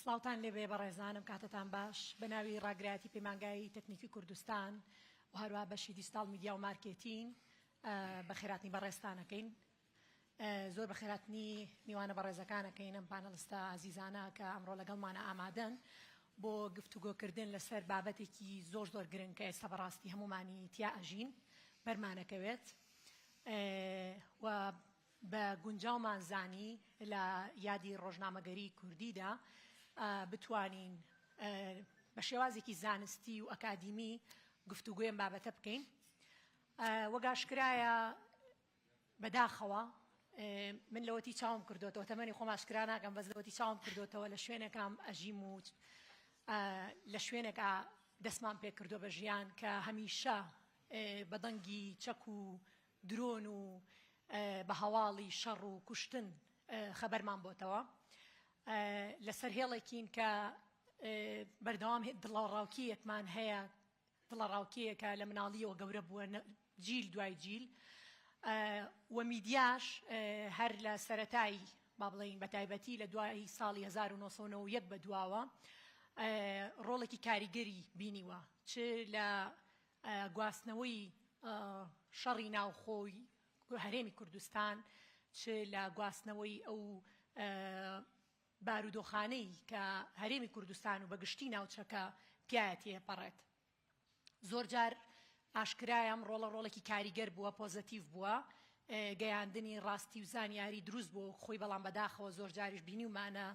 سڵاوتان لێبێ بەڕێزانم کاتتان باش. بە ناوی ڕاگرایەتی پەیمانگای تەکنیکی کوردستان و هەروەها بەشی دیجیتاڵ میدیا و مارکێتین بەخێراتنی بەڕێزتان ئەکەین. زۆر بەخێراتنی میوانە بەڕێزەکان ئەکەین ئەم panelist ە ئازیزانە کە ئەمڕۆ لەگەڵمانە ئامادەن بۆ گفتوگۆکردن لەسەر بابەتێکی زۆر زۆر گرنگ کە ئێستا بەڕاستی هەمومانی تیا ئەژین بەرمانەکەوێت و بە گونجاومان زانی لە یادی ڕۆژنامەگەری کوردیدا بتوانین بە شێوازێکی زانستی و ئەکادیمی گفتوگۆی ئەم بابەتە بکەین. وەک ئاشکرایە بەداخەوە من لەوەتی چاوم کردوتەوە تەمەنی خۆم ئاشکرا ناکەم بەس لەوەتی چاوم کردوتەوە لە شوێنێکام ئەژیم و لە شوێنێکا دەستمان پێکردووە بە ژیان کە هەمیشە بە دەنگی چەک و درۆن و بە هەواڵی شەڕ و کوشتن خەبەرمان بۆتەوە. لەسەر هێڵێکین کە بەردەوام دڵەڕاوکێیەکمان هەیە، دڵەڕاوکێیەکە لە مناڵییەوە گەورە بووە جیل دوای جیل و میدیاش هەر لە سەرەتای با بڵێین بە تایبەتی لە دوای ساڵی 1991 بە دواوە ڕۆڵێکی کاریگەری بینیوە چ لە گواستنەوەی شەڕی ناوخۆی هەرێمی کوردستان، چ لە گواستنەوەی ئەو بارودۆخانەی کە هەرێمی کوردستان و بە گشتی ناوچەکە پیایا تێپەڕێت. زۆرجار ئاشکرایە ئەم ڕۆڵە ڕۆڵێکی کاریگەر بووە، پۆزەتیڤ بووە، گەیاندنی ڕاستی و زانیاری دروست بووە وەک خۆی، بەڵام بەداخەوە زۆرجاریش بینیومانە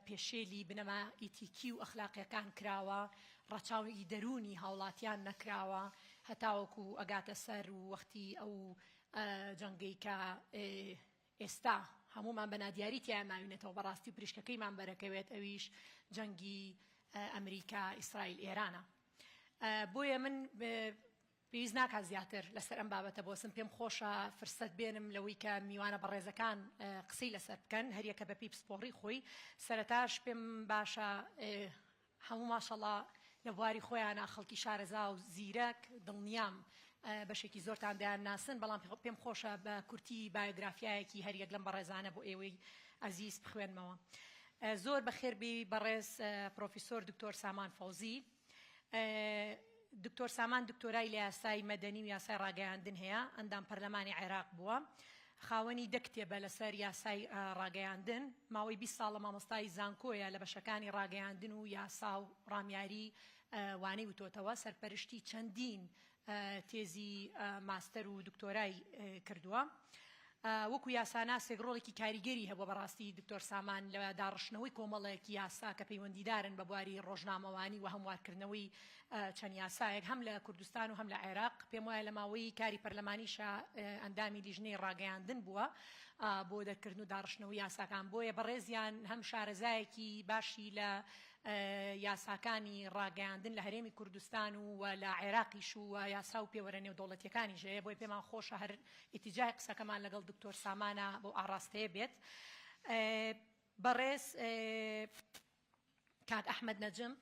پێشێلی بنەما ئیتیکی و ئەخلاقیەکان کراوە، ڕەچاوی دەروونی هاوڵاتیان نەکراوە هەتاوەکو ئەگاتە سەر وەختی ئەو جەنگەی کە ئێستا هەموومان بە نادیاری تیایا ماوینەتەوە بەڕاستی و پریشکەکەیمان بەرەکەوێت ئەویش جەنگی ئەمریکا ئیسرائیل ئێرانە بۆیە من پێویست ناکات زیاتر لەسەر ئەم بابەتە بۆسم، پێم خۆشە فرسەت بێنم لەوەی کە میوانە بەڕێزەکان قسەی لەسەر بکەن، هەریەکە بەپێی پسپۆڕی خۆی. سەرەتاش پێم باشە هەموو ماشەڵا لە بواری خۆیانا خەڵکی شارەزا و زیرەک، دڵنیام بەشێکی زۆرتان دەیانناسن، بەڵام پێم خۆشە بە کورتی بایۆگرافیایەکی هەریەک لەم بەڕێزانە بۆ ئێوەی ئەزیز بخوێنمەوە. زۆر بەخێر بێی بەڕێز پرۆفیسۆر دکتۆر سامان فەوزی. دکتۆر سامان دکتۆرای لە یاسای مەدەنی و یاسای ڕاگەیاندن هەیە، ئەندام پەرلەمانی عێراق بووە، خاوەنی دە کتێبە لەسەر یاسای ڕاگەیاندن، ماوەی 20 ساڵە مامۆستای زانکۆیە لە بەشەکانی ڕاگەیاندن و یاسا و ڕامیاری وانەی وتۆتەوە، سەرپەرشتی چەندین تێزی ماستەر و دکتۆرای کردووە. وەکو یاساناسێک ڕۆڵێکی کاریگەری هەبووە بەڕاستی دکتۆر سامان لە داڕشتنەوەی کۆمەڵێک یاسا کە پەیوەندیدارن بە بواری ڕۆژنامەوانی و هەموارکردنەوەی چەند یاسایەک هەم لە کوردستان و هەم لە عێراق. پێم وایە لە ماوەی کاری پەرلەمانیشا ئەندامی لیژنەی ڕاگەیاندن بووە بۆ دەرکردن و داڕشتنەوەی یاساکان. بۆیە بەڕێزیان هەم شارەزایەکی باشی لە یاساکانی ڕاگەیاندن لە هەرێمی کوردستان و لە عێراقیش و یاسا و پێوەرە نێودەوڵەتیەکانیش هەیە، بۆیە پێمان خۆشە هەر ئیتیجای قسەکەمان لەگەڵ دکتۆر سامانە بەو ئاڕاستەیە بێت. بەڕێز کاک ئەحمەد نەجم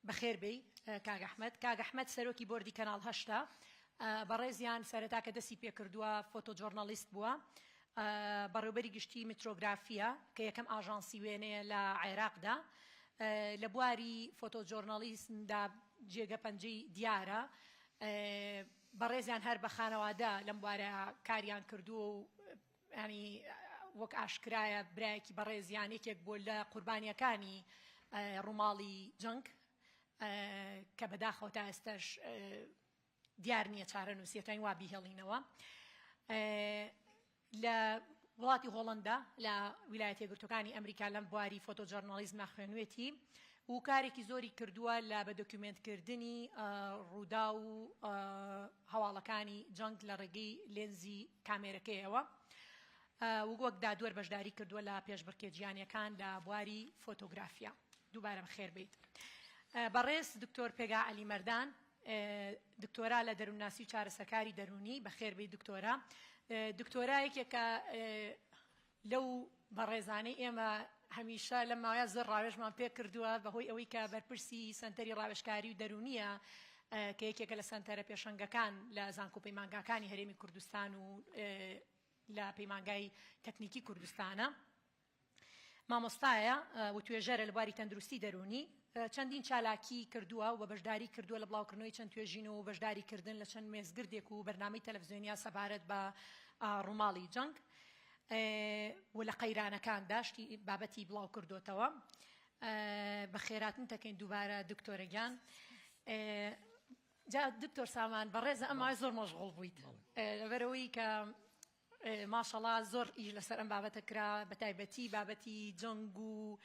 بەخێر بێی کاک ئەحمەد. کاک ئەحمەد سەرۆکی بۆردی کەناڵ هەشتە. بەڕێزیان سەرەتا کە دەستی پێکردووە photojournalist بووە، بەڕێوبەری گشتی میترۆگرافیە کە یەکەم ئاژانسی وێنەیە لە عێراقدا. لە بواری photojournalism دا جێگە پەنجەی دیارە. بەڕێزیان هەر بە خانەوادە لەم بوارە کاریان کردووە و یانی وەک ئاشکرایە برایەکی بەڕێزیان یەکێک بووە لە قوربانیەکانی ڕووماڵی جەنگ کە بەداخەوە تا ئێستاش دیار نییە چارەنووسی ئەتوانین وا بیهێڵینەوە لە وڵاتی هۆڵندا لە ویلایەتە یەکگرتووەکانی ئەمریکا لەم بواری photojournalism ا خوێنوێتی و کارێکی زۆری کردووە لە بە دۆکیومێنتکردنی ڕووداو و هەواڵەکانی جەنگ لە ڕێگەی لێنزی کامێرەکەیەوە و وەک دادوەر بەشداری کردووە لە پێشبڕکێ جیهانیەکان لە بواری فۆتۆگرافیا. دووبارە بەخێر بێیت بەڕێز دکتۆر پێگا عەلی مەردان، دکتۆرا لە دەروونناسی و چارەسەرکاری دەروونی. بەخێر بێیت دکتۆرا. دکتۆرا یەکێکە لەو بەڕێزانەی ئێمە هەمیشە لەم ماوەیە زۆر ڕاوێژمان پێ کردووە بەهۆی ئەوەی کە بەرپرسی سەنتەری ڕاوێژکاری و دەروونیە کە یەکێکە لە سەنتەرە پێشەنگەکان لە زانکۆ پەیمانگاکانی هەرێمی کوردستان و لە پەیمانگای تەکنیکی کوردستانە. مامۆستایە و توێژەرە لە بواری تەندروستی دەروونی، چەندین چالاکی کردووە و بەشداری کردووە لە بڵاوکردنەوەی چەند توێژینەوە و بەشداری کردن لە چەند مێزگردێک و بەرنامەی تەلەفزیۆنیا سەبارەت بە ڕووماڵی جەنگ و لە قەیرانەکاندا شتی بابەتی بڵاو کردوتەوە. بەخێراتن تەکەین دووبارە دکتۆرە گیان. جا دکتۆر سامان بەڕێزە ئەم ماوەی زۆر مەشغوڵ بوویت لەبەرئەوەی کە ماشەڵا زۆر ئیش لەسەر ئەم بابەتە کرا بەتایبەتی بابەتی جەنگ و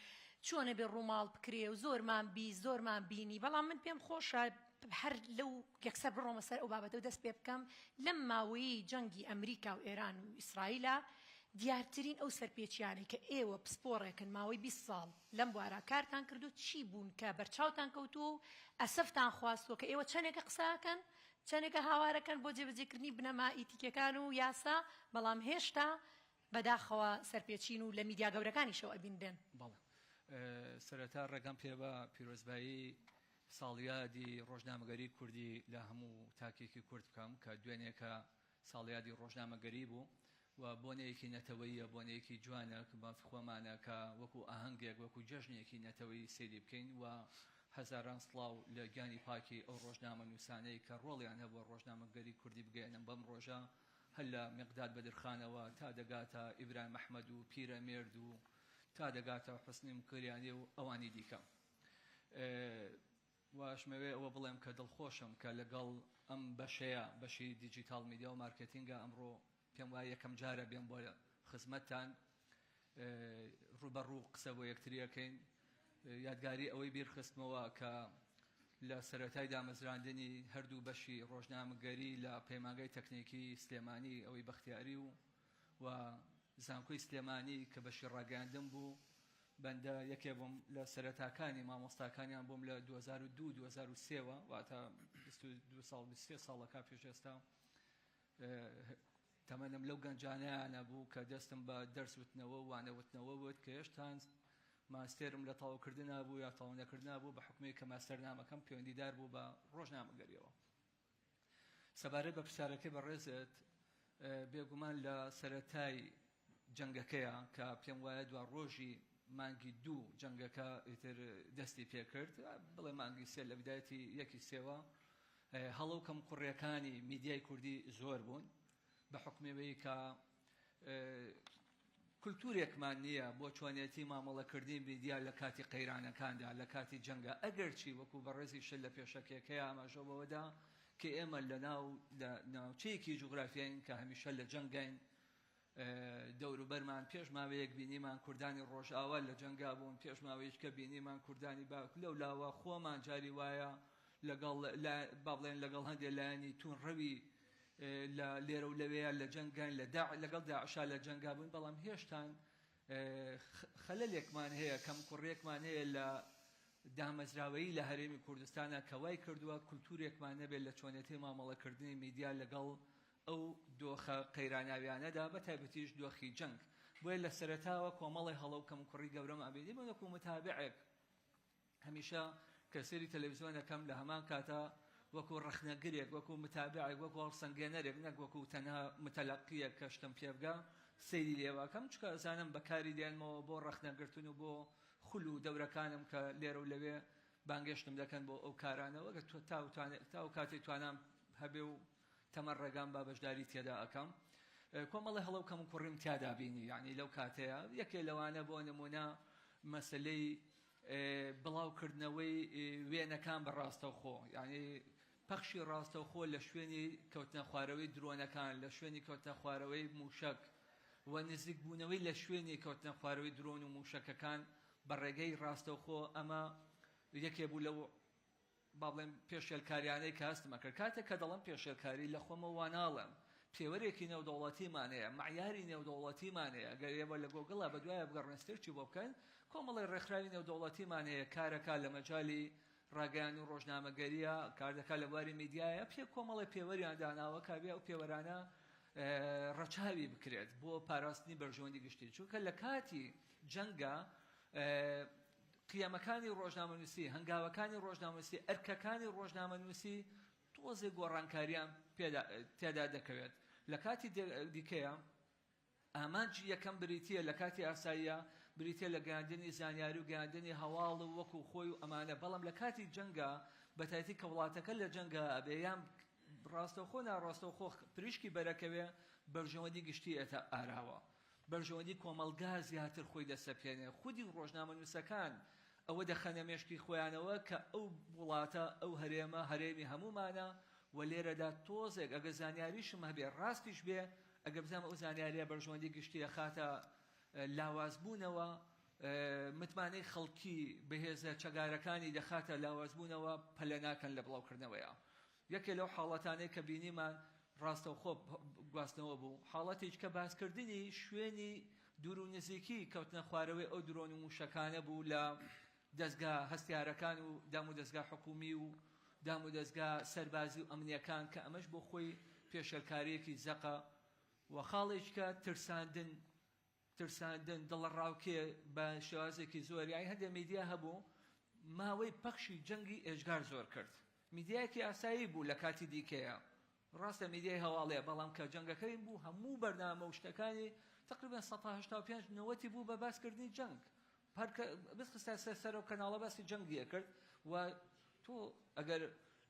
چۆنە بێ ڕووماڵ بکرێ و زۆرمان بیست زۆرمان بینی بەڵام من پێم خۆشە هەر لەو یەکسەر بڕۆمە سەر ئەو بابەتە و دەست پێ بکەم لەم ماوەیەی جەنگی ئەمریکا و ئێران و ئیسرائیلا دیارترین ئەو سەرپێچیانەی کە ئێوە پسپۆڕێکن ماوەی 20 ساڵ لەم بوارە کارتان کردو چی بوون کە بەرچاوتان کەوتووە و ئەسەفتان خواستووە کە ئێوە چەندێکە قسەکەن چەندێکە هاوارەکەن بۆ جێبەجێکردنی بنەما ئیتیکیەکان و یاسا، بەڵام هێشتا بەداخەوە سەرپێچین و لە میدیا گەورەکانیشەوە ئەبینرێن. بەڵێ. سەرەتا ڕێگەم پێ بە پیرۆزبایی ساڵیادی ڕۆژنامەگەری کوردی لە هەموو تاکێکی کورد بکەم کە دوێنێکە ساڵیادی ڕۆژنامەگەری بوو و بۆنەیەکی نەتەوەییە، بۆنەیەکی جوانە کە مافی خۆمانە کە وەکو ئاهەنگێک، وەکو جەژنێکی نەتەوەیی سەیری بکەین و هەزاران سڵاو لە گیانی پاکی ئەو ڕۆژنامەنووسانەی کە ڕۆڵیان هەبووە ڕۆژنامەگەری کوردی بگەیەنن بەم ڕۆژە، هەر لە میقداد بەدرخانەوە تا دەگاتە ئیبراهیم ئەحمەد و پیرەمێرد و تا دەگاتە حوسنی موکریانی و ئەوانی دیکە. وە ئەشمەوێ ئەوە بڵێم کە دڵخۆشم کە لەگەڵ ئەم بەشەیا، بەشی دیجیتاڵ میدیا و مارکێتینگە ئەمڕۆ پێم وایە یەکەم جارە بێم بۆ خزمەتتان ڕووبەڕوو قسە بۆ یەکتری ئەکەین. یادگاری ئەوەی بیرخستمەوە کە لە سەرەتای دامەزراندنی هەردوو بەشی ڕۆژنامەگەری لە پەیمانگای تەکنیکی سلێمانی ئەوەی بەختیاری و و زانکۆی سلێمانی کە بەشی ڕاگەیاندن بوو بەندە یەکێ بووم لە سەرەتاکانی مامۆستاکانیان بووم لە 2002 2003 وە واتە 22 ساڵ 23 ساڵەکە پێش ئێستا تەمەنم لەو گەنجانیانە بوو کە دەستم بە دەرس وتنەوە و وانە وتنەوە وت کە هێشتان ماستێرم لە تەواوکردنا بوو یا تەواو نەکردنا بوو بە حکومێک کە ماستەرنامەکەم پەیوەندیدار بوو بە ڕۆژنامەگەریەوە. سەبارەت بە پرسیارەکەی بەڕێزت، بێگومان لە سەرەتای جەنگەکەیە کە پێم وایە دوا ڕۆژی مانگی دوو جەنگەکە ئیتر دەستی پێکرد، بڵێ مانگی سێ لە بدایەتی یەکی سێوە، هەڵە و کەموکوڕیەکانی میدیای کوردی زۆر بوون بە حوکمی کە کولتوورێکمان نییە بۆ چۆنیەتی مامەڵەکردنی میدیا لە کاتی قەیرانەکاندا، لە کاتی جەنگا، ئەگەرچی وەکو بەڕێزیشت لە پێشەکیەکەیا ئاماژە بەوەدا کە ئێمە لە ناو لە ناوچەیەکی جوگرافیاین کە هەمیشە لە جەنگاین، دەوروبەرمان پێش ماوەیەک بینیمان کوردانی ڕۆژئاوا لە جەنگا بوون، پێش ماوەیەکە بینیمان کوردانی باک لەو لاوە، خۆمان جاری وایە لەگەڵ با بڵێن لەگەڵ هەندێ لایەنی توندڕەوی لە لێرە و لەوێیا لە جەنگاین، لە داع لەگەڵ داعشا لە جەنگا بووین، بەڵام هێشتان خەلەلێکمان هەیە، کەموکوڕیەکمان هەیە لە دامەزراوەیی لە هەرێمی کوردستانا کە وای کردووە کولتوورێکمان نەبێت لە چۆنێتی مامەڵەکردنی میدیا لەگەڵ ئەو دۆخە قەیراناویانەدا بە تایبەتیش دۆخی جەنگ. بۆیە لە سەرەتاوە کۆمەڵێ هەڵە و کەموکوڕی گەورەمان بینی، من وەکوو متابعێک هەمیشە کە سەیری تەلەڤیزیۆن ئەکەم لە هەمان کاتا وەکو ڕەخنەگرێک، وەکو متابعێک، وەکو هەڵسەنگێنەرێک نەک وەکو تەنها متەلەقییەک کە شتم پێ بگا سەیری لێوە ئەکەم، چونکە ئەزانم بەکاری دێنمەوە بۆ ڕەخنەگرتن و بۆ خول و دەورەکانم کە لێرە و لەوێ بانگێشتم دەکەن بۆ ئەو کارانە وەگەر تا ئەو کاتەی توانام هەبێ و تەمەن ڕێگام با بەشداری تێدا ئەکەم. کۆمەڵێ هەڵە و کەموکوڕیم تیادا بینی یانی لەو کاتەیا یەکێ لەوانە بۆ نمونە مەسەلەی بڵاو کردنەوەی وێنەکان بە ڕاستەوخۆ یانی پەخشی ڕاستەوخۆ لە شوێنی کەوتنە خوارەوەی درۆنەکان لە شوێنی کەوتنە خوارەوەی موشەک و نزیک بوونەوەی لە شوێنی کەوتنە خوارەوەی درۆن و موشەکەکان بە ڕێگەی ڕاستەوخۆ ئەمە یەکێ بوو لەو با بڵێم پێشێلکاریانەی کە هەستم ئەکرد. کاتێک کە دەڵێم پێشێلکاری لە خۆمەوە وا ناڵێم. پێوەرێکی نێودەوڵەتیمان هەیە، مەعیاری نێودەوڵەتیمان هەیە، گەر ئێوە لە گۆگڵا بەدوایە بگەڕێن search ی بۆ بکەن، کۆمەڵێک ڕێکخراوی نێودەوڵەتیمان هەیە کارەکا لە مەجالی ڕاگەیاندن و ڕۆژنامەگەرییە، کاردەکا لە بواری میدیایە، پێ کۆمەڵێک پێوەریان داناوە کە ئەبێ ئەو پێوەرانە ڕەچاوی بکرێت بۆ پاراستنی بەرژەوەندی گشتی. چونکە لە کاتی جەنگا قیەمەکانی ڕۆژنامەنووسی، هەنگاوەکانی ڕۆژنامەنووسی، ئەرکەکانی ڕۆژنامەنووسی تۆزێک گۆڕانکارییان پێدا تێدا دەکەوێت. لە کاتی دیکەیە ئامانجی یەکەم بریتییە لە کاتی ئاساییە. بریتیە لە گەیاندنی زانیاری و گەیاندنی هەواڵ و وەکو خۆی و ئەمانە، بەڵام لە کاتی جەنگا بەتایبەتی کە وڵاتەکە لە جەنگا ئەبێ یان ڕاستەوخۆ ناڕاستەوخۆ پریشکی بەرەکەوێ بەرژەوەندی گشتی ئێتە ئاراوە، بەرژەوەندی کۆمەڵگا زیاتر خۆی دەسەپێنێ، خودی ڕۆژنامەنووسەکان ئەوە دەخەنە مێشکی خۆیانەوە کە ئەو وڵاتە ئەو هەرێمە هەرێمی هەموومانە و لێرەدا تۆزێک ئەگەر زانیاریشم هەبێ ڕاستیش بێ ئەگەر بزانم ئەو زانیاریە بەرژەوەندی گشتی ئەخاتە لاوازبوونەوە، متمانەی خەڵکی بە هێزە چەگارەکانی دەخاتە لاوازبوونەوە، پەلە ناکەن لە بڵاوکردنەوەیا. یەکێ لەو حاڵەتانەی کە بینیمان ڕاستەوخۆ گواستنەوە بوو، حاڵەتێکی کە باسکردنی شوێنی دوور و نزیکی کەوتنە خوارەوەی ئەو درۆن و مووشەکانە بوو لە دەزگا هەستیارەکان و دامودەزگا حکوومی و دامودەزگا سەربازی و ئەمنییەکان کە ئەمەش بۆ خۆی پێشێلکارییەکی زەقە و خاڵێکی کە ترساندن ترساندن، دڵەڕاوکێ بە شێوازێکی زۆر، یانی هەندێک میدیا هەبوو ماوەی پەخشی جەنگی ئێجگار زۆر کرد، میدیایەکی ئاسایی بوو لە کاتی دیکەیە، ڕاستە میدیای هەواڵیە، بەڵام کە جەنگەکەی بوو هەموو بەرنامە و شتەکانی تقریبا 85 نەوەتی بوو بە باسکردنی جەنگ، هەر کە بخستە سەر سەر ئەو کەناڵە باسی جەنگی ئەکرد و تۆ ئەگەر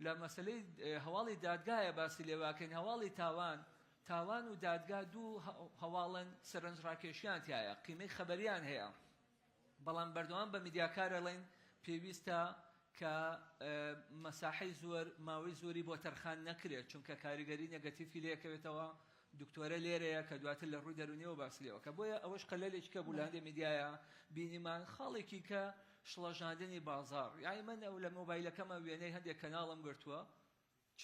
لە مەسەلەی هەواڵی دادگایە باسی لێواکەین هەواڵی تاوان تاوان و دادگا دوو هەواڵن سەرنجڕاکێشیان تایە قیمەی خەبەریان هەیە بەڵام بەردەوام بە میدیاکار ئەڵێن پێویستە کە مەساحەی زۆر ماوەی زۆری بۆ تەرخان نەکرێت چونکە کاریگەری نێگەتیفی لێکەوێتەوە دکتۆرە لێرەیە کە دواتر لە ڕووی دەروونیەوە باسی لێوە کە بۆیە ئەوەش قەلەلێکی کە بوو لە هەندێ میدیایە بینیمان خاڵێکی کە شڵەژاندنی بازاڕ یانی من ئەو لە مۆبایلەکەمە وێنەی هەندێک کەناڵم گرتووە چ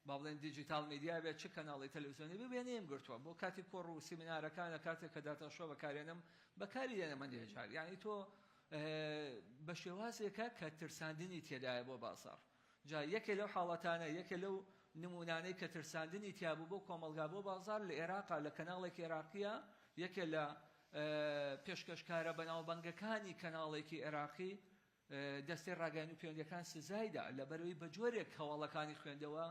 با بڵێن دیجیتاڵ میدیا بێت چ کەناڵی تەلەڤزیۆنی بێ وێنەیم گرتووە بۆ کاتی کۆڕ و سیمینارەکانە کاتێک کە data show بەکارێنم بەکاری دێنم هەندێک جار یانی تۆ بە شێوازێکە کە ترساندنی تێدایە بۆ بازاڕ جا یەکێ لەو حاڵەتانە، یەکێ لەو نموونانەی کە ترساندنی تیا بوو بۆ کۆمەڵگا، بۆ بازاڕ لە ئێراقا لە کەناڵێکی ئێراقییە، یەکێ لە پێشکەشکارە بەناوبانگەکانی کەناڵێکی ئێراقی دەستەی ڕاگەیاندن و پەیوەندییەکان سزای دا لەبەرئەوەی بە جۆرێک هەواڵەکانی خوێندەوە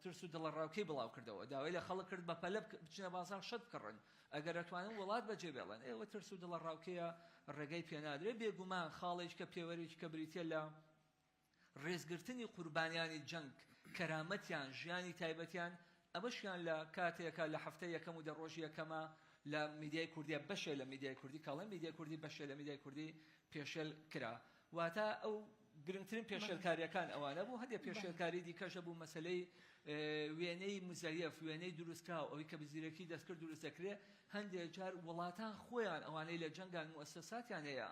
ترس و دڵەڕاوکێی بڵاو کردەوە، داوای لە خەڵک کرد بەپەلە بچنە بازاڕ شت بکڕن ئەگەر ئەتوانن وڵات بەجێ بێڵن، ئێوە ترس و دڵەڕاوکێیە ڕێگەی پێنادرێ، بێگومان خاڵێکی کە پێوەرێکی کە بریتییە لە ڕێزگرتنی قوربانیانی جەنگ، کەرامەتیان، ژیانی تایبەتیان، ئەمەشیان لە کاتێکا لە هەفتەی یەکەم و دە ڕۆژی یەکەما لە میدیای کوردیە بەشێ لە میدیای کوردی کە ئەڵێم میدیای کوردی بەشێ لە میدیای کوردی پێشێل کرا واتە ئەو گرنگترین پێشێلکاریەکان ئەوانە بوو هەندێک پێشێلکاری دیکەش هەبوو مەسەلەی وێنەی مزەیەف وێنەی دروستکراو ئەوەی کە بە زیرەکی دەستکرد دروست دەکرێ هەندێک جار وڵاتان خۆیان ئەوانەی لە جەنگان موئەسەساتیان هەیە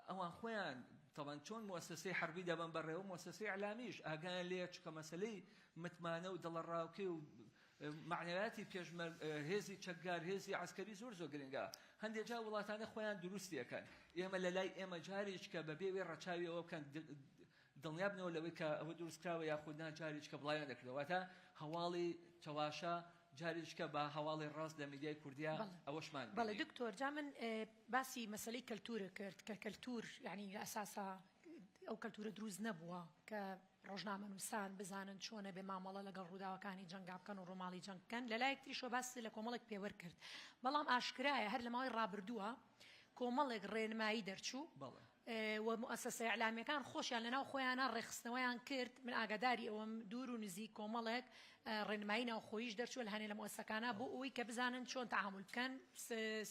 ئەوان خۆیان تەبعەن چۆن موئەسەسەی حەربی دەبەن بەڕێوە موئەسەسەی ئیعلامیش ئاگایان لێیە چونکە مەسەلەی متمانە و دڵەڕاوکێ و مەعنەویاتی پێشمەرگ هێزی چەکدار هێزی عەسکەری زۆر زۆر گرنگە هەندێک جار وڵاتانە خۆیان دروستی ئەکەن ئێمە لە لای ئێمە جارێک کە بەبێ وێ ڕەچاوی ئەوە بکەن دڵنیا بنەوە لەوەی کە ئەوە دروستکراوە یاخود نا جارێک کە بڵاویان دەکردەوە واتە هەواڵی چەواشە جارێک کە بە هەواڵی ڕاست لە میدیای کوردیا ئەوەشمان بەڵێ دکتۆر جا من باسی مەسەلەی کەلتورە کرد کە کەلتور یعنی لە ئەساسا ئەو کەلتورە دروست نەبووە کە ڕۆژنامەنووسان بزانن چۆنە بێ مامەڵە لەگەڵ ڕووداوەکانی جەنگا بکەن و ڕووماڵی جەنگ بکەن لە لایەک تریشەوە باسی لە کۆمەڵێک پێوەر کرد بەڵام ئاشکرایە هەر لە ماوەی ڕابردووە کۆمەڵێک ڕێنمایی دەرچوو و موئەسەسە ئیعلامیەکان خۆشیان لەناو خۆیانا ڕێکخستنەوەیان کرد، من ئاگاداری ئەوەم دوور و نزیک کۆمەڵێک ڕێنمایی ناوخۆییش دەرچووە لە هەنێ لە موئەسەکانا بۆ ئەوەی کە بزانن چۆن تەعامول بکەن،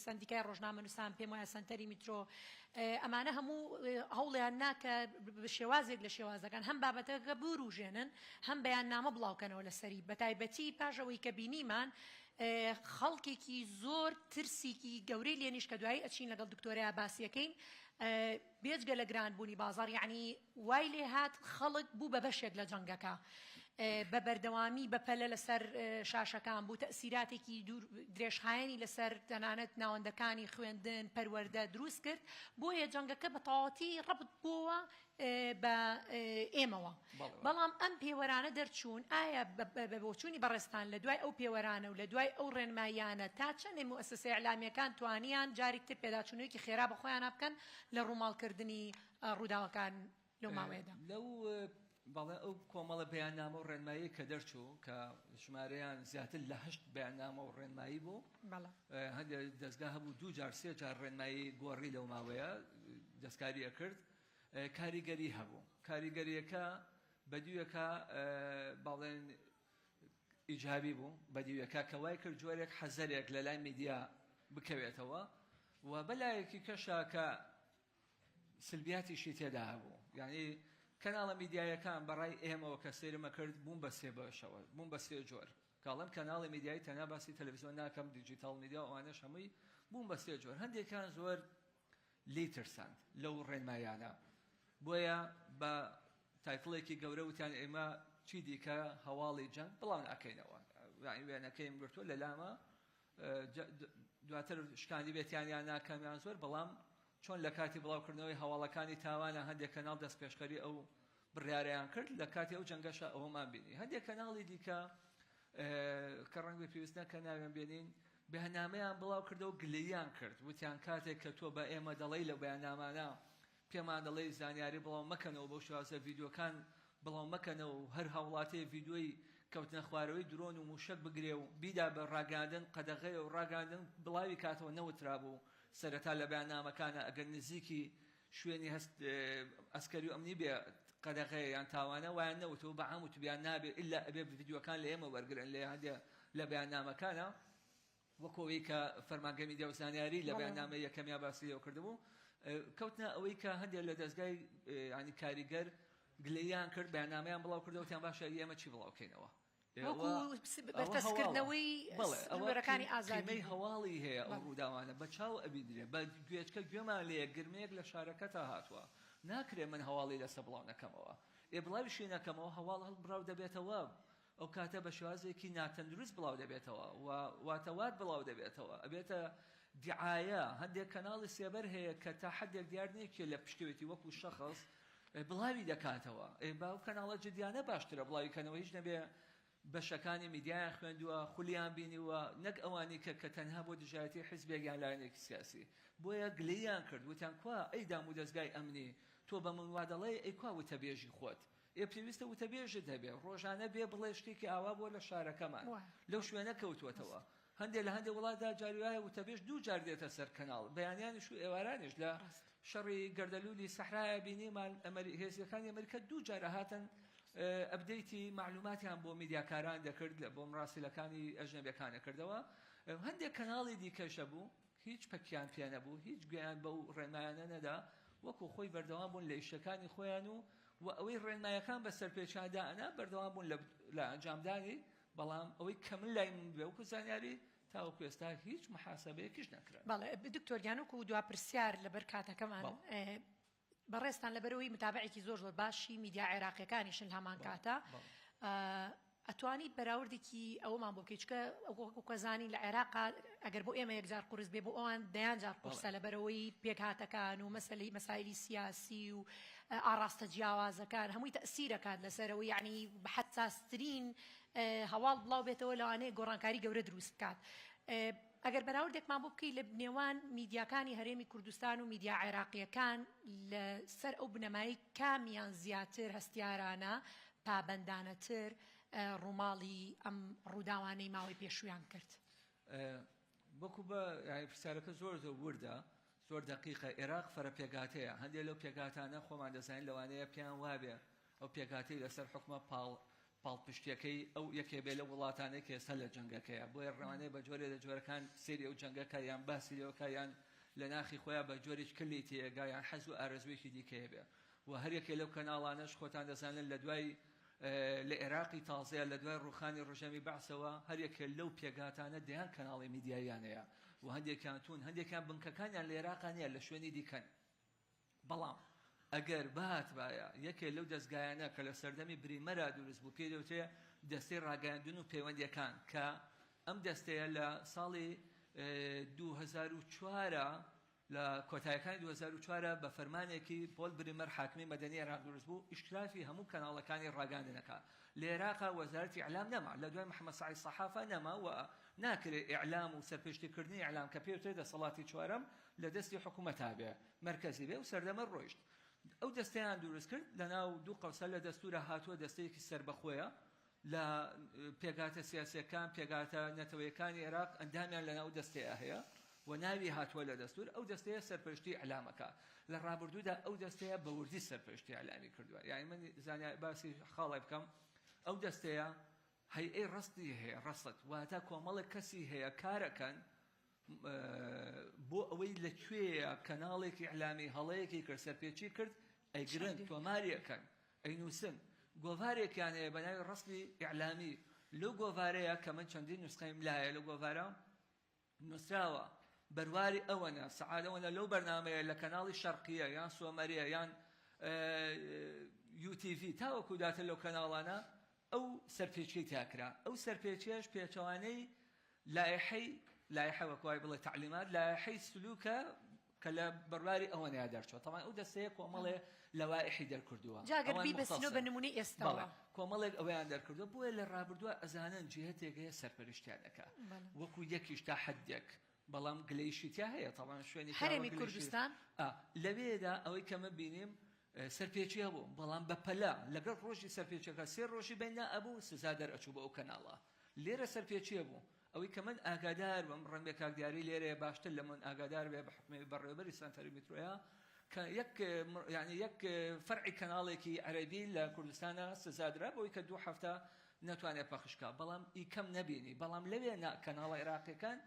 سەندیکای ڕۆژنامەنووسان پێم وایە سەنتەری میترۆ ئەمانە هەموو هەوڵیان نا کە بە شێوازێک لە شێوازەکان هەم بابەتەکە بوروژێنن هەم بەیاننامە بڵاوکەنەوە لەسەری بەتایبەتی پاش ئەوەی کە بینیمان خەڵکێکی زۆر ترسیکی گەورەی لێ نیشت کە دوایی ئەچین لەگەڵ دکتۆرەیا باسی ئەکەین بێجگە لە گران بوونی بازاڕ یەعنی وای لێ هات خەڵک بوو بە بەشێک لە جەنگەکە بە بەردەوامی بە پەلە لەسەر شاشەکان بوو تەسیراتێکی دوور درێژخایەنی لەسەر تەنانەت ناوەندەکانی خوێندن پەروەردە دروست کرد بۆیە جەنگەکە بە تەواوەتی ڕەبت بووە بە ئێمەوە بەڵام ئەم پێوەرانە دەرچوون ئایا بە بۆچوونی بەڕێزتان لە دوای ئەو پێوەرانە و لە دوای ئەو ڕێنماییانە تا چەندێ موئەسەسە ئیعلامییەکان توانیان جارێکی تر پێداچوونەوەیەکی خێرا بە خۆیانا بکەن لە ڕووماڵکردنی ڕووداوەکان لەو ماوەیەدا؟ لەو بەڵێ ئەو کۆمەڵە بەیاننامە و ڕێنمایی کە دەرچوو کە ژمارەیان زیاتر لە 8 بەیاننامە و ڕێنمایی بوو، هەندێک دەستگا هەبوو 2 جار 3 جار ڕێنمایی گۆڕی لەو ماوەیە دەستکاری ئەکرد، کاریگەری هەبوو. کاریگەریەکە بەدیوەکە باڵێن ئیجابی بوو، بەدیوەکە کە وای کرد جۆرێک حەزەرێک لە لای میدیا بکەوێتەوە و بەلایەکی کەشا کە سلبیاتیشی تێدا هەبوو. یعنی کەناڵە میدیایەکان بەڕای ئێمەوە کە سەیرمە کرد بوون بە سێ بەشەوە، بوون بە سێ جۆر. کاڵم کەناڵی میدیایی تەنها باسی تەلەڤیزیۆن ناکەم، دیجیتاڵ میدیا و ئەوانەش هەمووی بوون بە سێ جۆر. هەندێکیان زۆر لی ترساند لەو ڕێنمایانە، بۆیە بە title ێکی گەورە وتیان ئێمە چی دیکە هەواڵی جەنگ بڵاو ناکەینەوە. یعنی وێنەکەیم گرتووە لە لامە، دواتر شکاندی بێتیان یان ناکەمیان زۆر، بەڵام چۆن لە کاتی بڵاوکردنەوەی هەواڵەکانی تاوانە هەندێک کەناڵ دەست پێشخەری ئەو بڕیاریان کرد، لە کاتی ئەو جەنگەشە ئەوەمان بینی. هەندێک کەناڵی دیکە کە ڕەنگ بێ پێویست نەکە ناویان بێنین، بەیاننامەیان بڵاو کردەوە، گلەییان کرد، وتیان کاتێک کە تۆ بە ئێمە دەڵێی لە بەیاننامانە پێمان دەڵێی زانیاری بڵاو مەکەنەوە، بەو شێوازە ڤیدیۆکان بڵاو مەکەنەوە و هەر هاوڵاتیە ڤیدیۆی کەوتنە خوارەوەی درۆن و موشەک بگرێ و بیدا بە ڕاگەاندن قەدەغەیە و ڕاگەاندن بڵاوی کاتەوە نەوترابوو سەرەتا لە بەیاننامەکانە ئەگەر نزیکی شوێنی هەست ئەسکەری و ئەمنی بێ قەدەغەیە یان تاوانە وایان نەوتەوە بە عام وتبیان نابێ ئللا ئەبێ ڤیدیۆکان لە ئێمە وەرگرن لە هەندێ لە بەیاننامەکانە، وەکو ئەوەی کە فەرمانگەی میدیا و زانیاری لە بەیاننامەی یەکەمیا باسی لێوە کردبوو. کەوتنە ئەوەی کە هەندێک لە دەستگای ینی کاریگەر گلەییان کرد، بەیاننامەیان بڵاو کردەوە، وتیان باشە ئێمە چی بڵاو کەینەوە؟ وەکو بەرتەسکردنەوەی سنوورەکانی ئازادی قیمەی هەواڵی هەیە ئەو ڕووداوانە بە چاو ئەبیندرێ، بە گوێچکە گوێمان لێیە، گرمەیەک لە شارەکەتا هاتووە، ناکرێ من هەواڵی لەسەر بڵاو نەکەمەوە. ئێ بڵاویشی نەکەمەوە هەواڵ هەڵبراو دەبێتەوە، ئەو کاتە بە شێوازێکی ناتەندروست بڵاو دەبێتەوە و واتەوات بڵاو دەبێتەوە، ئەبێتە دیعایە. هەندێک کەناڵی سێبەر هەیە کە تا حدێک دیار نییە کێ لە پشتەوێتی وەکو شەخص بڵاوی دەکاتەوە. با ئەو کەناڵە جدیانە باشترە بڵاوی کەنەوە، هیچ نەبێ بەشەکانی میدیایان خوێندووە، خولیان بینیوە، نەک ئەوانی کە تەنها بۆ دژایەتی حیزبێک یان لایەنێکی سیاسی. بۆیە گلەییان کرد، وتیان کوا ئەی دام و دەزگای ئەمنی تۆ بە من وا دەڵێی، ئەی کوا وتەبێژی خۆت؟ ئێ پێویستە وتەبێژت هەبێ، ڕۆژانە بێ بڵێ شتێکی ئاوا بووە لە شارەکەمان، لەو شوێنە کەوتووەتەوە. هەندێک لە هەندێک وڵاتدا جاری وایە وتەبێژ 2 جار دێتە سەر کەناڵ، بەیانیانیش و ئێوارانیش. لە شەڕی گەردەلوولی سەحرایە بینیمان هێزەکانی ئەمریکا 2 جار هاتن update ی معلوماتیان بۆ میدیاکاران دەکرد، بۆ مراسلەکانی ئەژنەبیەکان کردەوە. هەندێک کەناڵی دیکەش هەبوو هیچ پەکیان پێ نەبوو، هیچ گوێیان بەو ڕێنمایانە نەدا، وەکو خۆی بەردەوام بوون لە ئیشەکانی خۆیان و ئەوەی ڕێنمایەکان بە سەرپێچیاندا ئەنا بەردەوام بوون لە ئەنجامدانی. بەڵام ئەوەی کە من لای من بێ وەکو زانیاری تاوەکو ئێستا هیچ محاسبەیەکیش نەکرا. بەڵێ دکتۆر گیان، وەکو دوا پرسیار لەبەر کاتەکەمان، بەڕێزتان لەبەرەوەی متابعێکی زۆر زۆر باشی میدیا عێراقیەکانیشن لە هەمان کاتە، ئەتوانیت بەراوردێکی ئەوەمان بۆ بکەیت؟ چونکە وەکو کە زانین لە عێراق ئەگەر بۆ ئێمە یەکجار قورس بێ، بۆ ئەوان دەیان جار قورسە، لەبەرەوەی پێکهاتەکان و مەسەلەی مەسایلی سیاسی و ئاڕاستە جیاوازەکان هەمووی تەئسیرەکات لەسەرەوە، یعنی حەساسترین هەواڵ بڵاو بێتەوە لەوانەیە گۆڕانکاری گەورە دروست بکات. ئەگەر بەراوردێکمان بۆ بکەیت لە نێوان میدیاکانی هەرێمی کوردستان و میدیا عێراقیەکان لەسەر ئەو بنەمای کامیان زیاتر هەستیارانە پابەندانەتر ڕووماڵی ئەم ڕووداوانەی ماوەی پێشوویان کرد؟ وەکو بە پرسیارەکە زۆر زۆر وردە، زۆر دقیقە. عێراق فەرە پێکهاتەیە، هەندێک لەو پێکهاتانە خۆمان دەزانین لەوانەیە پێیان وابێ ئەو پێکهاتەی لەسەر حکومە پاڵپشتیەکەی ئەو یەکێ بێ لەو وڵاتانەی کە ئێستا لە جەنگەکەیە، بۆیە ڕەوانەیە بە جۆرێ لە جۆرەکان سەیری ئەو جەنگەکە یان باسی لێوەکە یان لە ناخی خۆیان بە جۆرێک کلی تێگا یان حەز و ئارەزوویەکی دیکەیە بێ. و هەریەکێ لەو کەناڵانەش خۆتان دەزانن لە دوای لە عێراقی تازەیە لە دوای ڕوخانی ڕژێمی بەعسەوە هەریەکێ لەو پێکهاتانە دەیان کەناڵی میدیاییان هەیە و هەندێکیان تون، هەندێکیان بنکەکانیان لە عێراقا نییە، لە شوێنی دیکەن. بەڵام ئەگەر بهاتبایە یەکێ لەو دەستگایانە کە لە سەردەمی بریمەرا دروست بوو، پێی دەوترێ دەستەی ڕاگەیاندن و پەیوەندیەکان، کە ئەم دەستەیە لە ساڵی 2004 لە کۆتایەکانی 2004 بە فەرمانێکی پۆل بریمەر حاکمی مەدەنی عێراق دروست بوو، ئیشترافی هەموو کەناڵەکانی ڕاگەیاندنەکە لە عێراقا. وەزارەتی ئیعلام نەما لە دوای محەممەد سەعید سەحافە نەما و ناکرێ ئیعلام و سەرپێشتیکردنی ئیعلام کە پێوترێ دەسەڵاتی چوارەم لە دەستی حکوومەتا بێ، مەرکەزی بێ و سەردەمە ڕۆیشت. ئەو دەستەیان دروست کرد لەناو دوو قەوسە لە دەستورا هاتووە دەستەیەکی سەربەخۆیە لە پێکهاتە سیاسیەکان پێکهاتە نەتەوەیەکانی عێراق ئەندامیان لەناو دەستەیە هەیە و ناوی هاتووە لە دەستور ئەو دەستەیە سەرپەرشتی ئیعلامەکە لە ڕابردوودا ئەو دەستەیە بە وردی سەرپەرشتی ئیعلامی کردووە یعنی من زانیا باسی خاڵێ بکەم ئەو دەستەیە هەیئەی ڕەسدی هەیە ڕەسد واتە کۆمەڵێک کەسی هەیە کارەکەن بۆ ئەوەی لە کوێیە کەناڵێکی ئیعلامی هەڵەیەکی کرد سەرپێچی کرد ئەیگرن تۆماری ئەکەن ئەینووسن گۆڤارێکیان هەیە بە ناوی ڕەسمی ئیعلامی لەو گۆڤارەیە کە من چەندین نوسخەیم لایە لەو گۆڤارە نووسراوە بەرواری ئەوەنە سەعات ئەوەنە لەو بەرنامەیە لە کەناڵی شەرقیە یان سۆمەریە یان یوتیڤی تاوەکو داتە لەو کەناڵانە ئەو سەرپێچیەی تیا کرا ئەو سەرپێچیەش پێچەوانەی لایحەی لایحە وەک وای بڵێ تەعلیمات لایحەی سلوکە کە لە بڕواری ئەوەنەیا دەرچووە تەبعەن ئەو دەستەیە کۆمەڵێ لەوائحی دەرکردووە جا گەر ئەوان بیبەستنەوە بە مختصن نمونەی ئێستاوە بەڵێ کۆمەڵێک ئەوەیان دەرکردووە بۆیە لە ڕابردووە ئەزانن جیهەتێک هەیە سەرپەرشتیان ئەکا بەڵێ وەکو یەکیش تا حەدێک بەڵام گلەیشی تیا هەیە تەبعەن شوێنی کراوە هەرێمی گلەیشی کوردستان ئا لەوێدا ئەوەی کە من بینیم سەرپێچی هەبوو بەڵام بە پەلە لەگەڵ ڕۆژی سەرپێچەکە سێ ڕۆژی بەینا ئەبوو سزا دەرئەچوو بۆ ئەو کەناڵە لێرە سەرپێچی هەبوو ئەوەی کە من ئاگادار بم ڕەنگە کاک دیاری لێرەیە باشتر لە من ئاگادار بێ بە حوکمی بەڕێوەبەری سەنتەری میترۆیە کە یەک یعنی یەک فەرعی کەناڵێکی عەرەبی لە کوردستانە سزادرا بۆی کە دوو هەفتە نەتوانێت پەخش کا بەڵام ئی کەم نەبینی بەڵام لەوێ نا کەناڵە عێراقیەکان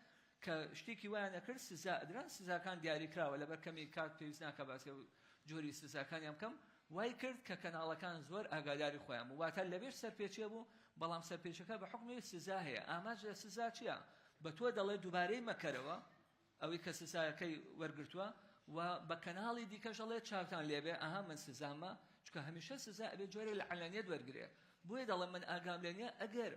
کە شتێکی وایان ئەکرد سزا ئەدران سزاکان دیاری کراوە لەبەر کەمی کات پێویست ناکە باسی ئەو جۆری سزاکانیان بکەم وای کرد کە کەناڵەکان زۆر ئاگاداری خۆیان بوو واتە لەوێش سەرپێچیە بوو بەڵام سەرپێچەکە بە حوکمی سزا هەیە ئامانج لە سزا چییە بە تۆ دەڵێ دووبارەی مەکەرەوە ئەوەی کە سزاکەی وەرگرتووە و بە کەناڵی دیکەش ئەڵێ چاوتان لێبێ ئەها من سزامە چونکە هەمیشە سزا ئەبێ جۆرێک لە عەلەنیەت وەرگرێ بۆیە دەڵێم من ئاگام لێ نییە ئەگەر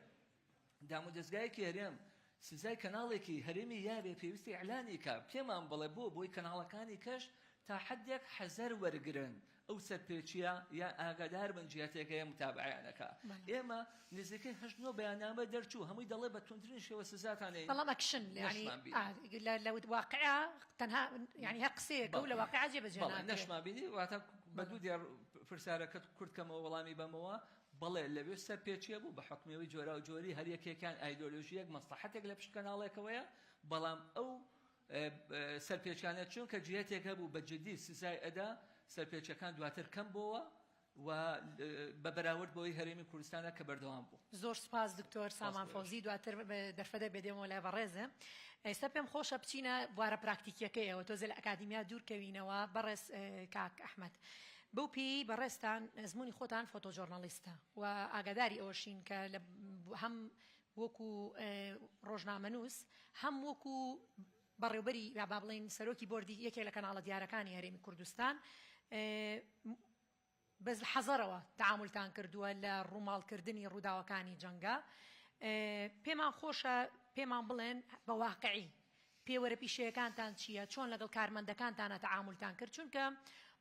دامودەزگایەکی هەرێم سزای کەناڵێکی هەرێمی یابێ پێویستە ئیعلانی کا پێمان بڵێ بۆ بۆی کەناڵەکانی کەش تا حەدێک حەزەر وەرگرن ئەو سەرپێچیە یان ئاگادار بن جیهەتێک هەیە متابعەیان ئەکا ئێمە نزیکەی هەشت نۆ بەیاننامە دەرچوو هەمووی دەڵێ بە توندترین شێوە سزاتان ئەین بەڵام ئەکشن یعنی نەشمان بینی لە واقعا تەنها یعنی هەر قسەیەکە و لە واقعا جێبەجێ بەڵێ ناکرێ نەشمان بینی واتە بە دوو دێڕ پرسیارەکەت کورت کەمەوە وەڵامی بەمەوە بەڵێ لەوێ سەرپێچیە بوو بە حوکمی ئەوەی جۆراوجۆری هەر یەکێکیان ئایدۆلۆژییەک مەسڵەحەتێک لە پشت کەناڵێکەوەیە، بەڵام ئەو سەرپێچیانە چونکە جیهەتێک هەبوو بە جدی سزای ئەدا، سەرپێچیەکان دواتر کەم بۆوە و بە بەراورد بەوەی هەرێمی کوردستانە کە بەردەوام بوو. زۆر سوپاس دکتۆر سوپاس سامان بۆ ئێوەش. فەوزی، دواتر دەرفەتە بێ دێمەوە لای بەڕێزێ. ئێستا پێم خۆشە بچینە بوارە پراکتیکیەکەیەوە، تۆزێ لە ئەکادیمیا دوور کەوینەوە. بەڕێز کاک ئەحمەد، بەو پێیەی بەڕێزتان ئەزموونی خۆتان فۆتۆجۆرناڵیستە و ئاگاداری ئەوەشین کە لە هەم وەکو ڕۆژنامەنووس هەم وەکو بەڕێوبەری یا با بڵێین سەرۆکی بۆردی یەکێک لە کەناڵە دیارەکانی هەرێمی کوردستان بە حەزەرەوە تەعامولتان کردووە لە ڕووماڵکردنی ڕووداوەکانی جەنگا پێمان خۆشە پێمان بڵێن بە واقعی پێوەرە پیشەیەکانتان چییە؟ چۆن لەگەڵ کارمەندەکانتانا تەعامولتان کرد؟ چونکە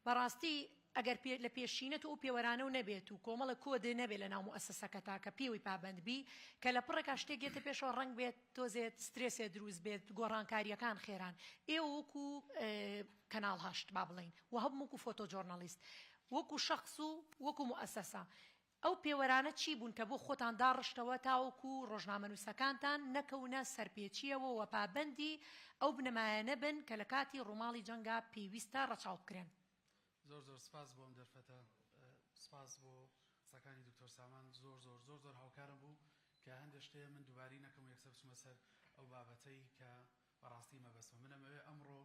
بەڕاستی ئەگەر لە پێشینەت و ئەو پێوەرانەو نەبێت و کۆمەڵە کۆدێ نەبێت لەناو موئەسەسەکەتا کە پێوەی پابەند بی کە لە پڕێکا شتێک یەتە پێشەوە ڕەنگ بێت تۆزێ سترێسێ دروست بێت گۆڕانکارییەکان خێران ئێوە وەکو کەناڵ هەشت با بڵێین و هەم وەکو فۆتۆجۆرناڵیست وەکو شەخس و وەکو موئەسەسە ئەو پێوەرانە چی بوون کە بۆ خۆتان داڕشتەوە تاوەکو ڕۆژنامەنووسەکانتان نەکەونە سەرپێچییەوە و پابەندی ئەو بنەمایانە بن کە لە کاتی ڕووماڵی جەنگا پێویستە ڕەچاو بکرێن؟ زۆر زۆر سپاس بۆ ئەم دەرفەتە، سپاس بۆ قسەکانی دکتۆر سامان، زۆر زۆر زۆر زۆر هاوکارم بوو کە هەندێ شت هەیە من دووبارەی نەکەم و یەکسەر بچمە سەر ئەو بابەتەی کە بەڕاستی مەبەستمە. من ئەمەوێ ئەمڕۆ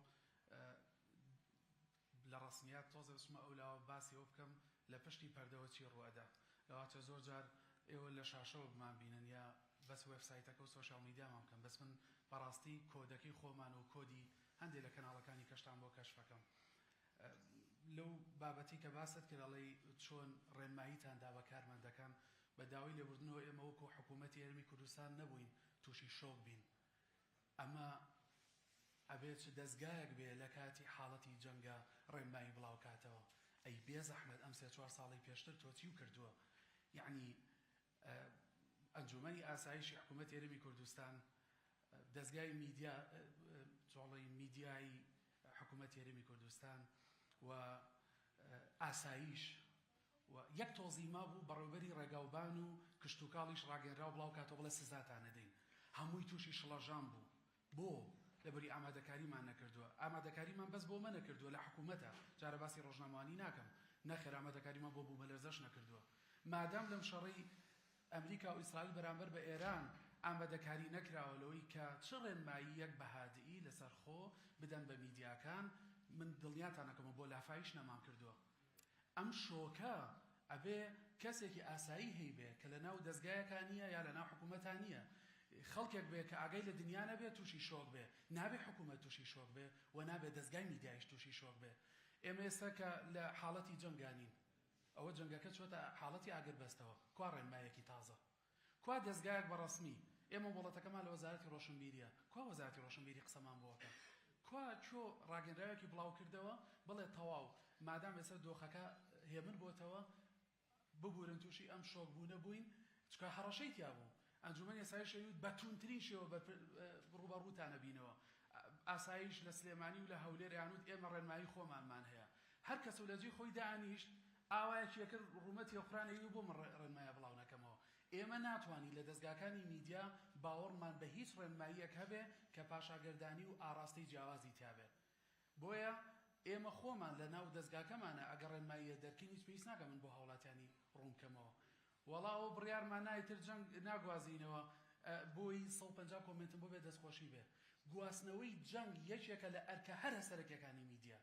لە ڕەسمیات تۆزێ بچمە ئەولاوە باسی ئەوە بکەم لە پشتی پەردەوە چی ڕووئەدا. لەواچە زۆر جار ئێوە لە شاشەوە بمان بینن یا بەس وێبسایتەکە و سۆشیال میدیامان بکەن بەس من بەڕاستی کۆدەکەی خۆمان و کۆدی هەندێ لە کەناڵەکانی کەشتان بۆ کەشفەکەم. لەو بابەتی کە باست کرد ئەڵێی چۆن ڕێنماییتان دا بە کارمەندەکان بە داوای لێبوردنەوە ئێمە وەکو حکوومەتی هەرێمی کوردستان نەبووین تووشی شۆک بین ئەمە ئەبێ چ دەزگایەک بێ لە کاتی حاڵەتی جەنگا ڕێنمایی بڵاو کاتەوە ئەی بێزەحمەت ئەم سێ چوار ساڵەی پێشتر تۆ چیو کردووە یەعنی ئەنجومەنی ئاسایشی حکوومەتی هەرێمی کوردستان دەزگای میدیا جۆڵی میدیایی حکوومەتی هەرێمی کوردستان و ئاسایش و یەک تۆزی مابوو بەڕێوبەری ڕێگاوبان و کشتوکاڵیش ڕاگەنراو بڵاو کاتەوە بڵێ سزاتان ئەدەین هەمووی تووشی شڵەژان بوو بۆ؟ لەبەری ئامادەکاریمان نەکردووە ئامادەکاریمان بەس بۆ مە نەکردووە لە حکوومەتە جارە باسی ڕۆژنامەوانی ناکەم نەخێر ئامادەکاریمان بۆ بوومەلەرزەش نەکردووە مادام لەم شەڕەی ئەمریکا و ئیسرائیل بەرامبەر بە ئێران ئامادەکاری نەکراوە لەوەی کە چ ڕێنماییەک بە هادئی لەسەر خۆ بدەن بە میدیاکان، من دڵنیاتان ئەکەمەوە بۆ لافاویش نەمان کردووە. ئەم شۆکە ئەبێ کەسێکی ئاسایی هەیبێ کە لە ناو دەزگایەکا نییە یا لە ناو حکوومەتا نییە، خەڵکێک بێ کە ئاگای لە دنیا نەبێ تووشی شۆک بێ، نابێ حکوومەت تووشی شۆک بێ و نابێ دەزگای میدیایش تووشی شۆک بێ. ئێمە ئێستا کە لە حاڵەتی جەنگا نین، ئەوە جەنگەکە چۆتە حاڵەتی ئاگربەستەوە، کوا ڕێنمایەکی تازە؟ کوا دەزگایەک بە ڕەسمی؟ ئێمە مۆڵەتەکەمان لە وەزارەتی ڕۆشنبیریە، کوا وەزارەتی ڕۆشنبیری قسەمان بۆ ئەکا؟ کوا کۆ ڕاگەنراوێکی بڵاو کردەوە بڵێ تەواو مادام ئێستا دۆخەکە هێمن بۆتەوە ببورن توشی ئەم شۆک بوونە بووین، چونکە هەڕەشەی تیا بوو ئەنجومەنی ئاسایش ئەیوت بە توندترین شێوە ڕووبەڕووتان ئەبینەوە ئاسایش لە سلێمانی و لە هەولێر ئەیانوت ئێمە ڕێنمایی خۆمانمان هەیە هەر کەس و لە جێی خۆی دائەنیشت ئاوایەکی ئەکرد ڕوومەتی ئەخوران ئەیوت بۆ من ڕێنمایە بڵاو نەکەمەوە ئێمە ناتوانین لە دەزگاکانی میدیا باوەڕمان بە هیچ ڕێنماییەک هەبێ کە پاشاگەردانی و ئاڕاستەی جیاوازی تیابێ بۆیە ئێمە خۆمان لە ناو دەزگاکەمانا ئەگەر ڕێنماییە دەرکەین هیچ پێویست ناکا من بۆ هاوڵاتیانی ڕوون بکەمەوە وەڵا ئەوە بڕیارمان نا ئیتر جەنگ ناگوازینەوە بۆی 150 کۆمێنتم بۆ بێ دەستخۆشی بێ گواستنەوەی جەنگ یەکێکە لە ئەرکە هەرە سەرەکیەکانی میدیا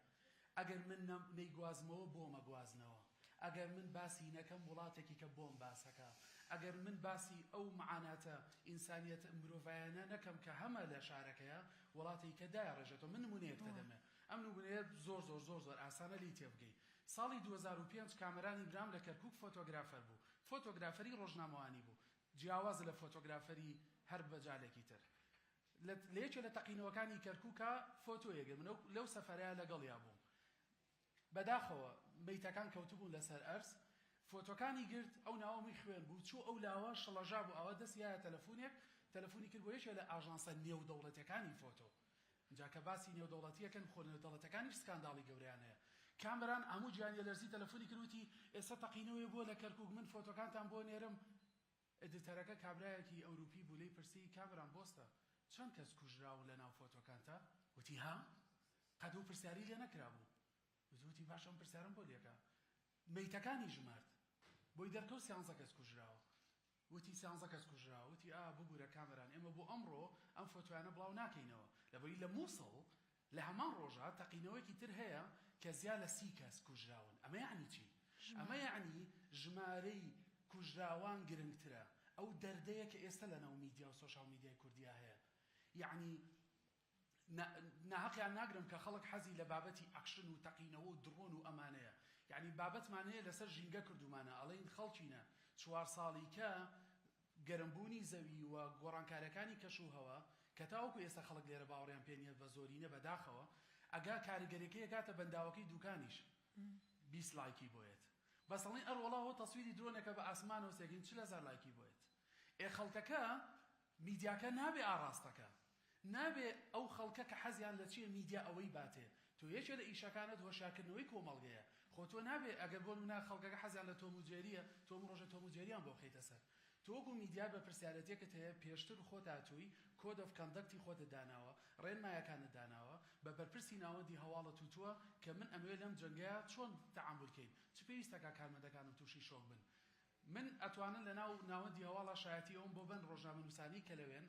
ئەگەر من نەیگوازمەوە بۆم ئەگوازنەوە ئەگەر من باسی نەکەم وڵاتێکی کە بۆم باسەکا ئەگەر من باسی ئەو معاناتە ئینسانیەتە مرۆڤایانە نەکەم کە هەمە لە شارەکەیا وڵاتێکی کە دایەڕێژێتەوە من نمونەیەک تەدەمێ ئەم نمونەیە زۆر زۆر زۆر زۆر ئاسانە لێی تێبگەی ساڵی 2005 کامەرانی برام لە کەرکوک فۆتۆگرافەر بوو فۆتۆگرافەری ڕۆژنامەوانی بوو جیاوازە لە فۆتۆگرافەری هەر مەجالێکی تر لە لە یەکێ لە تەقینەوەکانی کەرکوکا فۆتۆیەک گرت من لەو سەفەرەیا لەگەڵیا بووم بەداخەوە مەیتەکان کەوتبوون لەسەر ئەرز فۆتۆکانی گرت ئەو ناوەمی خوێن بوو چوو ئەو لاوە شڵەژا بوو ئاوا دەستی یایە تەلەفونێک تەلەفونی کرد بۆ یەکێ لە ئاژانسە نێودەوڵەتیەکانی فۆتۆ جا کە باسی نێودەوڵەتیەکەن خۆ نێودەڵەتەکانیش سکانداڵی گەورەیان هەیە کامەران هەموو گیانی لەرزی تەلەفونی کرد وتی ئێستا تەقینەوەی بووە لە کەرکوک من فۆتۆکانتان بۆ نێرم editor ەکە کابرایەکی ئەوروپی بوو لێی پرسی، کامەران بۆستە، چەند کەس کوژراون لە ناو فۆتۆکانتا؟ وتی، ها؟ قەت ئەو پرسیارەی لێ نەکرابوو. وتی، باشە ئەم پرسیارەم بۆ لێکە. مەیتەکانی ژمارد. بۆی دەرکەوت سیانزە کەس کوژراوە. وتی، سیانزە کەس کوژراوە. وتی، ئا، ببورە کامەران، ئێمە بۆ ئەمڕۆ ئەم فۆتۆیانە بڵاو ناکەینەوە. لەبەری لە موسڵ لە هەمان ڕۆژا تەقینەوەیەکی تر هەیە کە زیا لە 30 کەس کوژراون. ئەمە یەعنی چی؟ ئەمە یەعنی ژمارەی کوژراوان گرنگترە. ئەو دەردەیە کە ئێستا لە ناو میدیا و سۆشیال میدیای کوردیا هەیە. یەعنی ناهەقیان ناگرم کە خەڵک حەزی لە بابەتی ئەکشن و تەقینەوە و دڕۆن و ئەمانەیە. یەعنی بابەتمان هەیە لەسەر ژینگە کردوومانە ئەڵێین خەڵکینە چوار ساڵیکە گەرمبوونی زەوی و گۆڕانکاریەکانی کەش و هەوا کە تاوەکو ئێستا خەڵک لێرە باوەڕیان پێ نیە بە زۆرینە بە داخەوە ئەگا کاریگەریەکەی ئەگاتە بەنداوەکەی دوکانیش 20 لایکی بۆ یەت بەس ئەڵێن ئەروەڵا هۆ تەسویری درۆنێکە بە ئاسمانەوە سێکین 40 هەزار لایکی بۆ یەت ئێ خەڵکەکە میدیاکە نابێ ئاڕاستەکە نابێ ئەو خەڵکە کە حەزیان لە چیە میدیا ئەوەی باتێ تۆ یەکێ لە ئیشەکانت هۆشیارکردنەوەی کۆمەڵگەیە خۆ تۆ نابێ ئەگەر بۆ نمونە خەڵکەکە حەزیان لە تۆم و جێریە تۆ هەموو ڕۆژێ تۆم و جێریان بۆ بخەیتە سەر تۆ وەکو میدیا بەرپرسیارێتیەکت هەیە پێشتر خۆت هاتووی code of conduct ی خۆتت داناوە ڕێنمایەکانت داناوە بە بەرپرسی ناوەندی هەواڵت وتووە کە من ئەمەوێ لەم جەنگەیا چۆن تەعامول کەین چ پێویستەکا کارمەندەکانم توشی شۆک بن من ئەتوانن لە ناو ناوەندی هەواڵا شایەتی ئەوم بۆ بەن ڕۆژنامەنووسانی کە لەوێن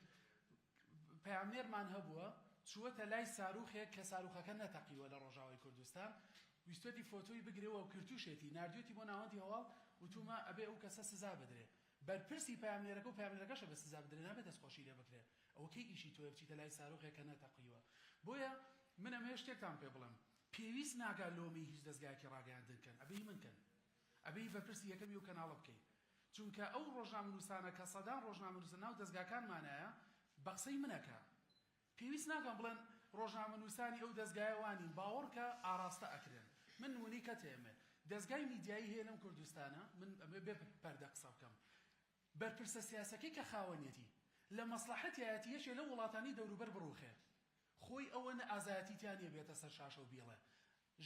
پەیامنێرمان هەبووە چووەتە لای ساروخێک کە ساروخەکە نەتەقیوە لە ڕۆژاوای کوردستان ویستوەتی فۆتۆی بگرێ و کردوشێتی ناردوێتی بۆ ناوەندی هەواڵ وتومە ئەبێ ئەو کەسە سزا بدرێ بەرپرسی پەیامنێرەکە و پەیامنێرەکەشە بە سزا بدرێ نابێت دەستخۆشی لێ بکرێ ئەوە کەی ئیشی تۆیە بچیتە لای ساروخێک کە نەتەقیوە بۆیە من ئەمەوێ شتێکتان پێ بڵێم پێویست ناکا لۆمەی هیچ دەزگایەکی ڕاگەیاندن کەن ئەبێ هی من کەن ئەبێ بەرپرسی یەکەمی ئەو کەناڵە بکەی چونکە ئەو ڕۆژنامەنووسانە کە سەدان ڕۆژنامەنووس لە ناو دەزگاکانمانایە بە قسەی منەکە پێویست ناکەم بڵێن ڕۆژنامەنووسانی ئەو دەزگایە وانین باوەڕکە ئاراستە ئەکرێن من نمونەی کەتێمێ دەزگای میدیایی هەیە لەم کوردستانە من ئەمێ بێ پەردە قسە بکەم بەرپرسە سیاسەکەی کە خاوەنیەتی لە مەسڵەحەتیایەتی یەکێ لەو وڵاتانی دەوروبەر بڕوخێ خۆی ئەوەنە ئازایەتی تیا نیە بێتە سەر شاشە و بیڵێ.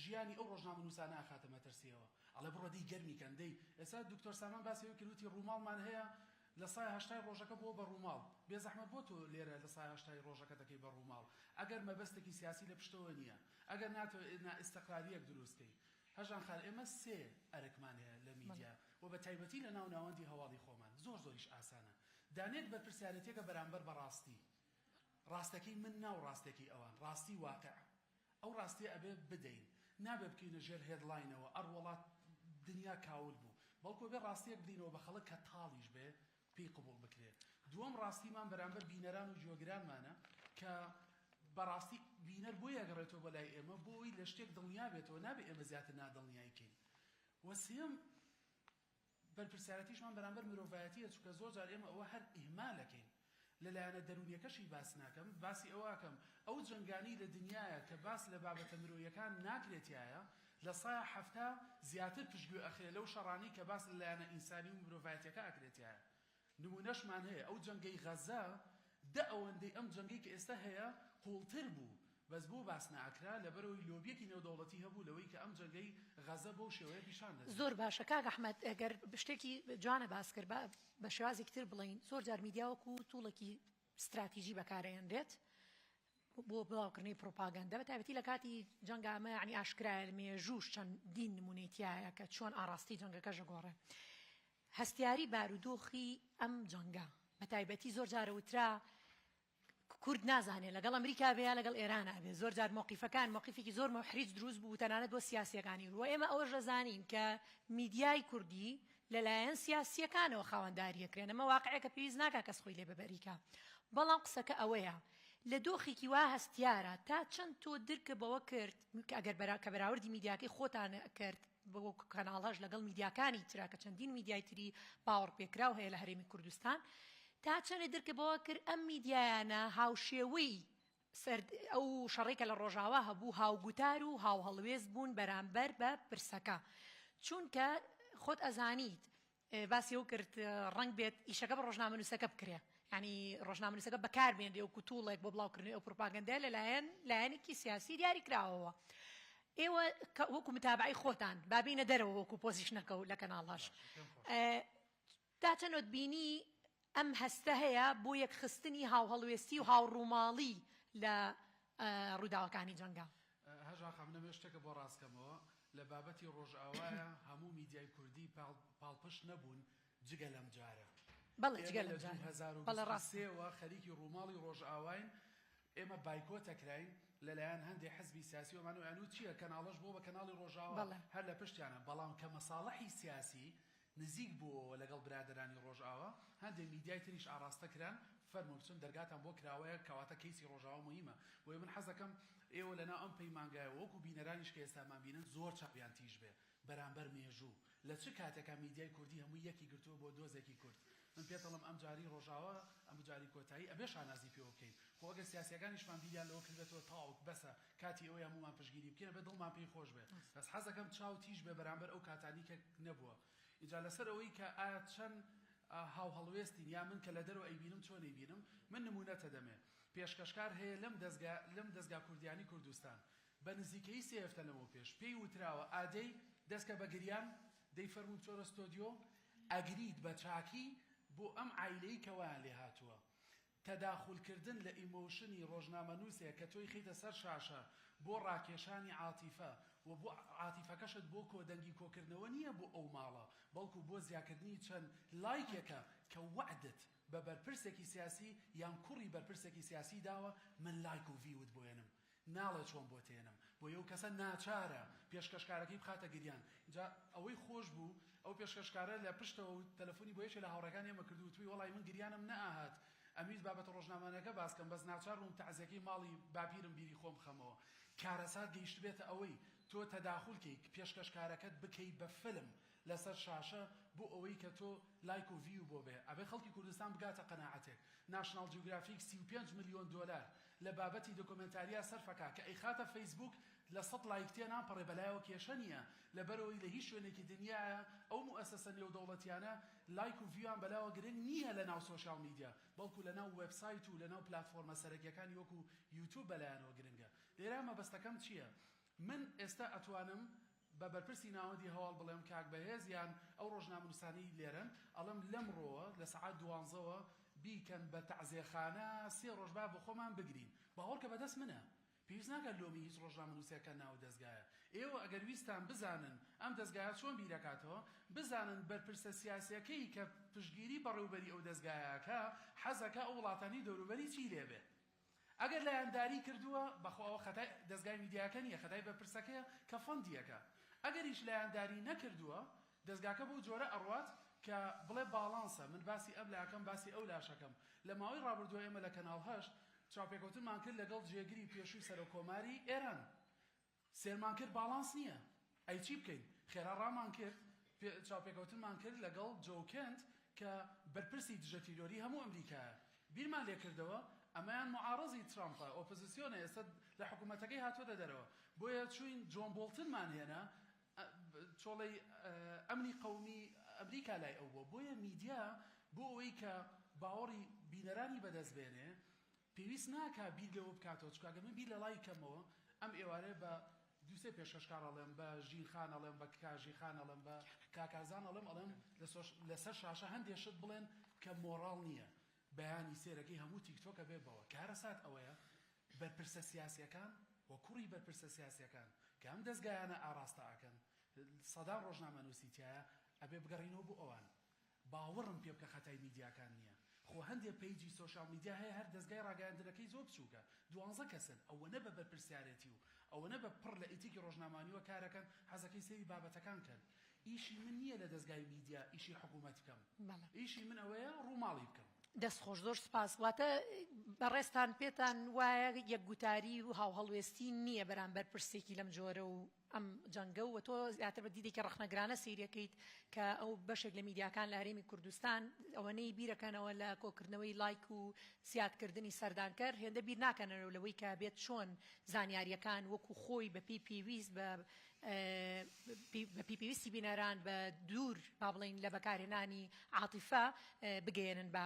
ژیانی ئەو ڕۆژنامەنووسانە ئەخاتە مەترسیەوە. ئەڵێ بڕۆ دەی گەرمی کەن دەی. ئێستا دکتۆر سامان باسی ئەوەی کرد وتی ڕووماڵمان هەیە لە سای هەشتای ڕۆژەکە بووە بە ڕووماڵ. بێزەحمەت بۆ تۆ لێرە لە سای هەشتای ڕۆژەکە دەکەی بە ڕووماڵ ئەگەر مەبەستێکی سیاسی لە پشتەوە نییە، ئەگەر ناتەوێ نائیستقرارییەک دروست کەی. هەژان خان ئێمە سێ ئەرکمان هەیە لە میدیا و بە تایبەتی لە ناو ناوەندی هەواڵی خۆمان. زۆر زۆریش ئاسانە. دانێک بەرپرسیارێتیەکە بەرامبەر بە ڕاستی. ڕاستەکەی من نا و ڕاستەکەی ئەوان، ڕاستی واقع. ئەو ڕاستیە ئەبێ بدەین. نابێ بکەینە ژێر headline ەوە ئەڕوەڵا دنیا کاول بوو. بەڵکو ئەبێ ڕاستیەک بدەینەوە بە خەڵک کە تاڵیش بێ پێی قبوڵ بکرێ. دووەم ڕاستیمان بەرامبەر بینەران و گوێگرانمانە کە بەڕاستی بینەر بۆیە ئەگەڕێتەوە بۆ لای ئێمە بۆ ئەوەی لە شتێک دڵنیا بێتەوە نابێ ئێمە زیاتر نادڵنیای کەین. وە سێیەم بەرپرسیارەتیشمان بەرامبەر مرۆڤایەتیە چونکە زۆر جار ئێمە ئەوە هەر ئیهمال ئەکەین. لە لایەنە دەروونیەکەشی باس ناکەم، باسی ئەوە ئەکەم ئەو جەنگانەی لە دنیایە کە باس لە بابەتە مرۆیەکان ناکرێ تیایا 70% زیاتر پشتگوێ ئەخرێ لەو شەڕانەی کە باس لە لایەنە ئینسانی و مرۆڤایەتیەکە ئەکرێ تیایا. نموونەشمان هەیە ئەو جەنگەی غەزە دە ئەوەندەی ئەم جەنگەی کە ئێستا هەیە قووڵتر بوو بەس بۆ باس نەئەکرا لەبەرئەوەی لۆبیەکی نێودەوڵەتی هەبوو لەوەی کە ئەم جەنگەی غەزە بەو شێوەیە پیشان دەدرێت. زۆر باشە کاک ئەحمەد گەر شتێکی جوانە باس کرد با بە شێوازێکی تر بڵێین زۆر جار میدیا وەکو tool ێکی ستراتیجی بەکارئەهێنرێت بۆ بڵاوکردنەوەی پروپاگەندە بە تایبەتی لە کاتی جەنگا ئەمە یعنی ئاشکرایە مێژووش چەندین نمونەی تایە کە چۆن ئاڕاستی جەنگەکەش ئەگۆڕێ هەستیاری بارودۆخی ئەم جەنگە بە تایبەتی زۆر جارە وترا کورد نازانێ لەگەڵ ئەمریکا بێ یا لەگەڵ ئێرانا بێ زۆر جار مەوقیفەکان مەوقیفێکی زۆر موحریج دروست بوو تەنانەت بۆ سیاسیەکانی و ئێمە ئەوەش دەزانین کە میدیای کوردی لەلایەن سیاسیەکانەوە خاوەنداریەکرێن ئەمە واقعێکە پێویست ناکا کەس خۆی لێ بەبەریکا بەڵام قسەکە ئەوەیە لە دۆخێکی وا هەستیارە تا چەند تۆ درکە بەوە کرد کە ئەگەر بەرا کە بەراوردی میدیاکەی خۆتان کرد بۆ کەناڵەش لەگەڵ میدیاکانی ترا کە چەندین میدیای تری باوەڕپێکراو هەیە لە هەرێمی کوردستان تا چەنێ درکە بەوە کرد ئەم میدیایانە هاوشێوەی سەر ئەو شەڕەی کە لە ڕۆژاوا هەبوو هاوگوتار و هاوهەڵوێست بوون بەرامبەر بە پرسەکە چونکە خۆت ئەزانیت باسی ئەو کرد ڕەنگ بێت ئیشەکە بە ڕۆژنامەنووسەکە بکرێ یعنی ڕۆژنامەنووسەکە بەکاربێنرێ وەکو tool ێک بۆ بڵاوکردنەوەی ئەو پروپاگەندەیە لەلایەن لایەنێکی سیاسی دیاریکراوەوە ئێوە وەکو متابعی خۆتان بابینە دەرەوە وەکو position ەکە و لە کەناڵاش تا چەنۆت بینی ئەم هەستە هەیە بۆ یەکخستنی هاوهەڵوێستی و هاوڕووماڵی لە ڕووداوەکانی جەنگا؟ هەژار خان من ئەمەوێ شتێکە بۆ ڕاست کەمەوە لە بابەتی ڕۆژئاوایە هەموو میدیای کوردی پاڵپشت نەبوون جگە لەم جارە. بەڵێ جگە ئێمە لەم لە جارە. بەڵێ ڕاستە. 2023 وە خەریکی ڕووماڵی ڕۆژئاواین ئێمە بایکۆت ئەکراین لەلایەن هەندێ حزبی سیاسی و ئەمانە و ئەیانوت چییە کەناڵەش بووە بە کەناڵی ڕۆژئاوا بەڵێ. هەر لە پشتیانە بەڵام کە مەساڵحی سیاسی نزیک بووەوە لەگەڵ برادەرانی ڕۆژئاوا، هەندێ میدیای تریش ئاڕاستە کران، فەرموو بچن دەرگاتان بۆ کراوەیە، کەواتە کەیسی ڕۆژئاوا موهیمە، بۆیە من حەزەکەم ئێوە لەناو ئەم پەیمانگایە وەکو بینەرانیش کە ئێستامان بینن زۆر چاویان تیژ بێ بەرامبەر مێژوو، لە چ کاتێکا میدیای کوردی هەمووی یەکی گرتووە بۆ دۆزێکی کورد؟ من پێتەڵێم ئەمجاری ڕۆژئاوا ئەمجاری کۆتایی ئەبێ شانازی پێوە بکەین، خۆ ئەگەر سیاسیەکانیشمان بیریان لەوە کردبێتەوە تەواو بەسە کاتی ئەوەیە هەموومان پشتگیری بکەین ئەبێ دڵمان پێی خۆش بێ بەس حەزەکەم چاو تیژ بێ بەرامبەر ئەو کاتانی کە نەبووە ئینجا لەسەر ئەوەی کە ئایا چەند هاوهەڵوێستین یا من کە لە دەرەوە ئەیبینم چۆن ئەیبینم من نمونەت ئەدەمێ پێشکەشکار هەیە لەم دەزگا لەم دەزگا کوردیانی کوردستان بە نزیکەیی سێ هەفتە لەمەو پێش پێی وتراوە ئادەی دەستکە بە گریان دەی فەرموو بچۆرە ستۆدیۆ ئەگریت بە چاکی بۆ ئەم عایلەی کە وایان لێ هاتووە تەداخول کردن لە emotion ی ڕۆژنامەنووسێک کە تۆی خەیتە سەر شاشە بۆ ڕاکێشانی عاتیفە و بۆ عاتیفەکەشت بۆ کۆدەنگی کۆکردنەوە نییە بۆ ئەو ماڵە بەڵکو بۆ زیاکردنی چەند لایکێکە کە وەعدت بە بەرپرسێکی سیاسی یان کوڕی بەرپرسێکی سیاسی داوە من لایک و view ت بۆ ێنم ناڵێ چۆن بۆت هێنم بۆیە ئەو کەسە ناچارە پێشکەشکارەکەی بخاتە گریان جا ئەوەی خۆش بوو ئەو پێشکەشکارە لە پشتەوە و تەلەفۆنی بۆ یەکێ لە هاوڕێکانی ئێمە کرد و وتوی وەڵای من گریانم نەئەهات ئەمویست بابەتە ڕۆژنامانەکە باس کەم بەس ناچار بووم تەعزیەکەی ماڵی باپیرم بیری خۆم بخەمەوە کارەسات گەیشتبێتە ئەوەی تۆ تەداخول کەی پێشکەشکارەکەت بکەی بە فلم لەسەر شاشە بۆ ئەوەی کە تۆ لایک و view بۆ بێ ئەبێ خەڵکی کوردستان بگاتە قەناعەتێک ناشناڵ جیوگرافیک 35 ملیۆن دۆلار لە بابەتی دۆکۆمێنتاریا سەرفەکا کە ئەیخاتە فەیسبووک لە سەد لایک تێناپەڕێ بەلایەوە کێشە نیە لەبەرئەوەی لە هیچ شوێنێکی دنیایا ئەو موئەسەسە نێودەوڵەتیانە لایک و view یان بەلاوە گرنگ نیە لەناو social media بەڵکو لەناو وێبسایت و لەناو پلاتفۆرمە سەرەکیەکانی وەکو یوتوب بەلایانەوە گرنگە لێرا مەبەستەکەم چیە؟ من ئێستا ئەتوانم بە بەرپرسی ناوەندی هەواڵ بڵێم کاک بەهێز یان ئەو ڕۆژنامەنووسانەی لێرەن ئەڵێم لەمڕۆوە لە سەعات دوانزەوە بیکەن بە تەعزێخانە سێ ڕۆژ با بۆخۆمان بگرین باوەڕکە بەدەست منە پێویست ناکات لۆمی هیچ ڕۆژنامەنووسێک کەن ناو دەزگایە. ئێوە ئەگەر ویستتان بزانن ئەم دەزگایە چۆن بیرەکاتەوە، بزانن بەرپرسە سیاسیەکەی کە پشتگیری بەڕێوبەری ئەو دەزگایە ئەکا حەزەکا ئەو وڵاتانەی دەوروبەری چی لێبێ. ئەگەر لایەنداری کردووە بەخۆ ئەوە خەتای دەزگای میدیاکە نیە خەتای بەرپرسەکەیە کە fund ی ئەکا. ئەگەریش لایەنداری نەکردووە دەزگاکە بەو جۆرە ئەڕوات کە بڵێ باڵانسە من باسی ئەم لاکەم باسی ئەو لاشەکەم. لە ماوەی ڕابردووە ئێمە لە کەناڵ هەشت چاوپێکەوتنمان کرد لەگەڵ جێگری پێشووی سەرۆک کۆماری ئێران. سێرمان کرد باڵانس نییە. ئەی چی بکەین؟ خێرا ڕامان کرد، چاوپێکەوتنمان کرد لەگەڵ جۆو کێنت کە بەرپرسی دژە تیرۆری هەموو ئەمریکایە. بیرمان لێ کردەوە ئەمەیان موعارەزی ترامپە، ئۆپۆزیسیۆنە، ئێستا لە حکوومەتەکەی هاتووەتە دەرەوە. بۆیە چووین جۆن بۆڵتنمان هێنا، چۆڵەی ئەمنی قەومی ئەمریکا لای ئەو بووە. بۆیە میدیا بۆ ئەوەی کە باوەڕی بینەرانی بەدەست بێنێ پێویست ناکا بیر لەوە بکاتەوە، چونکە ئەگەر من بیر لە لای کەمەوە ئەم ئێوارەیە بە دوو سێ پێشکەشکار ئەڵێم، بە ژین خان ئەڵێم، بە کاژی خان ئەڵێم، بە کاکارزان ئەڵێم، ئەڵێم لەسەر شاشە هەندێ شت بڵێن کە مۆڕاڵ نییە. بەیانی سێرەکەی هەموو تیکتۆک ئەبێ بەوە. کارەسات ئەوەیە بەرپرسە سیاسیەکان و کوڕی بەرپرسە سیاسیەکان کە ئەم دەزگایانە ئاڕاستە ئەکەن سەدان ڕۆژنامەنووسی تیایە ئەبێ بگەڕینەوە بۆ ئەوان. باوەڕم پێ بکە خەتای میدیاکان نییە. خۆ هەندێ page ی social media هەیە هەر دەزگای ڕاگەیاندنەکەی زۆر بچووکە دوانزە کەسن ئەوەنە بە بەرپرسیارێتی و ئەوەنە بە پڕ لە ئیتیکی ڕۆژنامانیوە کارەکەن حەزەکەی سەیری بابەتەکان کەن ئیشی من نییە لە دەزگای میدیا ئیشی حکوومەت بکەم ئیشی من ئەوەیە ڕووماڵی بکەم. دەست خۆش زۆر سپاس. واتە بەڕێزتان پێتان وایە یەک گوتاری و هاوهەڵوێستی نییە بەرامبەر پرسێکی لەم جۆرە و ئەم جەنگە و تۆ زیاتر بە دیدێکی ڕەخنەگرانە سەیرەکەیت کە ئەو بەشێک لە میدیاکان لە هەرێمی کوردستان ئەوەنەی بیرەکەنەوە لە کۆکردنەوەی لایک و زیادکردنی سەردانکەر هێندە بیر ناکەنەوە لەوەی کە بێت چۆن زانیاریەکان وەکو خۆی بەپێی پێویست بە بەپێی پێویستی بینەران بە دوور با بڵێین لە بەکارهێنانی عاتیفە بگەیەنن بە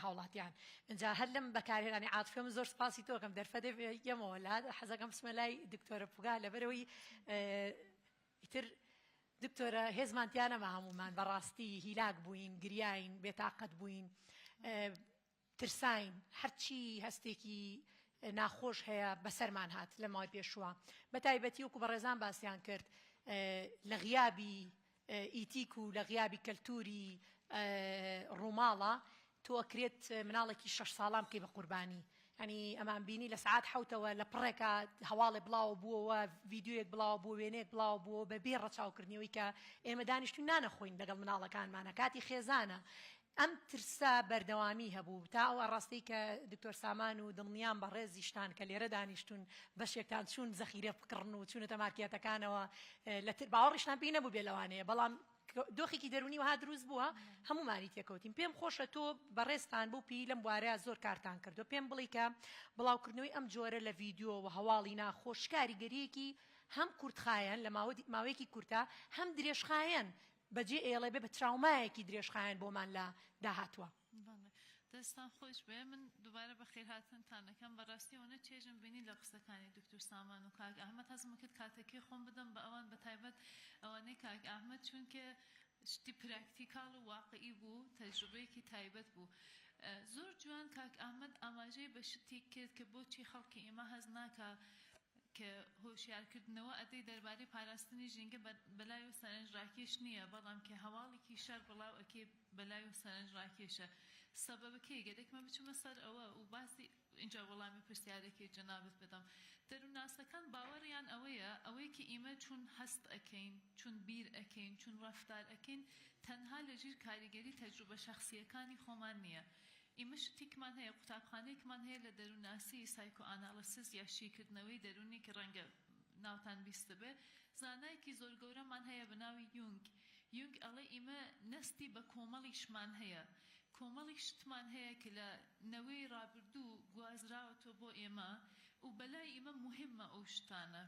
هاوڵاتیان. ئینجا هەر لەم بەکارهێنانی عاتیفە من زۆر سپاسی تۆ ئەکەم دەرفەتێ یەمەوە لە حەزەکەم بچمە لای دکتۆرە پوگا لەبەرەوەی ئیتر دکتۆرە هێزمان تیا نەما هەموومان بەڕاستی هیلاک بووین گریاین بێتاقەت بووین ترساین، هەرچی هەستێکی ناخۆش هەیە بەسەرمان هات لە ماوەی پێشووە، بەتایبەتی وەکو بەڕێزان باسیان کرد لە غیابی ئیتیک و لە غیابی کەلتوری ڕووماڵە تۆ ئەکرێت مناڵێکی شەش ساڵان بکەی بە قوربانی ینی ئەمان بینی لە سعات حوتەوە لە پڕێکا هەواڵێ بڵاوە بووەوە ڤیددیوەک بڵاو بۆ وێنەیەک بڵاو بووە بە بێ ڕەچاوکردنەوەی کە ئێمە دانیشتوین نانەخۆین لەگەڵ مناڵەکانمانە کاتی خێزانە ئەم ترسە بەردەوامی هەبوو تا ئەو ئاڕاستەی کە دکتۆر سامان و دڵنیام بەڕێزیشتان کە لێرە دانیشتوون بەشێکتان چوون زەخیرە بکڕن و چوونەتە مارکێتەکانەوە لە تر باوەڕیشتان پێی نەبوو بێ لەوانەیە بەڵام دۆخێکی دەرونی وەها دروست بووە هەمومانی تێکەوتین پێم خۆشە تۆ بەڕێزتان بۆ پێی لەم بوارە زۆر کارتان کردو پێم بڵی کە بڵاوکردنەوەی ئەم جۆرە لە ڤیدیۆ و هەواڵی ناخۆش کاریگەریەکی هەم کورتخایەن لە ماوەیەکی کورتە هەم درێژخایەن بەجێ ئێڵێ بێ بە تراومایەکی درێژخایەن بۆمان لە داهاتوە. بەڵێ دەستتان خۆش بێ من دووبارە بەخێرهاتنتان ئەکەم بەڕاستی ئەوەنە چێژم بینی لە قسەکانی دکتور سامان و کاک ئەحمەد حەزم کرد کاتەکەی خۆم بدەم بە ئەوان بەتایبەت ئەوانەی کاک ئەحمەد چونکە شتی practical و واقعی بوو تەجروبەیەکی تایبەت بوو زۆر جوان کاک ئەحمەد ئاماژەی بە شتێک کرد کە بۆچی خەڵکی ئێمە هەست ناکا کە هۆشیارکردنەوە ئەدەی دەربارەی پاراستنی ژینگە بەلایەوە سەرنجڕاکێش نییە، بەڵام کە هەواڵێکی شەڕ بڵاو ئەکەی بەلایەوە سەرنجڕاکێشە. سەبەبەکەی گەرەکمە بچمە سەر ئەوە و باسی ئینجا وەڵامی پرسیارەکەی جەنابت بدەم. دەروونناسەکان باوەڕیان ئەوەیە ئەوەی کە ئیمە چون هەست ئەکەین، چون بیر ئەکەین، چون ڕەفتار ئەکەین تەنها لەژیر کاریگەری تەجروبە شەخسییەکانی خۆمان نییە. ئیمە شتیکمان هەیە، قوتابخانەیەکمان هەیە لە دەروونناسی، psychoanalysis، یا شیکردنەوەی دەروونی کە ڕەنگە ناوتان بیستبێ، زانایەکی زۆر گەورەمان هەیە بە ناوی یونگ. یونگ ئەڵێ ئیمە نەستی بە کۆمەڵیشمان هەیە، کۆمەڵی شتمان هەیە کە لە نەوەی ڕابردوو گوازراوەتەوە بۆ ئێمە و بەلای ئیمە موهیممە ئەو شتانە.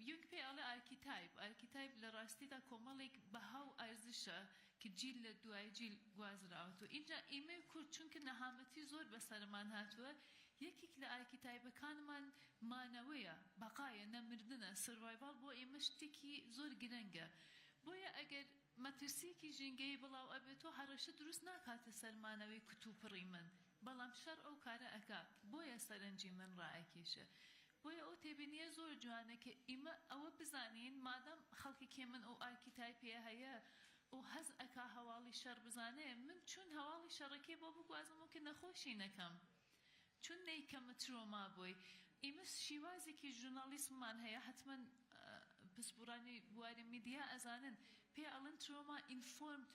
یونگ پێی ئەڵێ archetype، archetype لە ڕاستیدا کۆمەڵێک بەها و ئەرزشە کە جیل لە دوای جیل گوازراوەتەوە. ئینجا ئیمەی کورد چونکە نەهامەتی زۆر بەسەرمان هاتووە، یەکێک لە archetype ەکانمان مانەوەیە، بەقایە، نەمردنە، survival بۆ ئێمە شتێکی زۆر گرنگە. بۆیە ئەگەر مەترسییەکی ژینگەیی بڵاو ئەبێتۆ هەڕەشە دروست ناکاتە سەر مانەوەی کوتوپڕی من، بەڵام شەڕ ئەو کارە ئەکا، بۆیە سەرنجی من ڕائەکێشێ. بۆیە ئەو تێبینییە زۆر جوانە کە ئیمە ئەوە بزانین مادام خەڵکێکی من ئەو archetype ەیە هەیە و حەز ئەکا هەواڵی شەڕ بزانێ، من چون هەواڵی شەڕەکەی بۆ بگوازم و کە نەخۆشی نەکەم. چون نەیکەمە ترۆما بۆی. ئیمە شیوازێکی ژورناڵیسممان هەیە حەتمەن پسپوڕانی بواری میدیا ئەزانن پێی ئەڵێن trauma informed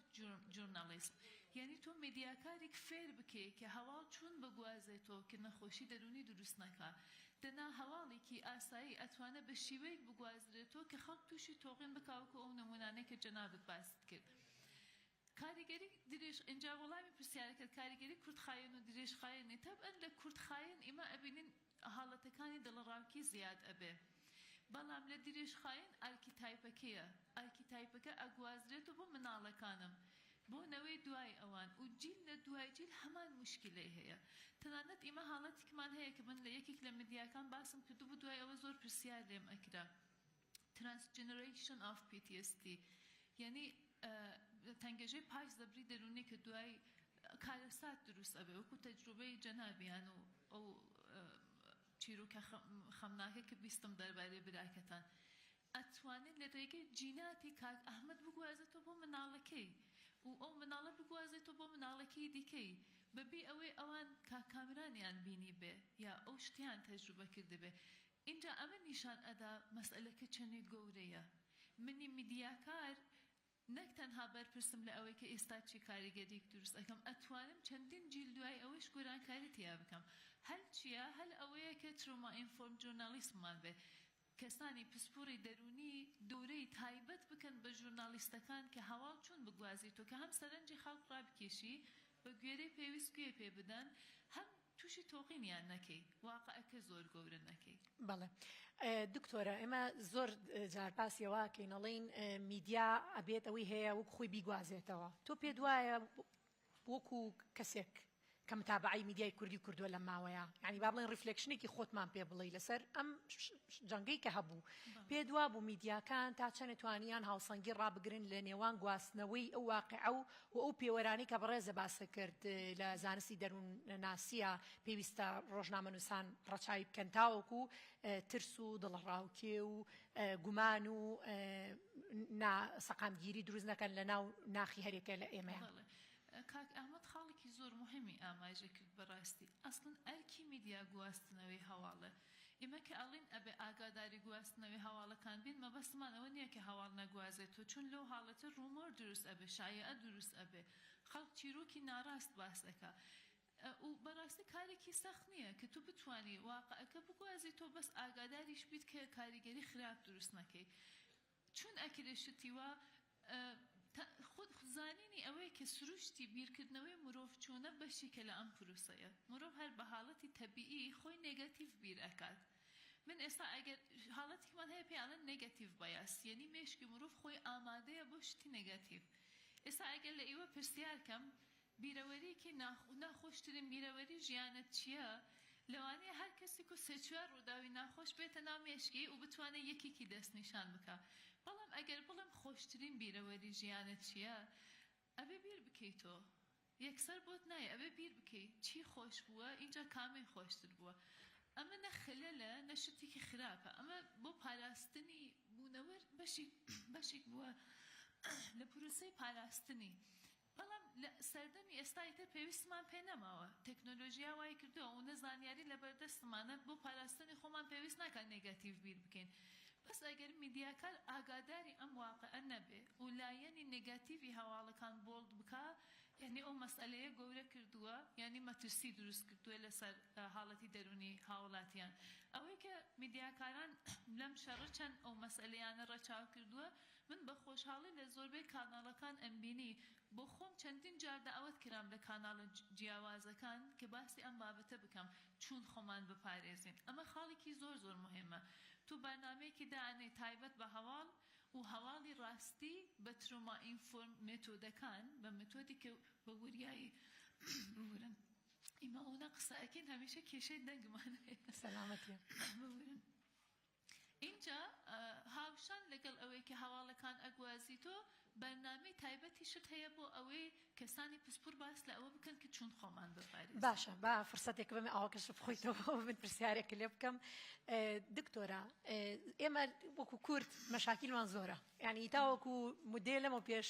journalism یانی تۆ میدیاکاریک فێر بکەی کە هەواڵ چون بگوازێتۆ کە نەخۆشی دەروونی دروست نەکا دەنا هەواڵێکی ئاسایی ئەتوانێ بە شیوەیەک بگوازرێتۆ کە خەڵک توشی تۆقین بکا وەکو ئەو نمونانەی کە جەنابت باست کرد. کاریگەری درێژ ئینجا وەڵامی پرسیارەکەت کاریگەری کورتخایەن و درێژخایەنی تەبعەن لە کورتخایەن ئیمە ئەبینین حاڵەتەکانی دڵەڕاوکێ زیاد ئەبێ بەڵام لە درێژخایەن archetype ەکەیە archetype ەکە ئەگوازرێتەوە بۆ مناڵەکانم بۆ نەوەی دوای ئەوان و جیل لە دوای جیل هەمان موشکیلەی هەیە تەنانەت ئیمە حاڵەتیکمان هەیە کە من لە یەکێک لە میدیاکان باسم کردبوو دوای ئەوە زۆر پرسیار لێم ئەکرا Transgeneration of PTSD یانی تەنگەژەی پاش زەبری دەروونی کە دوای کارەسات دروست ئەبێ وەکو تەجروبەی جەنابیان و ئەو چیرۆکە خەمناکە کە بیستم دەربارەی براکەتان ئەتوانێت لە رێگەی جیناتی کاک ئەحمەد بگوازێتەوە بۆ مناڵەکەی و ئەو مناڵە بگوازێتەوە بۆ مناڵەکەی دیکەی بەبێ ئەوەی ئەوان کاک کامرانیان بینیبێ یا ئەو شتیان تەجروبە کردبێ ئینجا ئەمە نیشان ئەدا مەسئەلەکە چەنێک گەورەیە. منی میدیاکار نەک تەنها بەرپرسم لە ئەوەی کە ئێستا چی کاریگەریک دروست ئەکەم، ئەتوانم چەندین جیل دوای ئەوەیش گۆرانکاری تیا بکەم. هەل چیە؟ هەل ئەوەیە کە trauma informed journalism مان بێ. کەسانی پسپوڕی دەروونی دەورەی تایبەت بکەن بە ژورنالیستەکان کە هەواڵ چۆن بگوازیتۆ کە هەم سەرنجی خەڵک ڕابکێشی بە گوێرەی پێویست گوێ پێ بدەن هەم توشی تۆقینیان نەکەی واقعەکە زۆر گەورە نەکەی. بەڵێ دکتۆرە ئێمە زۆر جار باسی ئەوە ئەکەین ئەڵێین میدیا ئەبێت ئەوەی هەیە وەک خۆی بیگوازێتەوە تۆ پێت وایە وەکو کەسێک کە متابعەی میدیای کوردی کردووە لەم ماوەیە یعنی با بڵێن reflection ێکی خۆتمان پێ بڵێ لەسەر ئەم جەنگەی کە هەبوو پێت وابوو میدیاکان تا چەند توانیان هاوسەنگی ڕابگرن لە نێوان گواستنەوەی ئەو واقعە و و ئەو پێوەرانەی کە بەڕێزە باست کرد لە زانستی دەروونناسییە پێویستە ڕۆژنامەنووسان ڕەچاوی بکەن تاوەکو ترس و دڵەڕاوکێ و گومان و نا سەقامگیری دروست نەکەن لە ناو ناخی هەرێکە لە ئێمەیان. بەڵێ کاک ئەحمەد خاڵێکی زۆر موهیمی ئاماژە کرد بەڕاستی ئەسڵەن ئەرکی میدیا گواستنەوەی هەواڵە ئیمە کە ئەڵێین ئەبێ ئاگاداری گواستنەوەی هەواڵەکان بین مەبەستمان ئەوە نیە کە هەواڵ نەگوازێتەوە چون لەو حاڵەتە rumor دروست ئەبێ شایعە دروست ئەبێ خەڵک چیرۆکی ناڕاست باس ئەکا و بەڕاستی کارێکی سەخت نیە کە تۆ بتوانی واقعەکە بگوازیتەوە بەس ئاگاداریش بیت کە کاریگەری خراپ دروست نەکەی چون ئەکرێ شتی وا خود زانینی ئەوەیە کە سروشتی بیرکردنەوەی مرۆڤ چۆنە بەشیکە لە ئەم پروسەیە. مرۆڤ هەر بە حاڵەتی تەبیعی خۆی نێگەتیڤ بیر ئەکات. من ئێستا ئەگەر حاڵەتیکمان هەیە پێی ئەڵێن negative bias یەنی مێشکی مرۆڤ خۆی ئامادەیە بۆ شتی نێگەتیڤ. ئێستا ئەگەر لە ئیوە پرسیار کەم بیرەوەریەکی ناخۆشترین بیرەوەری ژیانت چیە؟ لەوانەیە هەر کەسێک و سێ چوار ڕووداوی ناخۆش بێتە ناو مێشکی و بتوانێت یەکێکی دەستنیشان بکا بەڵام ئەگەر بڵێم خۆشترین بیرەوەری ژیانت چیە ئەبێ بیر بکەیتۆ یەکسەر بۆت نایە ئەبێ بیر بکەی چی خۆش بووە ئینجا کامەی خۆشتر بووە ئەمە نە خلەلە نە شتێکی خراپە ئەمە بۆ پاراستنی بوونەوەر بەشیک بەشێک بووە لە پروسەی پاراستنی بەڵام لە سەردەمی ئێستا ئیتر پێویستمان پێ نەماوە، تەکنۆلۆژیا وای کردووە ئەونە زانیاری لەبەردەستمانە بۆ پاراستنی خۆمان پێویست ناکات نێگەتیڤ بیر بکەین، بەس ئەگەر میدیاکار ئاگاداری ئەم واقعە نەبێ و لایەنی نێگەتیڤی هەواڵەکان bold بکا یانی ئەو مەسئەلەیە گەورە کردووە یانی مەترسی دروست کردووە لەسەر حاڵەتی دەروونی هاوڵاتیان. ئەوەی کە میدیاکاران لەم شەڕە چەند ئەو مەسئەلەیانە ڕەچاو کردووە من بە خۆشحاڵی لە زۆربەی کاناڵەکان ئەمبینی، بۆ خۆم چەندین جار دەعوەت کرام لە کاناڵە جیاوازەکان کە باسی ئەم بابەتە بکەم چون خۆمان بپارێزین ئەمە خاڵێکی زۆر زۆر موهیمە تۆ بەرنامەیەکی دائەنێی تایبەت بە هەواڵ و هەواڵی ڕاستی بە trauma informed مێتۆدەکان بە مێتۆدی کە بە وریایی ببورن. ئیمە ئەوەنە قسە ئەکەین هەمیشە کێشەی دەنگمان هەیە. سەلامەتی. ببورن. ئینجا هاوشان لەگەڵ ئەوەی کە هەواڵەکان ئەگوازیتۆ، بەرنامەی تایبەتیشت هەیە بۆ ئەوەی کەسانی پسپور باس لە ئەوە بکەن کە چون خۆمان بپارێزین. باشە با فرسەتێک بەمێ ئاوەکەش بخۆیتەوە من پرسیارێک لێ بکەم دکتۆرە ئێمە وەکو کورد مەشاکیلمان زۆرە یعنی تاوەکو مدێ لەمە پێش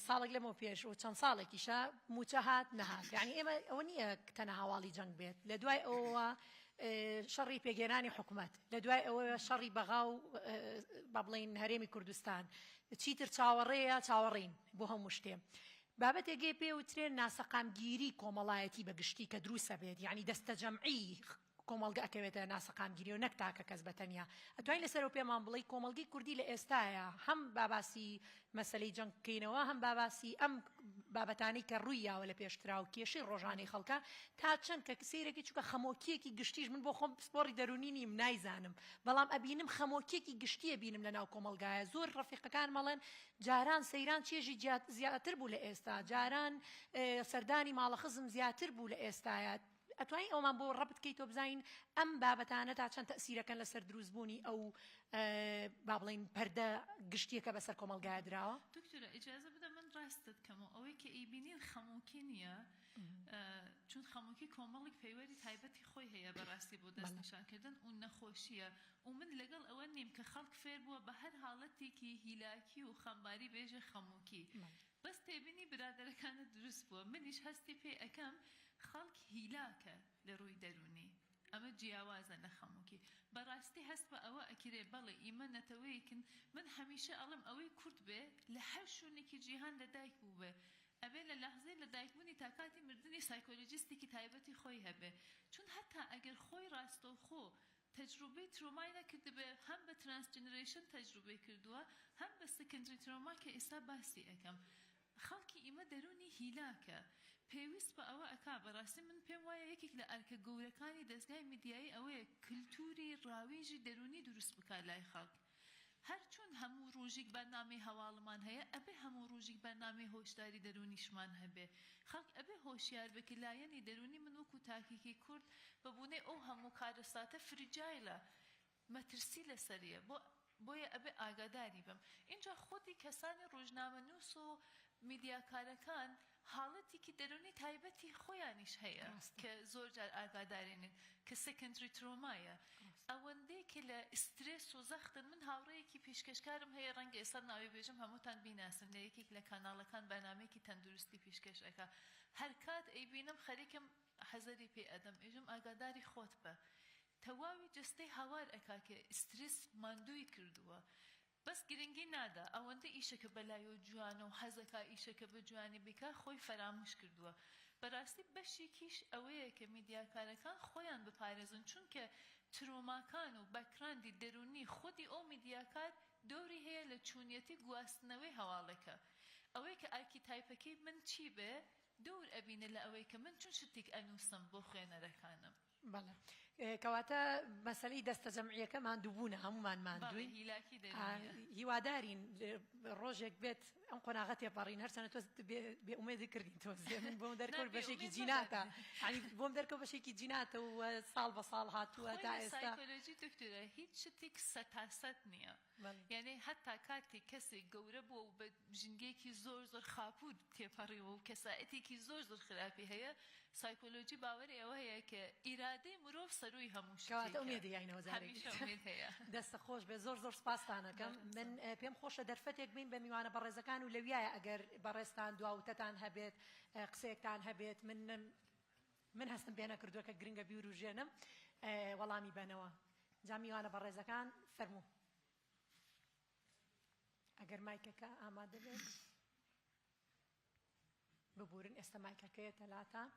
ساڵێک لەمەو پێش و چەند ساڵێکیشە موچە هات نەهات یعنی ئێمە ئەوە نییە تەنە هەواڵی جەنگ بێت لە دوای ئەوە شەڕی پێگەێنانی حکوومەت لە دوای ئەوە شەڕی بەغا و با بڵین هەرێمی کوردستان چیتر چاوەڕێیە چاوەڕین بۆ هەموو شتێ بابەتێکێ پێ وترێن ناسەقامگیری کۆمەڵایەتی بە گشتی کە دروسە بێت یعنی دەستەجەمعی کۆمەڵگە ئەکەوێتە ناسەقامگیری و نەک تاکە کەس بە تەنیا. ئەتوانی لەسەرەوە پێمان بڵێی کۆمەڵگەی کوردی لە ئێستایا هەم با باسی مەسەلەی جەنگ بکەینەوە هەم با باسی ئەم بابەتانەی کە ڕووی یاوە لە پێشترا و کێشەی ڕۆژانەی خەڵکە تا چەند کە سەیرەکی چونکە خەمۆکیەکی گشتیش من بۆ خۆم پسپۆڕی دەروونی نیم نایزانم بەڵام ئەبینم خەمۆکیەکی گشتی ئەبینم لە ناو کۆمەڵگایە زۆر ڕەفیقەکانم ئەڵێن جاران سەیران چێژی زیاتر بوو لە ئێستا جاران سەردانی ماڵە خزم زیاتر بوو لە ئێستایا ئەتوانی ئەوەمان بۆ ڕەبت کەیتەوە بزانین ئەم بابەتانە تا چەند تەئسیرەکەن لەسەر دروستبوونی ئەو با بڵێین پەردە گشتیەکە بەسەر کۆمەڵگایە دراوە؟ دکتۆرە ئیجازە بدە من ڕاستت کەمەوە ئەوەی کە ئەیبینین خەمۆکی نییە چون خەمۆکی کۆمەڵێک پەیوەری تایبەتی خۆی هەیە بەڕاستی بۆ دەستنیشانکردن و نەخۆشییە و من لەگەڵ ئەوە نیم کە خەڵک فێر بووە بە هەر حاڵەتێکی هیلاکی و خەمباری بێژێ خەمۆکی بەس تێبینی برادەرەکانت دروست بووە منیش هەستی پێ ئەکەم خەڵک هیلاکە لە ڕووی دەروونی ئەمە جیاوازە لە خەمۆکی بەڕاستی هەست بە ئەوە ئەکرێ بەڵێ ئیمە نەتەوەیەکن من هەمیشە ئەڵێم ئەوەی کورد بێ لە هەر شوێنێکی جیهان لە دایک بووبێ ئەبێ لە لەحزەی لە دایک بوونی تا کاتی مردنی سایکۆلۆجیستێکی تایبەتی خۆی هەبێ چون هەتا ئەگەر خۆی ڕاستەوخۆ تەجروبەی ترۆمای نەکردبێ هەم بە transgeneration تەجروبەی کردووە هەم بە secondary trauma کە ئێستا باسی ئەکەم خەڵکی ئیمە دەروونی هیلاکە پێویست بە ئەوە ئەکا بەڕاستی من پێم وایە یەکێک لە ئەرکە گەورەکانی دەزگای میدیایی ئەوەیە کلتوری ڕاوێژی دەروونی دروست بکا لای خەڵک هەر چون هەموو ڕوژیک بەرنامەی هەواڵمان هەیە ئەبێ هەموو ڕوژیک بەرنامەی هۆشداری دەروونیشمان هەبێ خەڵک ئەبێ هۆشیار بێ کە لایەنی دەروونی من وەکوو تاکێکی کورد بە بوونەی ئەو هەموو کارەساتە fragile ە مەترسی لەسەریە بۆ بۆیە ئەبێ ئاگاداری بم ئینجا خودی کەسانی ڕۆژنامەنووس و میدیاکارەکان حاڵەتێکی دەروونی تایبەتی خۆیانیش هەیە کە زۆر جار ئاگاداری نین کە secondary trauma یە ئەوەندەی کە لە ئیسترێس و زەختن من هاوڕێیەکی پیشکەشکارم هەیە ڕەنگە ئێستا ناوی بێژم هەمووتان بیناسن لە یەکێک لە کاناڵەکان بەرنامەیەکی تەندروستی پیشکەش ئەکا هەرکات ئەیبینم خەریکم حەزەری پێ ئەدەم ئێژم ئاگاداری خۆت بە تەواوی جەستەی هاوار ئەکا کە ئیسترس ماندووی کردووە بەس گرنگی نادا ئەوەندە ئیشەکە بەلایەوە جوانە و حەزەکا ئیشەکە بە جوانی بیکا خۆی فەراموش کردووە بەراستی بەشێکیش ئەوەیە کە میدیاکارەکان خۆیان بپارێزن چونکە ترۆماکان و background ی دەرونی خودی ئەو میدیاکار دەوری هەیە لە چونیەتی گواستنەوەی هەواڵەکە ئەوەی کە archetype ەکەی من چی بێ دەور ئەبینێ لە ئەوەی کە من چون شتیک ئەنوسم بۆ خوێنەرەکانم. بەڵێ کەواتە مەسەلەی دەستەجەمعیەکە ماندووبوونە هەموومان ماندووین هیوادارین ڕۆژێک بێت ئەم قۆناغە تێپەڕین هەرچەنە تۆ بێ ئومێدی کردین تۆزێ من بۆم دەرکەوت بەشێکی جیناتە یعنی بۆم دەرکەوت بەشێکی جیناتە و ساڵ بە ساڵ هاتووە تا ئێستا سایکۆلۆژی دکتۆرە هیچ شتێک سەتاسەت نییە یانی هەتا کاتێک کەسێک گەورە بووە و بە ژینگەیەکی زۆر زۆر خاپوور تێپەڕیوە و کەسایەتێکی زۆر زۆر خراپی هەیە، سایکۆلۆجی باوەری ئەوە هەیە کە ئیرادەی مرۆڤ سەرووی هەموو کەواتە شتێکە. ئومێدی یاینەوە جارێکی هەمیشە تر. ئومێد هەیە. دەستت خۆش بێت زۆر زۆر سپاستان ئەکەم. من پێم خۆشە دەرفەتێک بین بە میوانە بەڕێزەکان و لەویایە ئەگەر بەڕێزتان دوا وتەتان هەبێت قسەیەکتان هەبێت من من هەستم پێ نەکردووە کە گرنگە بیوروژێنم وەڵامی بەنەوە. جا میوانە بەڕێزەکان فەرموو. ئەگەر مایکەکە ئامادە بێت ببورن ئێستا مایکەکەیە تەلاتان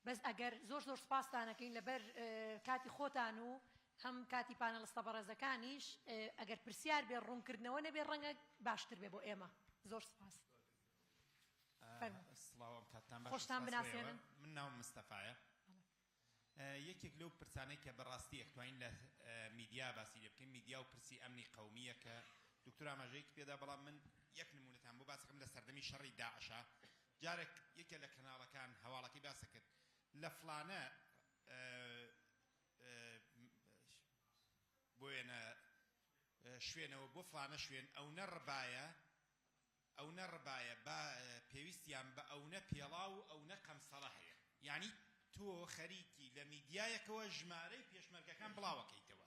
بەس ئەگەر زۆر زۆر سپاستانەکەین لەبەر کاتی خۆتان و هەم کاتی پانەڵستە بەڕێزەکانیش ئەگەر پرسیار بێ ڕوونکردنەوە نەبێ ڕەنگە باشتر بێ بۆ ئێمە زۆر سپاس. سڵاو ئەم کاتتان باش خۆشتان بناسێنن. من ناوم مستەفایە. یەکێک لەو پرسانەی کە بەڕاستی ئەتوانین لە میدیا باسی لێ بکەین میدیا و پرسی ئەمنی قەومییە کە دکتۆر ئاماژەیەکی پێدا بەڵام من یەک نمونەتان بۆ باسەکەم لە سەردەمی شەڕی داعشا جارێک یەکێ لە کەناڵەکان هەواڵەکەی باسە کرد. لە فڵانە بۆ وێنە شوێنەوە بۆ فڵانە شوێن ئەونە ڕبایە ئەونە ڕبایە با پێویستیان بە ئەونە پێڵاو و ئەونە قەمسەڵە هەیە یانی تۆ خەریکی لە میدیایەکەوە ژمارەی پێشمەرگەکان بڵاوەکەیتەوە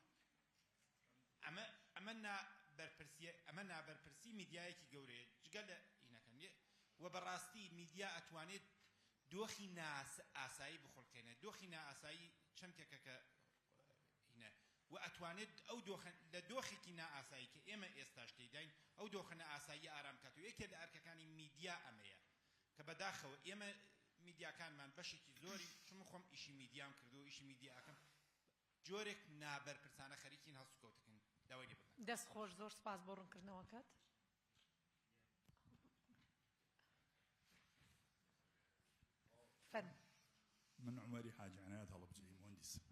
ئەمە ئەمە نا بەرپرسیە ئەمە نابەرپرسی میدیایەکی گەورەیە جگە لە ئینەکەن و بەڕاستی میدیا ئەتوانێت دۆخی نا ئاسایی بخوڵقێنێت دۆخی نائاسایی چەمکێکە کە هینە و ئەتوانێت ئەو دۆخە لە دۆخێکی نائاسایی کە ئێمە ئێستاش تێیداین ئەو دۆخە نائاساییە ئارام بکات و یەکێ لە ئەرکەکانی میدیا ئەمەیە کە بەداخەوە ئێمە میدیاکانمان بەشێکی زۆری چون من خۆم ئیشی میدیام کردووە ئیشی میدیا ئەکەم جۆرێک نابەرپرسانە خەریکین هەڵسوکەوتەکەن داوای لێبوردن. دەست خۆش زۆر سپاس بۆ ڕوونکردنەوەکەت. فەرموو. من عومەری حاجی عینایەت هەڵەبجەیی موهەندیسم.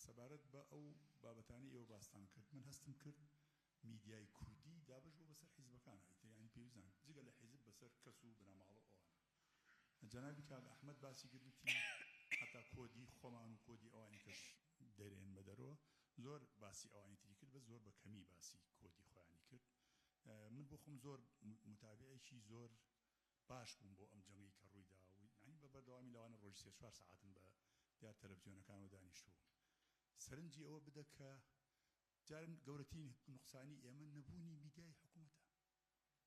سەبارەت بە ئەو بابەتانەی ئێوە باستان کرد من هەستم کرد میدیای کوردی دابەش بووە بەسەر حیزبەکانا ئیتر یانی پێویست ناکات جگە لە حیزب بەسەر کەس و بنەماڵە و ئەوانە جەنابی کاک ئەحمەد باسی کرد وتی حەتا کۆدی خۆمان و کۆدی ئەوانی کەش دەرێنمە دەرەوە زۆر باسی ئەوانی تری کرد بەس زۆر بە کەمی باسی کۆدی خۆیانی کرد من بۆ خۆم زۆر متابعێکی زۆر باش بووم بۆ ئەم جەنگەی کە ڕوویدا و یانی بە بەردەوامی لەوانە ڕۆژی سێ چوار سەعاتم بە دیار تەلەفزیۆنەکانەوە دانیشتبووم سەرنجی ئەوە بدە کە جارن گەورەترین نوقسانی ئێمە نەبوونی میدیای حکوومەتە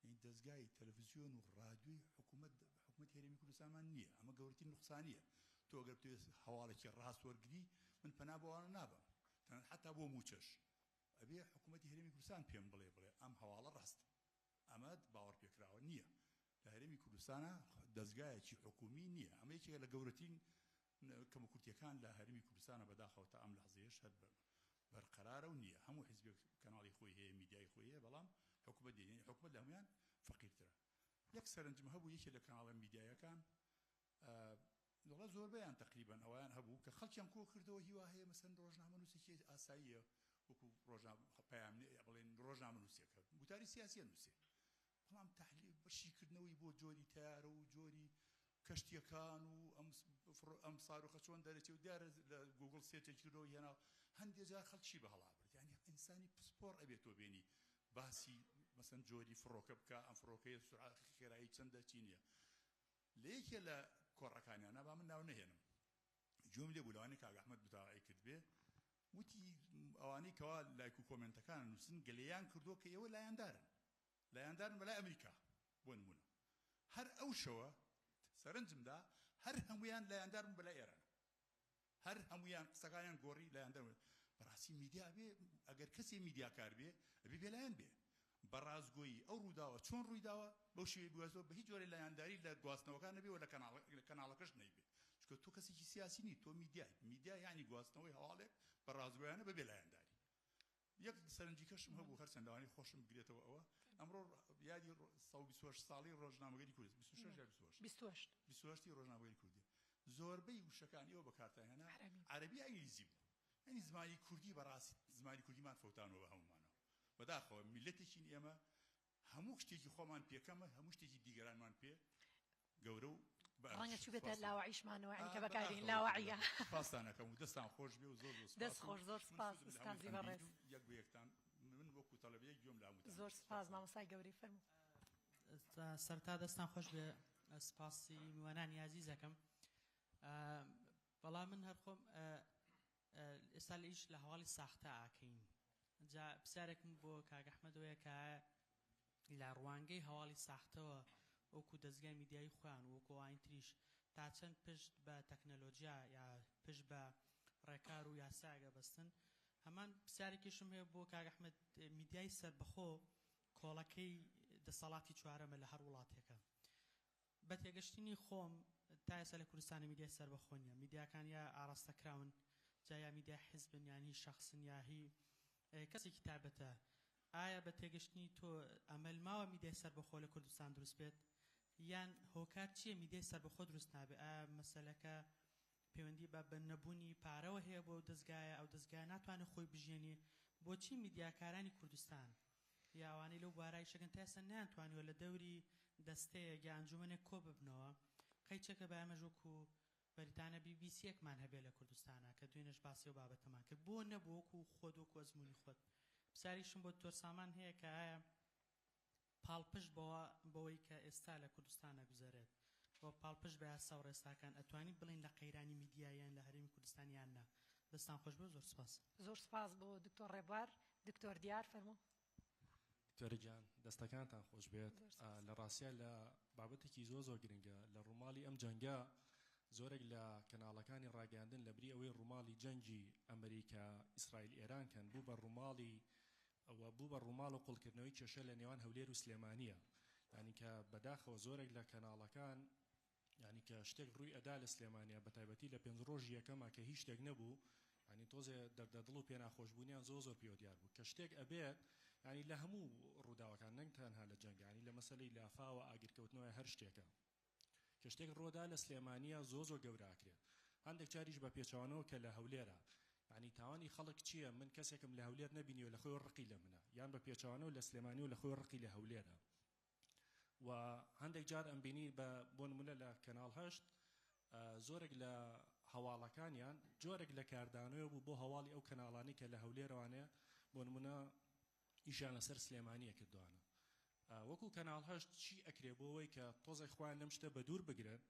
یعنی دەزگای تەلەفزیۆن و ڕادیۆی حکوومەت حکوومەتی هەرێمی کوردستانمان نییە ئەمە گەورەترین نوقسانیە تۆ ئەگەر بتەوێت هەواڵێکی ڕاست وەرگری من پەنا بۆ ئەوانە نابەم تەنانەت حەتا بۆ مووچەش ئەبێ حکوومەتی هەرێمی کوردستان پێم بڵێ بڵێ ئەم هەواڵە ڕاستە ئەمە باوەڕپێکراوە نییە. لە هەرێمی کوردستانا دەزگایەکی حکوومی نییە. ئەمە یەکێکە لە گەورەترین کەموکورتییەکان لە هەرێمی کوردستانا بەداخەوە تا ئەم لەحزەیەش هەر بەرقەرارە و نییە. هەموو حیزبێک کەناڵی خۆی هەیە، میدیای خۆی هەیە، بەڵام حکوومەت نییە. یانی حکوومەت لە هەموویان فەقیرترە. یەک سەرنجم هەبوو یەکێ لە کەناڵە میدیایەکان وەڵا زۆربەیان تەقریبەن ئەوەیان هەبوو کە خەڵکیان کۆ کردەوە هیوا هەیە مەسەن ڕۆژنامەنووسێکی ئاساییە وەکو ڕۆژنامە پەیامنێ بڵێن ڕۆژنامەنووسێکە گوتاری سیاسیە نووسێ بەڵام تەحلیل شیکردنەوەی بۆ جۆری تەیارە و جۆری کەشتیەکان و ئەم ئەم ساروخە چۆن دەرەچێ و دیارە لە گوگڵ search ێکی کردەوە هێنا هەندێ جار خەڵکی بە هەڵا برد یعنی ئینسانی پسپۆڕ ئەبێت تۆ بێنی باسی مەسەن جۆری فڕۆکە بکە ئەم فڕۆکەیە سرعە خێرایی چەندە چی نییە لە یەکێ لە کۆڕەکانیانا با من ناو نەهێنم گوێم لێ بوو لەوانەیە کاک ئەحمەد متابەعەی کردبێ وتی ئەوانەی کەوا لایک و کۆمێنتەکان نووسن گلەیان کردووە کە ئێوە لایەندارن لایەندارن بەلای ئەمریکا بۆ نمونە هەر ئەو شەوە سەرنجمدا هەر هەمویان لایەندار بوون بەلای ئێران هەر هەموویان قسەکانیان گۆڕی لایەن دەر بەڕاستی میدیا بێ ئەگەر کەسێ میدیاکار بێ ئەبێ بێلایەن بێ بە ڕاستگۆیی ئەو ڕووداوە چۆن ڕوویداوە بەو شێوەیە بگوازەوە بە هیچ جۆرێ لایەنداری لە گواستنەوەکان نەبێ و لە کەناڵ لە کەناڵەکەش نەیبێ چونکە تۆ کەسێکی سیاسی نیت تۆ میدیایت میدیا یانی گواستنەوەی هەواڵێک بە ڕاستگۆیانە بەبێ لایەنداری یەک سەرنجی کەشم هەبوو هەرچەند لەوانەیە خۆشم بگرێتەوە ئەوە ئەمڕۆ یادی 128 ساڵی ڕۆژنامەگەری کوردی 26 یا 28 28 28 ڕۆژنامەگەری کوردی زۆربەی وشەکانی ئێوە بەکارتان هێنا عەرەبی یا ئینگلیزی بوو یعنی زمانی کوردی بەڕاستی زمانی کوردیمان فەوتانەوە بە هەمومانەوە بەداخەوە میلەتێکین ئێمە هەموو شتێکی خۆمان پێکەمە هەموو شتێکی دیگەرانمان پێ گەورە و ڕەنگە چوبێتە لاوەعیشمانەوە یعنی کە بەکاری لاوەعیە. سپاستان ئەکەم و دەستان خۆش بێ و زۆر زۆر سپاس دەست خۆش زۆر سپاس ئوستازی بەڕێز. یەک بە یەکتان من وەکو تەلەبەیەک گوێم لە هەمووتان زۆر سپاس مامۆستای گەورەی فەرموو. سەرەتا دەستان خۆش بێ سپاسی میوانانی ئازیز ئەکەم بەڵام من هەر خۆم ئێستا لە ئیش لە هەواڵی ساختە ئاکەین جا پرسیارێکم بۆ کاک ئەحمەد ئەوەیە کە لە ڕوانگەی هەواڵی ساختەوە وەکو دەزگای میدیایی خۆیان و وەکو ئەوانی تریش تا چەند پشت بە تەکنەلۆجیا یا پشت بە ڕێکار و یاسایەک ئەبەستن؟ هەمان پرسیارێکیشم هەیە بۆ کاک ئەحمەد میدیای سەربەخۆ کۆڵەکەی دەسەڵاتی چوارەمە لە هەر وڵاتێکە بە تێگەشتنی خۆم تا ئێستا لە کوردستان میدیای سەربەخۆ نییە میدیاکان یا ئاڕاستە کراون جا یا میدیای حزبن یان هی شەخسن یا هی کەسێکی تایبەتە ئایا بە تێگەشتنی تۆ ئەمەل ماوە میدیای سەربەخۆ لە کوردستان دروست بێت یان هۆکار چییە میدیای سەربەخۆ دروست نابێ ئایا مەسەلەکە پەیوەندی بە بە نەبوونی پارەوە هەیە بۆ ئەو دەزگایە ئەو دەزگایە ناتوانێت خۆی بژیێنی بۆچی میدیاکارانی کوردستان یا ئەوانەی لەو بوارە ئیشەکەن تا ئێستا نەیانتوانیوە لە دەوری دەستەیەک یا ئەنجومەنێک کۆ ببنەوە. قەیچەکە با ئێمەش وەکو بەریتانیا بی بی سیەکمان هەبێ لە کوردستانا کە دوێنێش باسی ئەو بابەتەمان کرد بۆ نەبوو وەکو خۆت وەکو ئەزموونی خۆت پرسیاریشم بۆ دکتۆر سامان هەیە کە ئایا پاڵپشت بەوە بەوەی کە ئێستا لە کوردستان ئەگوزەرێت و پاڵپشت بە یاسا و ڕێساکان ئەتوانین بڵێین لە قەیرانی میدیاییان لە هەرێمی کوردستان یان نا؟ دەستان خۆش بێ و زۆر سوپاس. زۆر سوپاس بۆ دکتۆر ڕێبوار. دکتۆر دیار فەرموو. دکتۆرە گیان دەستەکانتان خۆش بێت. زۆر سوپاس. لە ڕاستیا لە بابەتێکی زۆر زۆر گرنگە لە ڕووماڵی ئەم جەنگە زۆرێک لە کەناڵەکانی ڕاگەیاندن لە بری ئەوەی ڕووماڵی جەنگی ئەمریکا ئیسرائیل ئێران کەن بوو بە ڕووماڵی و بوو بە ڕووماڵ و قوڵکردنەوەی کێشە لە نێوان هەولێر و سلێمانیە یانی کە بەداخەوە زۆرێک لە کەناڵەکان یانی کە شتێک ڕووی ئەدا لە سلێمانیا بەتایبەتی لە پێنج ڕۆژی یەکەما کە هیچ شتێک نەبوو یانی تۆزێ دەردەدڵ و پێناخۆشبوونیان زۆر زۆر پێوە دیار بوو کە شتێک ئەبێت یانی لە هەموو ڕووداوەکان نەک تەنها لە جەنگ یانی لە مەسەلەی لافاوە ئاگرکەوتنەوە هەر شتێکە کە شتێک ڕوودا لە سلێمانیا زۆر زۆر گەورە ئەکرێت هەندێک جاریش بە پێچەوانەوە کە لە هەولێرە یانی تاوانی خەڵک چییە من کەسێکم لە هەولێر نەبینیوە لە خۆی ڕقی لە منە یان بە پێچەوانەوە لە سلێمانی و لە خۆی ڕقی لە هەولێرە و هەندێک جار ئەمبینی بە بۆ نمونە لە کەناڵ هەشت زۆرێک لە هەواڵەکانیان جۆرێک لە کاردانەوە بوو بۆ هەواڵی ئەو کەناڵانی کە لە هەولێرەوانەیە بۆ نمونە ئیشیان لەسەر سلێمانیە کردوانە وەکو کەناڵ هەشت چی ئەکرێ بۆ ئەوەی کە تۆزێک خۆیان لەم شتە بەدوور بگرن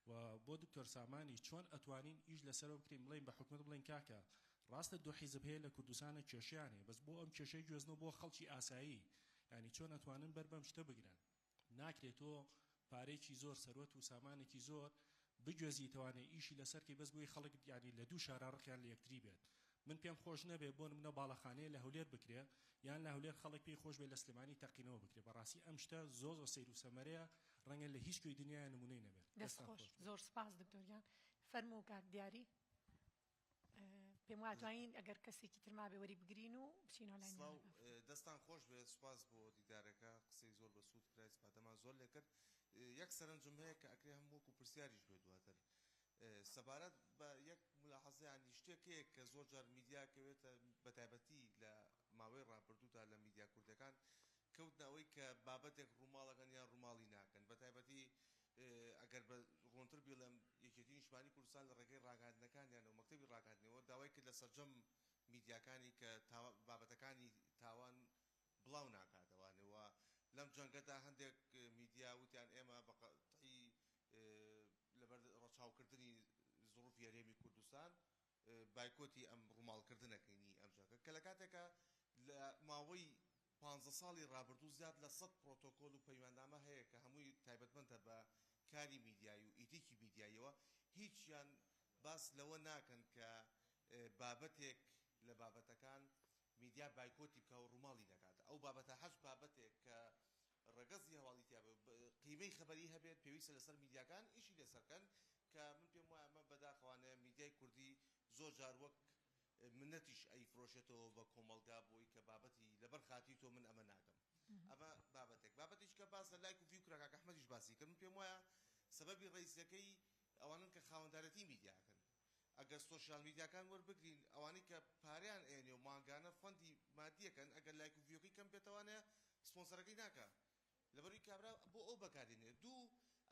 و بۆ دکتۆر سامانی چۆن ئەتوانین ئیش لەسەرەوە بکرین بڵێین بە حکومەت بڵێین کاکە ڕاستە دوو حیزب هەیە لە کوردستانە کێشەیان هەیە بەس بۆ ئەم کێشەی گوێزنەوە بۆ خەڵکی ئاسایی یانی چۆن ئەتوانن بەر بەم شتە بگرن ناکرێ تۆ پارەیەکی زۆر سەروەت و سامانێکی زۆر بگوێزیتەوانێ ئیشی لەسەر کەی بەس بۆی خەڵک یانی لە دوو شارا ڕقیان لە یەکتری بێت من پێم خۆش نەبێ بۆ نمونە باڵەخانەیە لە هەولێر بکرێ یان لە هەولێر خەڵک پێی خۆش بێ لە سلێمانی تەقینەوە بکرێ بەڕاستی ئەم شتە زۆر زۆر سەیر و سەمەرەیە ڕەنگە لە هیچ کوێی دنیایا نمونەی نەبێت دەست دەستتان خۆش خۆش بێت. زۆر سپاس دکتۆر گیان فەرموو کاک دیاری پێم وایە توانین ئەگەر کەسێکی تر مابێ وەری بگرین و بچینەوە لای سڵاو میوانەکان. دەستان خۆش بێت سوپاس بۆ دیدارەکە قسەی زۆر بەسوود کرا ئیسفادەمان زۆر لێکرد یەک سەرنجم هەیە کە ئەکرێ هەم وەکو پرسیاریش بێت دواتر سەبارەت بە یەک ملاحەزە یانی شتێک هەیە کە زۆر جار میدیا کەوێتە بەتایبەتی لە ماوەی ڕابردوودا لە میدیا کوردەکان کەوتنە ئەوەی کە بابەتێک ڕووماڵەکەن یان ڕووماڵی ناکەن بەتایبەتی ئەگەر بە ڕوونتر بیڵێم یەکێتی نیشتمانی کوردستان لە ڕێگەی ڕاگەیاندنەکانیانەوە مەکتەبی ڕاگەیاندنەوە داوای کرد لە سەرجەم میدیاکانی کە بابەتەکانی تاوان بڵاو ناکاتەوانێ و لەم جەنگەدا هەندێک میدیا وتیان ئێمە بە قەتعی لەبەر ڕەچاوکردنی زڕوفی هەرێمی کوردستان بایکۆتی ئەم ڕووماڵکردنەکەینی ئەم جەنگە کە لە کاتێکا لە ماوەی پانزە ساڵی ڕابردوو زیاد لە سەد پرۆتۆکۆل و پەیماننامە هەیە کە هەمووی تایبەتمەندە بە کاری میدیایی و ئیتیکی میدیاییەوە هیچیان باس لەوە ناکەن کە بابەتێک لە بابەتەکان میدیا بایکۆتی بکا و ڕووماڵی نەکات ئەو بابەتە هەچ بابەتێک کە ڕەگەزی هەواڵی تیا بێ و قیمەی خەبەری هەبێت پێویستە لەسەر میدیاکان ئیشی لەسەر بکەن کە من پێم وایە ئەمە بەداخەوانەیە میدیای کوردی زۆر جار وەک منەتیش ئەیفرۆشێتەوە بە کۆمەڵگا بۆی کە بابەتی لەبەر خاتری تۆ من ئەمە ناکەم ئەمە بابەتێک بابەتێکی کە باس لە لایک و ڤیو کرا کاک ئەحمەدیش باسی کرد من پێم وایە سەبەبی ڕەئیسیەکەی ئەوانەن کە خاوەندارێتی میدیاکەن ئەگەر سۆشیال میدیاکان وەربگرین ئەوانەی کە پارەیان ئەیەنێ و مانگانە fund ی مادیەکەن ئەگەر لایک و view ەکەی کەم بێتەوانێ سپۆنسەرەکەی ناکا لەبەروی کابرا بۆ ئەو بەکاردێنێ دوو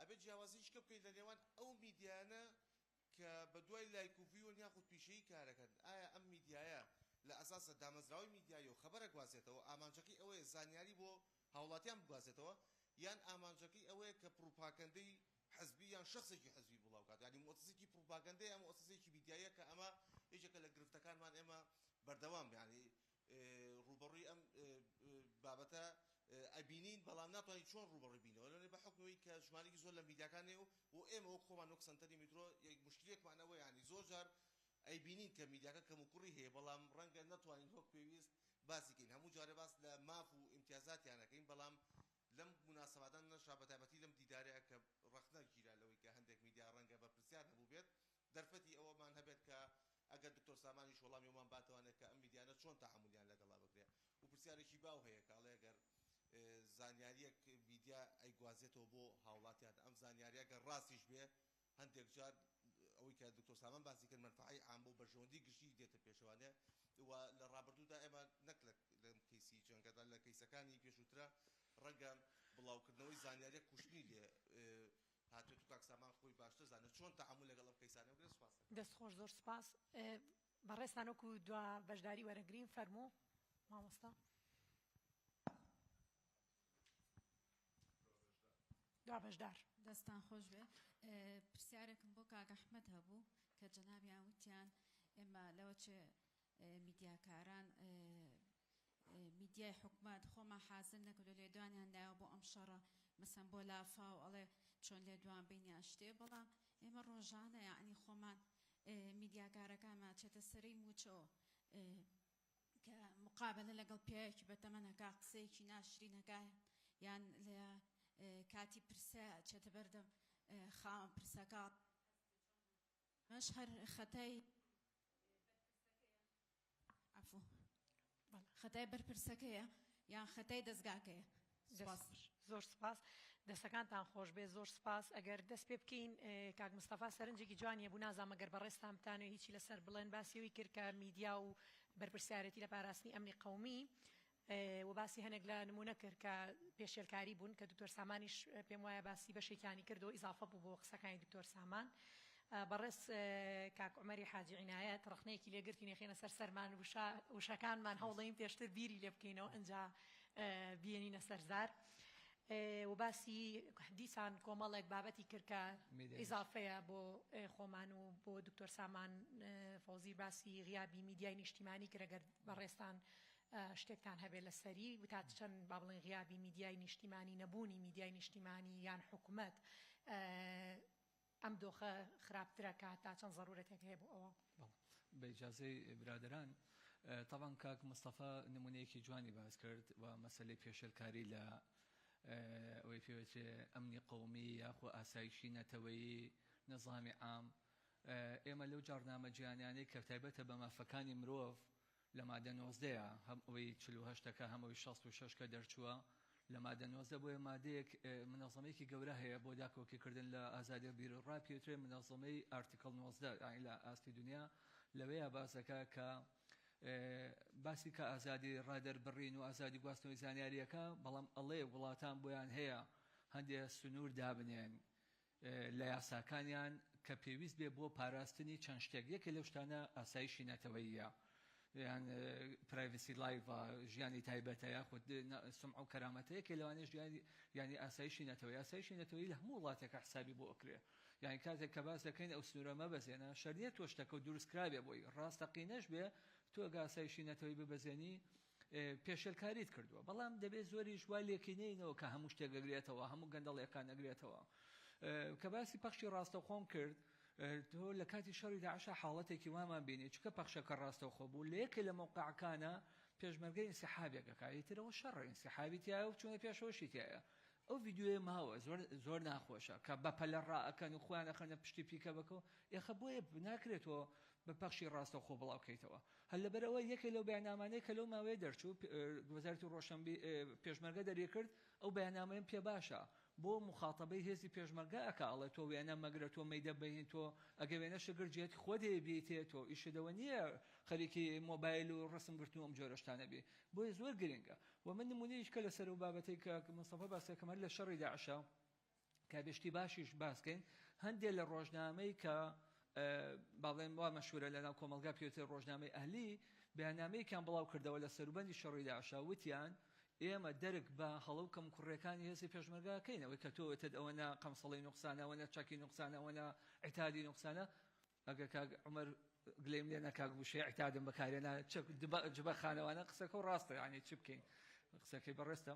ئەبێ جیاوازیش کە بکەین لە نێوان ئەو میدیایانە کە بە دوای لایک و view ن یاخود پیشەیی کارەکەن ئایا ئەم میدیایە لە ئەساسە دامەزراوەی میدیاییە و خەبەر ئەگوازێتەوە ئامانجەکەی ئەوەیە زانیاری بۆ هاوڵاتیان بگوازێتەوە یان ئامانجەکەی ئەوەیە کە پڕوپاکەندەی حزبی یان شەخسێکی حزبی بڵاو کات یانی موئەسەسێکی پڕوپاگەندەیە یان موئەسەسەیەکی میدیاییە کە ئەمە یەکێکە لە گرفتەکانمان ئێمە بەردەوام یانی ڕووبەڕووی ئەم بابەتە ئەبینین بەڵام ناتوانین چۆن ڕووبەڕووی بینەوە لەنێ بە حوکمی کە ژمارەیەکی زۆر لە میدیاکان هەیە و ئێمە وەک خۆمان وەک سەنتەری میترۆ یەک موشکیلێکمان ئەوەیە یانی زۆر جار ئەیبینین کە میدیاکە کەموکوڕی هەیە بەڵام ڕەنگە نەتوانین وەک پێویست باسی کەین هەموو جارێ باس لە ماف و ئیمتیازاتیان ئەکەین بەڵام لەم موناسەباتانەشا بەتایبەتی لەم دیدارەیا کە ڕەخنە گیرا لەوەی کە هەندێک میدیا ڕەنگە بەرپرسیار نەبووبێت دەرفەتی ئەوەمان هەبێت کە ئەگەر دکتۆر سامانیش وەڵامی ئەومان باتەوانێ کە ئەم میدیانە چۆن تەعامولیان لەگەڵا بکرێ و پرسیارێکی باو هەیە کە ئەڵێ گەر زانیاریەک میدیا ئەیگوازێتەوە بۆ هاوڵاتیان ئەم زانیاریە گەر ڕاستیش بێ هەندێک جار ئەوەی کە دکتۆر سامان باسی کرد مەنفەعەی عام و بەرژەوەندی گشتی دێتە پێشەوانێ و لە ڕابردوودا ئێمە نەک لەم کەیسی جەنگەدا لە کەیسەکانی پێشووترا ڕەنگە بڵاوکردنەوەی زانیاریەک کوشتنی لێ. هاتوێت و کاک سامان خۆی باشتر زانێت چۆن تەعامول لەگەڵ ئەم کەیسانە بکرێت. سوپاس دەکەم. دەست خۆش زۆر سوپاس. بەڕێزتان وەکو دوا بەشداری وەرەگرین فەرموو مامۆستا. دوا بەشدار. دەستان خۆش بێ. پرسیارێکم بۆ کاک ئەحمەد هەبوو کە جەنابیان وتیان ئێمە لەوە چێ میدیاکاران میدیای حکومەت خۆمان حازر نەکردو لێدوانیان دایەوە بۆ ئەم شەڕە مەسەن بۆ لافاو ئەڵێ چۆن لێدوان بین یان شتێ بەڵام ئێمە ڕۆژانە یعنی خۆمان میدیاکارەکانمان چێتە سەرەی موچەوە کە مقابلە لەگەڵ پیاوێکی بەتەمەن ئەکا قسەیەکی ناشرین ئەکا یان لە کاتی پرسە چێتە بەردەم خاوەن پرسەکە ئەمەش هەر خەتای عەفو خەتای بەرپرسەکەیە یان خەتای دەزگاکەیە؟ سپاس. زۆر سپاس دەستەکانتان خۆشبێ زۆر سپاس ئەگەر دەست پێ بکەین کاک مستەفا سەرنجێکی جوانی هەبوو نازانم ئەگەر بەڕێزتان بتانەوێ هیچی لەسەر بڵێن باسی ئەوی کرد کە میدیا و بەرپرسیارێتی لە پاراستنی ئەمنی قەومی و باسی هەنێک لە نمونە کرد کە پێشێلکاری بوون کە دکتۆر سامانیش پێم وایە باسی بەشێکیانی کرد و ئیزافە بوو بۆ قسەکانی دکتۆر سامان بەڕێز کاک عومەری حاجی عینایەت ڕەخنەیەکی لێ گرتین ئەخەینە سەر سەرمان وشە وشەکانمان هەوڵەین پێشتر بیری لێ بکەینەوە ئنجا بیێنینە سەر زار و باسی دیسان کۆمەڵێک بابەتی کرد کە ئیزافەیە بۆ خۆمان و بۆ دکتۆر سامان فەوزی باسی غیابی میدیای نیشتیمانی کرد ئەگەر بەڕێزتان شتێکتان هەبێت لەسەری و تا چەند با بڵێن غیابی میدیای نیشتیمانی نەبوونی میدیای نیشتیمانی یان حکومەت ئەم دۆخە خراپترە کە تا چەند زەرورەتێک هەیە بۆ ئەوە؟ بەڵێ بە ئیجازەی برادەران تەبعەن کاک مستەفا نمونەیەکی جوانی باس کرد و مەسەلەی پێشێلکاری لە ئەوەی پێوەترێ ئەمنی قەومی یاخۆ ئاسایشی نەتەوەیی نظامی عام ئێمە لەو جاڕنامە جیهانیانەی کە تایبەتە بە مافەکانی مرۆڤ لە مادە نۆزدەیە هەم ئەوەی 48 ەکە هەم ئەوەی 66 کە دەرچووە لە مادە 19 بۆیە مادەیەک منەظەمەیەکی گەورە هەیە بۆ داکۆکیکردن لە ئازادی بیروڕا پێوترێ منەظەمەی article 19 یانی لە ئاستی دنیا لەوەیە باس دەکا کە باسی کە ئازادی ڕادەربڕین و ئازادی گواستنەوەی زانیاریەکە بەڵام ئەڵێ وڵاتان بۆیان هەیە هەندێ سنوور دابنێن لە یاساکانیان کە پێویست بێ بۆ پاراستنی چەند شتێک، یەکێ لەو شتانە ئاسایشی نەتەوەییە یان privacy life ە، ژیانی تایبەتە یاخود سومعە و کەرامەتە، یەکێ لەوانەیە ژیانی یانی ئاسایشی نەتەوەیی، ئاسایشی نەتەوەیی لە هەموو وڵاتێکا حسابی بۆ ئەکرێ، یانی کاتێک کە باس دەکەین ئەو سنوورە مەبەزێنە، شەرت نییە تۆ شتەکە دروست کرابێ بۆی ڕاستەقینەش بێ، تۆ ئەگەر ئاسایشی نەتەوەیی ببەزێنی پێشێلکاریت کردووە، بەڵام دەبێت زۆریش وا لێکی نەینەوە کە هەموو شتێک ئەگرێتەوە، هەموو گەندەڵیەکان ئەگرێتەوە. کە باسی پەخشی ڕاستەوخۆم کرد، تۆ لە کاتی شەڕی داعشا حاڵەتێکی وامان بینی، چونکە پەخشەکە ڕاستەوخۆ بوو، لە یەکێ لە مەوقعەکانا پێشمەرگە ئینسحابێک ئەکا، ئیتر ئەوە شەڕە، ئینسحابی تیایە و چوونە پێشەوەشی تیایە. ئەو ڤیدیۆیە ماوە زۆر زۆر ناخۆشە کە بەپەلە ڕائەکەن و خۆیان ئەخەنە پشتی پیکەبەکەوە، ئێخە بۆیە ناکرێت تۆ بە پەخشی ڕاستەوخۆ بڵاو کەیتەوە. هەر لەبەرئەوە یەکێ لەو بەیاننامانەی کە لەو ماوەیە دەرچوو وەزارەتی ڕۆشنبی پێشمەرگە دەریکرد ئەو بەیاننامەیەم پێ باشە بۆ موخاتەبەی هێزی پێشمەرگە ئەکا ئەڵێ تۆ وێنە مەگرە تۆ مەیدە بەین تۆ ئەگە وێنەشت گرت جێت خۆت هەیە بیتێ تۆ ئیشت ئەوە نییە خەریکی مۆبایل و ڕسم گرتن و ئەم جۆرە شتانە بی بۆیە زۆر گرنگە و من نمونەیەکی کە لەسەر ئەو بابەتەی کە مستەفا باس کرد هەر لە شەڕی داعشە کە بێ شتی باشیش باس کەین هەندێ لە ڕۆژنامەی کە با بڵێن وا مەشهورە لە ناو کۆمەڵگا پێوترێ ڕۆژنامەی ئەهلی بەیاننامەیەکیان بڵاو کردەوە لە سەروبەندی شەڕی داعشا وتیان ئێمە دەرک بە هەڵە و کەموکوڕیەکانی هێزی پێشمەرگە ئەکەین ئەوەی کە تۆ وتت ئەوەنە قەمسەڵی نوقسانە ئەوەنە چەکی نوقسانە ئەوەنە عیتادی نوقسانە ئەگەر کاک عومەر گلەیم لێ نەکا وشەی عیتادم بەکارهێنا چەک جبەخانەوانە قسەکە و ڕاستە یعنی چ بکەین قسەکەی بەڕێزتە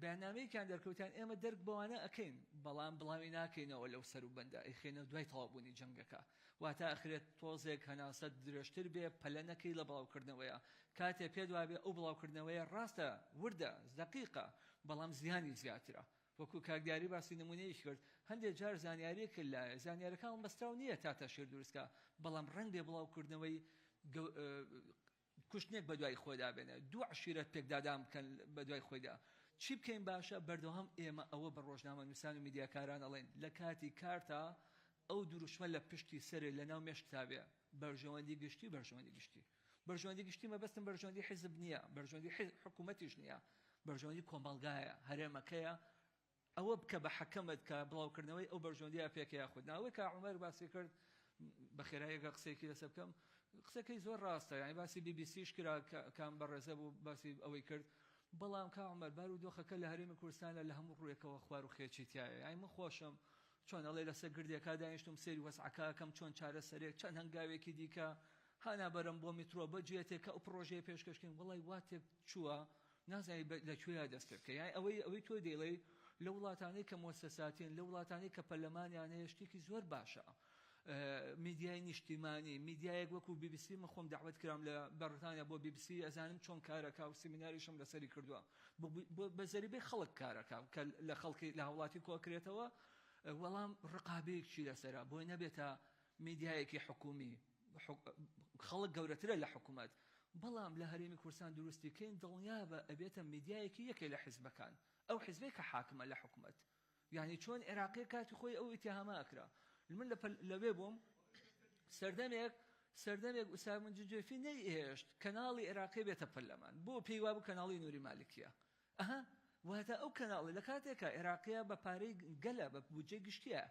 بەیاننامەیەکیان دەرکەوتیان ئێمە دەرک بەوانە ئەکەین بەڵام بڵاوی ناکەینەوە لەو سەروبەندە ئەیخەینەوە دوای تەواوبوونی جەنگەکە واتە ئەخرێت تۆزێک هەناسەت درێژتر بێ پەلە نەکەی لە بڵاوکردنەوەیە کاتێ پێت وابێ ئەو بڵاوکردنەوەیە ڕاستە وردە دەقیقە بەڵام زیانی زیاترە وەکو کاک دیاری باسی نمونەیەکی کرد هەندێک جار زانیاریەک لایە زانیارەکان بەستراو نییە تا تەشهیر دروستکا بەڵام ڕەنگبێ بڵاوکردنەوەی کوشتنێک بەدوای خۆیدا بێنێ دوو عەشیرەت پێکدادان بکەن بەدوای خۆیدا چی بکەین باشە بەردەوام ئێمە ئەوە بە ڕۆژنامەنووسان و میدیاکاران ئەڵێن لە کاتی کارتا ئەو دروشمە لە پشتی سەرێ لە ناو مێشکتا بێ بەرژەوەندی گشتی بەرژەوەندی گشتی بەرژەوەندی گشتی مەبەستم بەرژەوەندی حیزب نییە بەرژەوەندی حکوومەتیش نییە بەرژەوەندی کۆمەڵگایە هەرێمەکەیە. ئەوە بکە بە حەکەمت کە بڵاوکردنەوەی ئەو بەرژەوەندیە پێکە یاخود نا. ئەوەی کاک عومەر باسی کرد بە خێراییەکە قسەیەکی لەسەر بکەم، قسەکەی زۆر ڕاستە، یانی باسی بی بی سیش کرا کام بەڕێزە بوو باسی ئەوەی کرد، بەڵام کاک عومەر بارودۆخەکە لە هەرێمی کوردستانە لە هەموو ڕوویەکەوە خوار و خێچی تیایە، یانی من خۆشم چۆن ئەڵێ لەسەر گردێکا دانیشتوم سەیری وەزعەکە ئەکەم چۆن چارەسەرێک چەند هەنگاوێکی دیکە هانا بەرم بۆ میترۆ بەجێتێک کە ئەو پڕۆژەیە پێشکەش کەین وەڵای وا تێک چووە نازانی لە کوێیا دەست پێ بکەی یانی ئەوەی ئەوەی تۆ دەیڵێی لە وڵاتانەی کە مۆسەساتین لە وڵاتانەی کە پەرلەمانیان هەیە شتێکی زۆر باشە میدیای نیشتیمانی میدیایەک وەکو بیبیسی من خۆم داوت کرام لە بەڕیتانیا بۆ بیبیسی ئەزانم چۆن کارەکە و سیمیناریشم لەسەری کردووە بە زەریبەی خەڵک کارەکە کە لە خەڵکی لە هاوڵاتی کۆکرێتەوە وەڵام ڕقابەیەکی لەسەرە بۆی نەبێتە میدیایەکی حکومی خەڵک گەورەترە لە حکومەت بەڵام لە هەرێمی کوردستان دروستی کەین دڵنیابە ئەبێتە میدیایەکی یەکێ لە حیزبەکان ئەو حیزبەی کە حاکمە لە حکومەت یانی چۆن عێراقی کاتی خۆی ئەو ئیتیهامە ئەکرا من لە لەوێ بووم سەردەمێک سەردەمێک ئوسامە جوجێفی نەیهێشت کەناڵی عێراقی بێتە پەرلەمان بۆ پێی وابوو کەناڵی نوری مالکیە ئەها واتە ئەو کەناڵی لە کاتێکا عێراقیە بە پارەی گەلە بە بودجەی گشتیە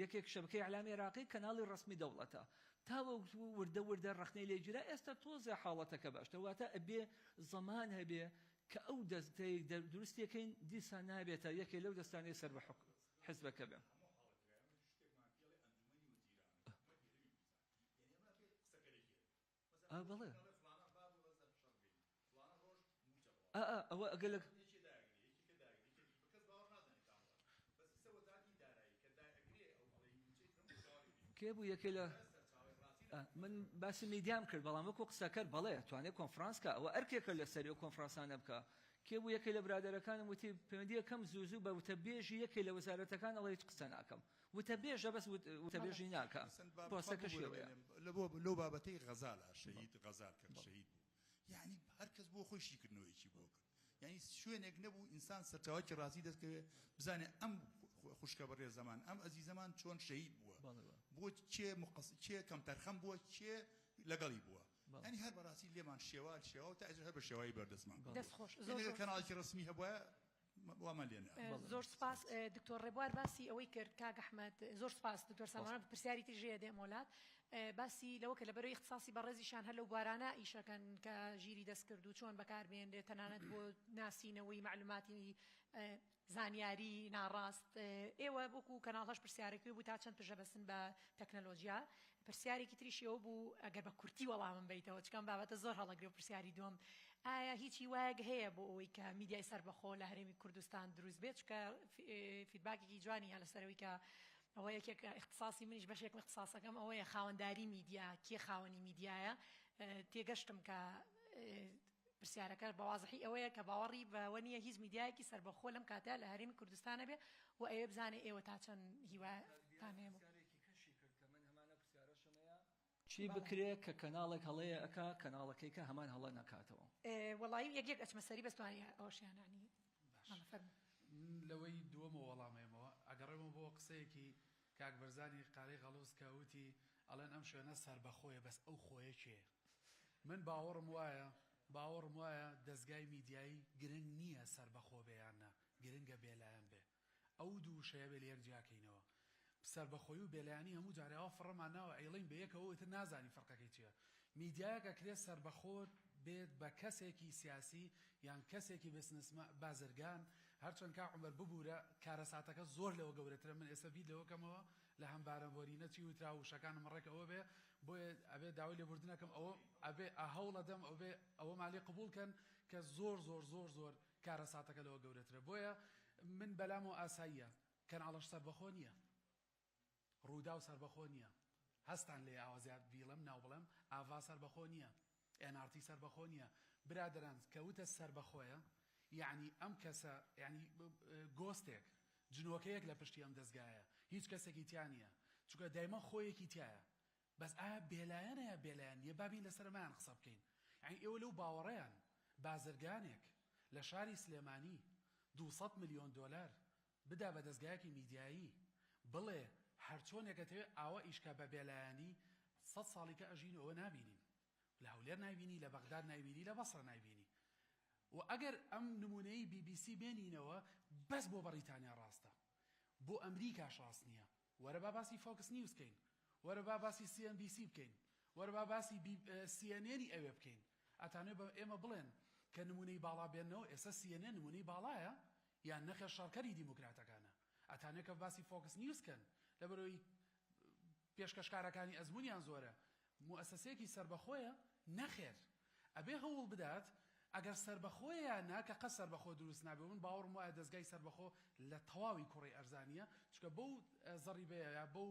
یەکێک شەبەکەی ئیعلامی عێراقی کەناڵی ڕەسمی دەوڵەتە تاوەکو وردە وردە ڕەخنەی لێ گیرا ئێستا تۆزێ حاڵەتەکە باشتر واتە ئەبێ زەمان هەبێ کە ئەو دەستەی دروستیەکەین دیسان نابێتە یەکێ لەو دەستانەی سەر بە حزبەکە بێ. ئا بەڵێ ئا ئا ئەوە ئەگەر لە کێ بوو یەکێ لە من باسی میدیام کرد بەڵام وەکو قسەکەر بەڵێ توانێت کۆنفرانس کە ئەوە ئەرکێکە لەسەری و کۆنفرانسانە بکە کێ بوو یەکێ لە برادەرەکانم وتی پەیوەندیەکەم زوو زوو بە وتەبێژی یەکێ لە وەزارەتەکان ئەڵێ هیچ قسە ناکەم وتەبێژە بەس وتەبێژی ناکا پۆستەکەشی ئەوەیە. لەو بابەتەی غەزالە شەهید غەزال کە شەهید بوو یعنی هەر کەس بۆ خۆی شیکردنەوەیەکی بۆ کرد یعنی شوێنێک نەبوو ئینسان سەرچاوەکی ڕاستی دەستکەوێ بزانێ ئەم خوشکە بەڕێزەمان ئەم ئەزیزەمان چۆن شەهید بووە بۆ کێ مقص کێ کەمتەرخەم بووە کێ لەگەڵی بووە یعنی هەر بەڕاستی لێمان شێوا شێوا و تا ئێستا هەر بە شێوایی بەردەستمان دەست خۆش زۆر کەناڵێکی ڕەسمی هەبوایە وامان لێ نەئەهات. زۆر سوپاس دکتۆر ڕێبوار باسی ئەوەی کرد کاک ئەحمەد زۆر سوپاس دکتۆر سامان پرسیاری تریش هەیە دێمەوە لات باسی لەوە کرد لەبەرەوەی ئیختساسی بەڕێزیشان هەر لەو بوارانە ئیشەکەن کە ژیری دەستکرد و چۆن بەکاربێنرێت تەنانەت بۆ ناسینەوەی مەعلوماتی زانیاری ناڕاست ئێوە وەکو کەناڵ هەش پرسیارێکی بوو تا چەند پشە بەسن بە تەکنەلۆژیا پرسیارێکی تریشی ئەوە بوو ئەگەر بە کورتی وەڵامم بەیتەوە چکە ئەم بابەتە زۆر هەڵەگرێ و پرسیاری دووەم ئایا هیچ هیوایەک هەیە بۆ ئەوەی کە میدیای سەربەخۆ لە هەرێمی کوردستان دروست بێت چکە فیدباکێکی جوانی هە لەسەرەوەی کە ئەوە یەکێک ئیختساسی منیش بەشێکم ئیختساسەکەم ئەوەیە خاوەنداری میدیا کێ خاوەنی میدیایە تێگەشتم کە پرسیارەکە بە وازحی ئەوەیە کە باوەڕی بەوە نییە هیچ میدیایەکی سەربەخۆ لەم کاتە لە هەرێمی کوردستانە بێ و ئەوێ بزانێ ئێوە تا چەند هیواتان هەیە بۆ چی بکرێ کە کەناڵێک هەڵەیە ئەکا کەناڵەکەی کە هەمان هەڵە نەکاتەوە؟ وەڵایی یەک یەک ئەچمە سەری بەس توانی ئەوەشیان یانی بەڵێ فەرموو. من لەوەی دووەمەوە وەڵام ئەیەمەوە ئەگەڕێمەوە بۆ قسەیەکی کاک بەرزانی قارەی غەڵوز کە وتی ئەڵێن ئەم شوێنە سەربەخۆیە بەس ئەو خۆیە کێیە؟ من باوەڕم وایە باوەڕم وایە دەزگای میدیایی گرنگ نییە سەربەخۆ بێ یان نا گرنگە بێلایەن بێ ئەو دوو وشەیە بێ لەیەک جیاکەینەوە. سەربەخۆیی و بێلایەنی هەموو جارێ ئاوا فڕەمان ناوە ئەیڵێین بە یەکەوە ئیتر نازانی فەرقەکەی چیە. میدیایەک ئەکرێ سەربەخۆ بێت بە کەسێکی سیاسی یان کەسێکی بسنسما بازرگان هەرچەند کاک عومەر ببورە کارەساتەکە زۆر لەوە گەورەترە من ئێستا بیر لەوە کەمەوە لە هەمبارە بۆرینە چی وترا وشەکانم ڕێک ئەوە بێ بۆیە ئەبێ داوای لێبوردنەکەم ئەوە ئەبێ هەوڵەدەم ئەوبێ ئەوەمان لێ قبوڵ کەن کە زۆر زۆر زۆر زۆر کارەساتەکە لەوە گەورەترە بۆیە من بەلامەوە ئاساییە کەناڵەش سەربەخۆ نییە ڕووداو سەربەخۆ نییە هەستان لێ ئاوا زیاد بیڵێم ناو بڵێم ئاڤا سەربەخۆ نییە ئێن ئاڕ تی سەربەخۆ نییە برادەران کە وتە سەربەخۆیە یعنی ئەم کەسە یعنی گۆستێک جنۆکەیەک لە پشتی ئەم دەزگایە هیچ کەسێکی تیا نییە چونکە دایمە خۆیەکی تایە بەس ئایا بێلایەنە یا بێلایەن نیە با بین لەسەر ئەمەیان قسە بکەین یانی ئێوە لەو باوەڕەیان بازرگانێک لە شاری سلێمانی 200 ملیۆن دۆلار بدا بە دەزگایەکی میدیایی بڵێ هەرچۆنێک ئەتەوێ ئاوا ئیشکە بە بێلایەنی سەد ساڵی کە ئەژین و ئەوە نابینین لە هەولێر نایبینی لە بەغداد نایبینی لە بەسرە نایبینی و ئەگەر ئەم نمونەی بی بی سی بێنینەوە. بەس بۆ بەڕیتانیا ڕاستە بۆ ئەمریکاش ڕاست نییە. وەرە با باسی فۆکس نیوز کەین، وەرە با باسی سی ئێن بی سی بکەین، وەرە با باسی بی سی ئێن ئێنی ئەوێ بکەین. ئەتانەوێ بە ئێمە بڵێن کە نموونەی باڵا بێننەوە، ئێستا سی ئێن ئێن نموونەی باڵایە یان نەخێر شەڕکەری دیموکراتەکانە؟ ئەتانەوێ کە باسی فۆکس نیوز کەن لەبەرئەوەی پێشکەشکارەکانی ئەزموونیان زۆرە، موئەسەسەیەکی سەربەخۆیە؟ نەخێر. ئەبێ هەوڵ بدات ئەگەر سەربەخۆیە یان نا کە قەت سەربەخۆ دروست نابێ و من باوەڕم وایە دەزگای سەربەخۆ لە تەواوی کوڕەی ئەرزانیە چونکە بەو زەڕیبەیە یا بەو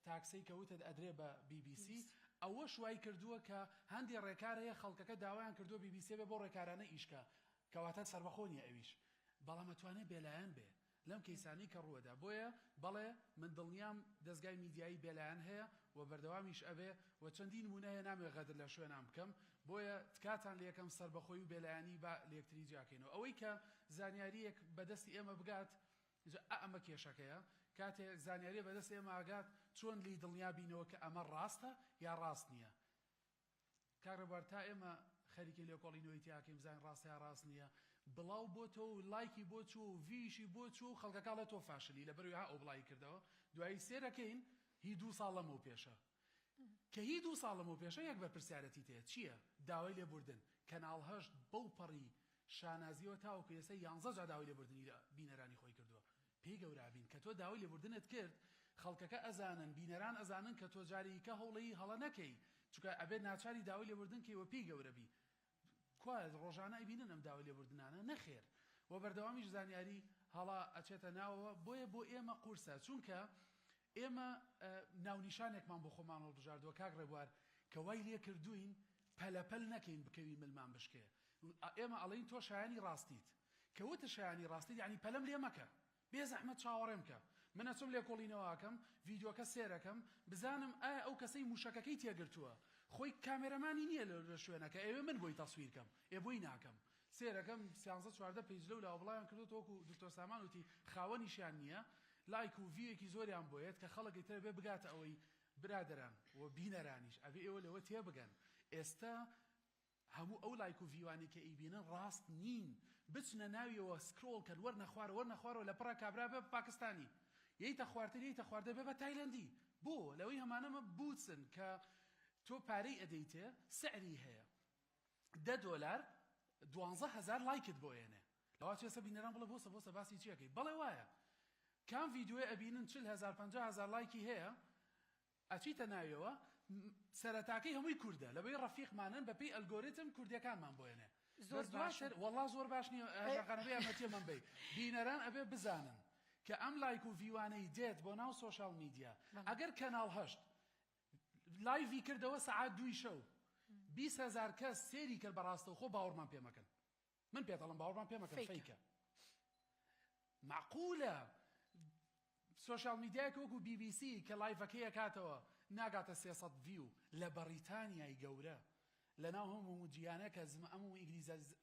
تاکسەی کە وتت ئەدرێ بە بی بی سی ئەوەش وای کردووە کە هەندێ ڕێکار هەیە خەڵکەکە داوایان کردووە بی بی سی بێ بەو ڕێکارانە ئیش کا کەواتە سەربەخۆ نیە ئەویش بەڵام ئەتوانێ بێلایەن بێ لەم کەیسانەی کە ڕووەدا بۆیە بەڵێ من دڵنیام دەزگای میدیایی بێلایەن هەیە و بەردەوامیش ئەبێ و چەندین نموونە هەیە نامەوێ غەدر لە شوێنان بکەم بۆیە تکاتان لێکەم سەربەخۆی و بێلایەنی با لەیەکتری جیاکەینەوە ئەوەی کە زانیارییەک بەدەستی ئێمە بگات جا ئا ئەمە کێشەکەیە کاتێ زانیاریە بەدەست ئێمە ئەگات چۆن لێی دڵنیا بینەوە کە ئەمە ڕاستە یا ڕاست نییە کاک ڕێبوار تا ئێمە خەریکین لێکۆڵینەوەی تیاکەین بزانین ڕاستە یا ڕاست نییە بڵاو بۆتەوە و لایکی بۆ چووە و ڤیویشی بۆ چووە و خەڵکەکە ئەڵێ تۆ فاشلی لەبەرئەوەی ها ئەو بڵاوی کردەوە دوایی سێرەکەین هی دوو ساڵ لەمەو پێشە کە هی دوو ساڵ لەمەو پێشە یەک بەرپرسیارەتی تێ چییە داوای لێبوردن کەناڵ هەشت بەو پەڕی شانازیەوە تاوەکو ئێستا یانزە جار داوای لێبوردنی لە بینەرانی خۆی کردووە پێی گەورابین کە تۆ داوای لێبوردنت کرد خەڵکەکە ئەزانن بینەران ئەزانن کە تۆ جارێکی کە هەوڵێی هەڵە نەکەی چونکە ئەبێت ناچاری داوای لێبوردن کەی وە پێی گەورەبی کوا ڕۆژانە ئەیبینن ئەم داوای لێبوردنانە نەخێر وە بەردەوامیش زانیاری هەڵە ئەچێتە ناوەوە بۆیە بۆ ئێمە قورسە چونکە ئێمە ناونیشانێکمان بۆ خۆمان هەڵبژاردووە کاک ڕێبوار کە وای لێکردووین پەلەپەل نەکەین بکەوین ملمان بشکێ ئێمە ئەڵێین تۆ شایانی ڕاستیت کە وتت شایانی ڕاستیت یانی پەلەم لێ مەکە بێ زەحمەت چاوەڕێم کە من ئەچم لێکۆڵینەوە ئەکەم ڤیدیۆکە سێرەکەم بزانم ئایا ئەو کەسەی موشەکەکەی تێگرتووە خۆی کامێرەمانی نییە لە شوێنەکە ئەوێ من بۆی تەسویر کەم ئێ بۆی ناکەم سێرەکەم سیانزە 14 page لەو لاوە بڵاویان کردووە وەکو دکتۆر سامان وتی خاوەنیشیان نییە لایک و view ێکی زۆریان بۆیەت کە خەڵک ئیتر بێ بگاتە ئەوەی برادەران و بینەرانیش ئەبێ ئێوە لەوە تێبگەن ئێستا هەموو ئەو لایک و view انەی کە ئەیبینن ڕاست نین بچنە ناویەوە scroll کەن وەرنە خوارەوە وەرنە خوارەوە لە پڕا کابرا بێ بە پاکستانی یەیتە خوارتر یەیتە خوارتر بێ بە تایلەندی بۆ لەوەی هەمانەمە بوچن کە تۆ پارەی ئەدەیتێ سعری هەیە دە دۆلار 12000 لایکت بۆ ئێنێ لەوا چێسە بینەران بڵێ بۆسە بۆسە باسی چیەکەی بەڵێ وایە کام ڤیدیۆ ئەبینن 40000 50000 لایکی هەیە ئەچیتە ناویەوە سەرەتاکەی هەمووی کوردە لەبەی ڕەفیقمانن بەپێی ئەلگۆریتم کوردیەکانمان بۆ ئێنێ زۆر بەس باشە. دواتر وەڵا زۆر باش نییە هەژار ئەبێ یارمەتیە من بەی بینەران ئەبێ بزانن کە ئەم لایک و view انەی دێت بۆ ناو social media ئەگەر کەناڵ هەشت live ی کردەوە سەعات دووی شەو 20 هەزار کەس سێری کرد بەڕاستەوخۆ باوەڕمان پێ مەکەن من پێت ئەڵێم باوەڕمان پێ مەکەن فەیکە. فەیکە مەعقولە social media یەک وەکو بی بی سی کە live ەکەی ئەکاتەوە ناگاتە 300 view لە بەڕیتانیای گەورە لەناو هەموو جیهانە کە زمە ئەم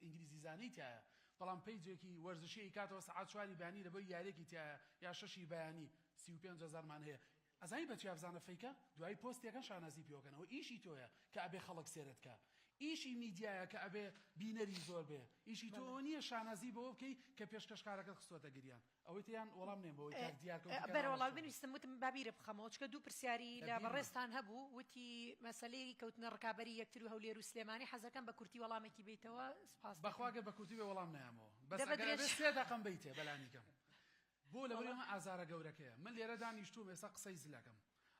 ئینگلیزیزانەی تایە بەڵام page ێکی وەرزشی ئەیکاتەوە سەعات چواری بەیانی لەبەر یاریەکی تایە یا شەشی بەیانی 35 هەزارمان هەیە ئەزانی بە چیا بزانە fake ە دوایی پۆستێکەن شانازی پێوەکەن ئەوە ئیشی تۆیە کە ئەبێ خەڵک سێرت کا ئیشی میدیایە کە ئەبێ بینەری زۆر بێ ئیشی تۆ ئەوە نییە شانازی بەوە بکەی کە پێشکەشکارەکەت خستووەتە گریان ئەوەی تیان وەڵام نێم بەوەی کاک دیار کەوتی کەناڵ بەرە وەڵا شەو. بنویسم وتم با بیرە بخەمەوە چونکە دوو پرسیاری لە لە بیرمە. بەڕێزتان هەبوو وتی مەسەلەی کەوتنە ڕکابەری یەکتر و هەولێر و سلێمانی حەزەکەم بە کورتی وەڵامێکی بەیتەوە سوپاست بەخوا دەکەم. گەر بە کورتی بێ وەڵام نایەمەوە بەس دە بە ئەگەر درێژ. ئەبێ سێ دەقەم بەیتێ بەلانی کەم بۆ لەبەر وەڵا. ئەمە ئازارە گەورەکەیە من لێرە دانیشتووم ئێستا قسەی زلەکەم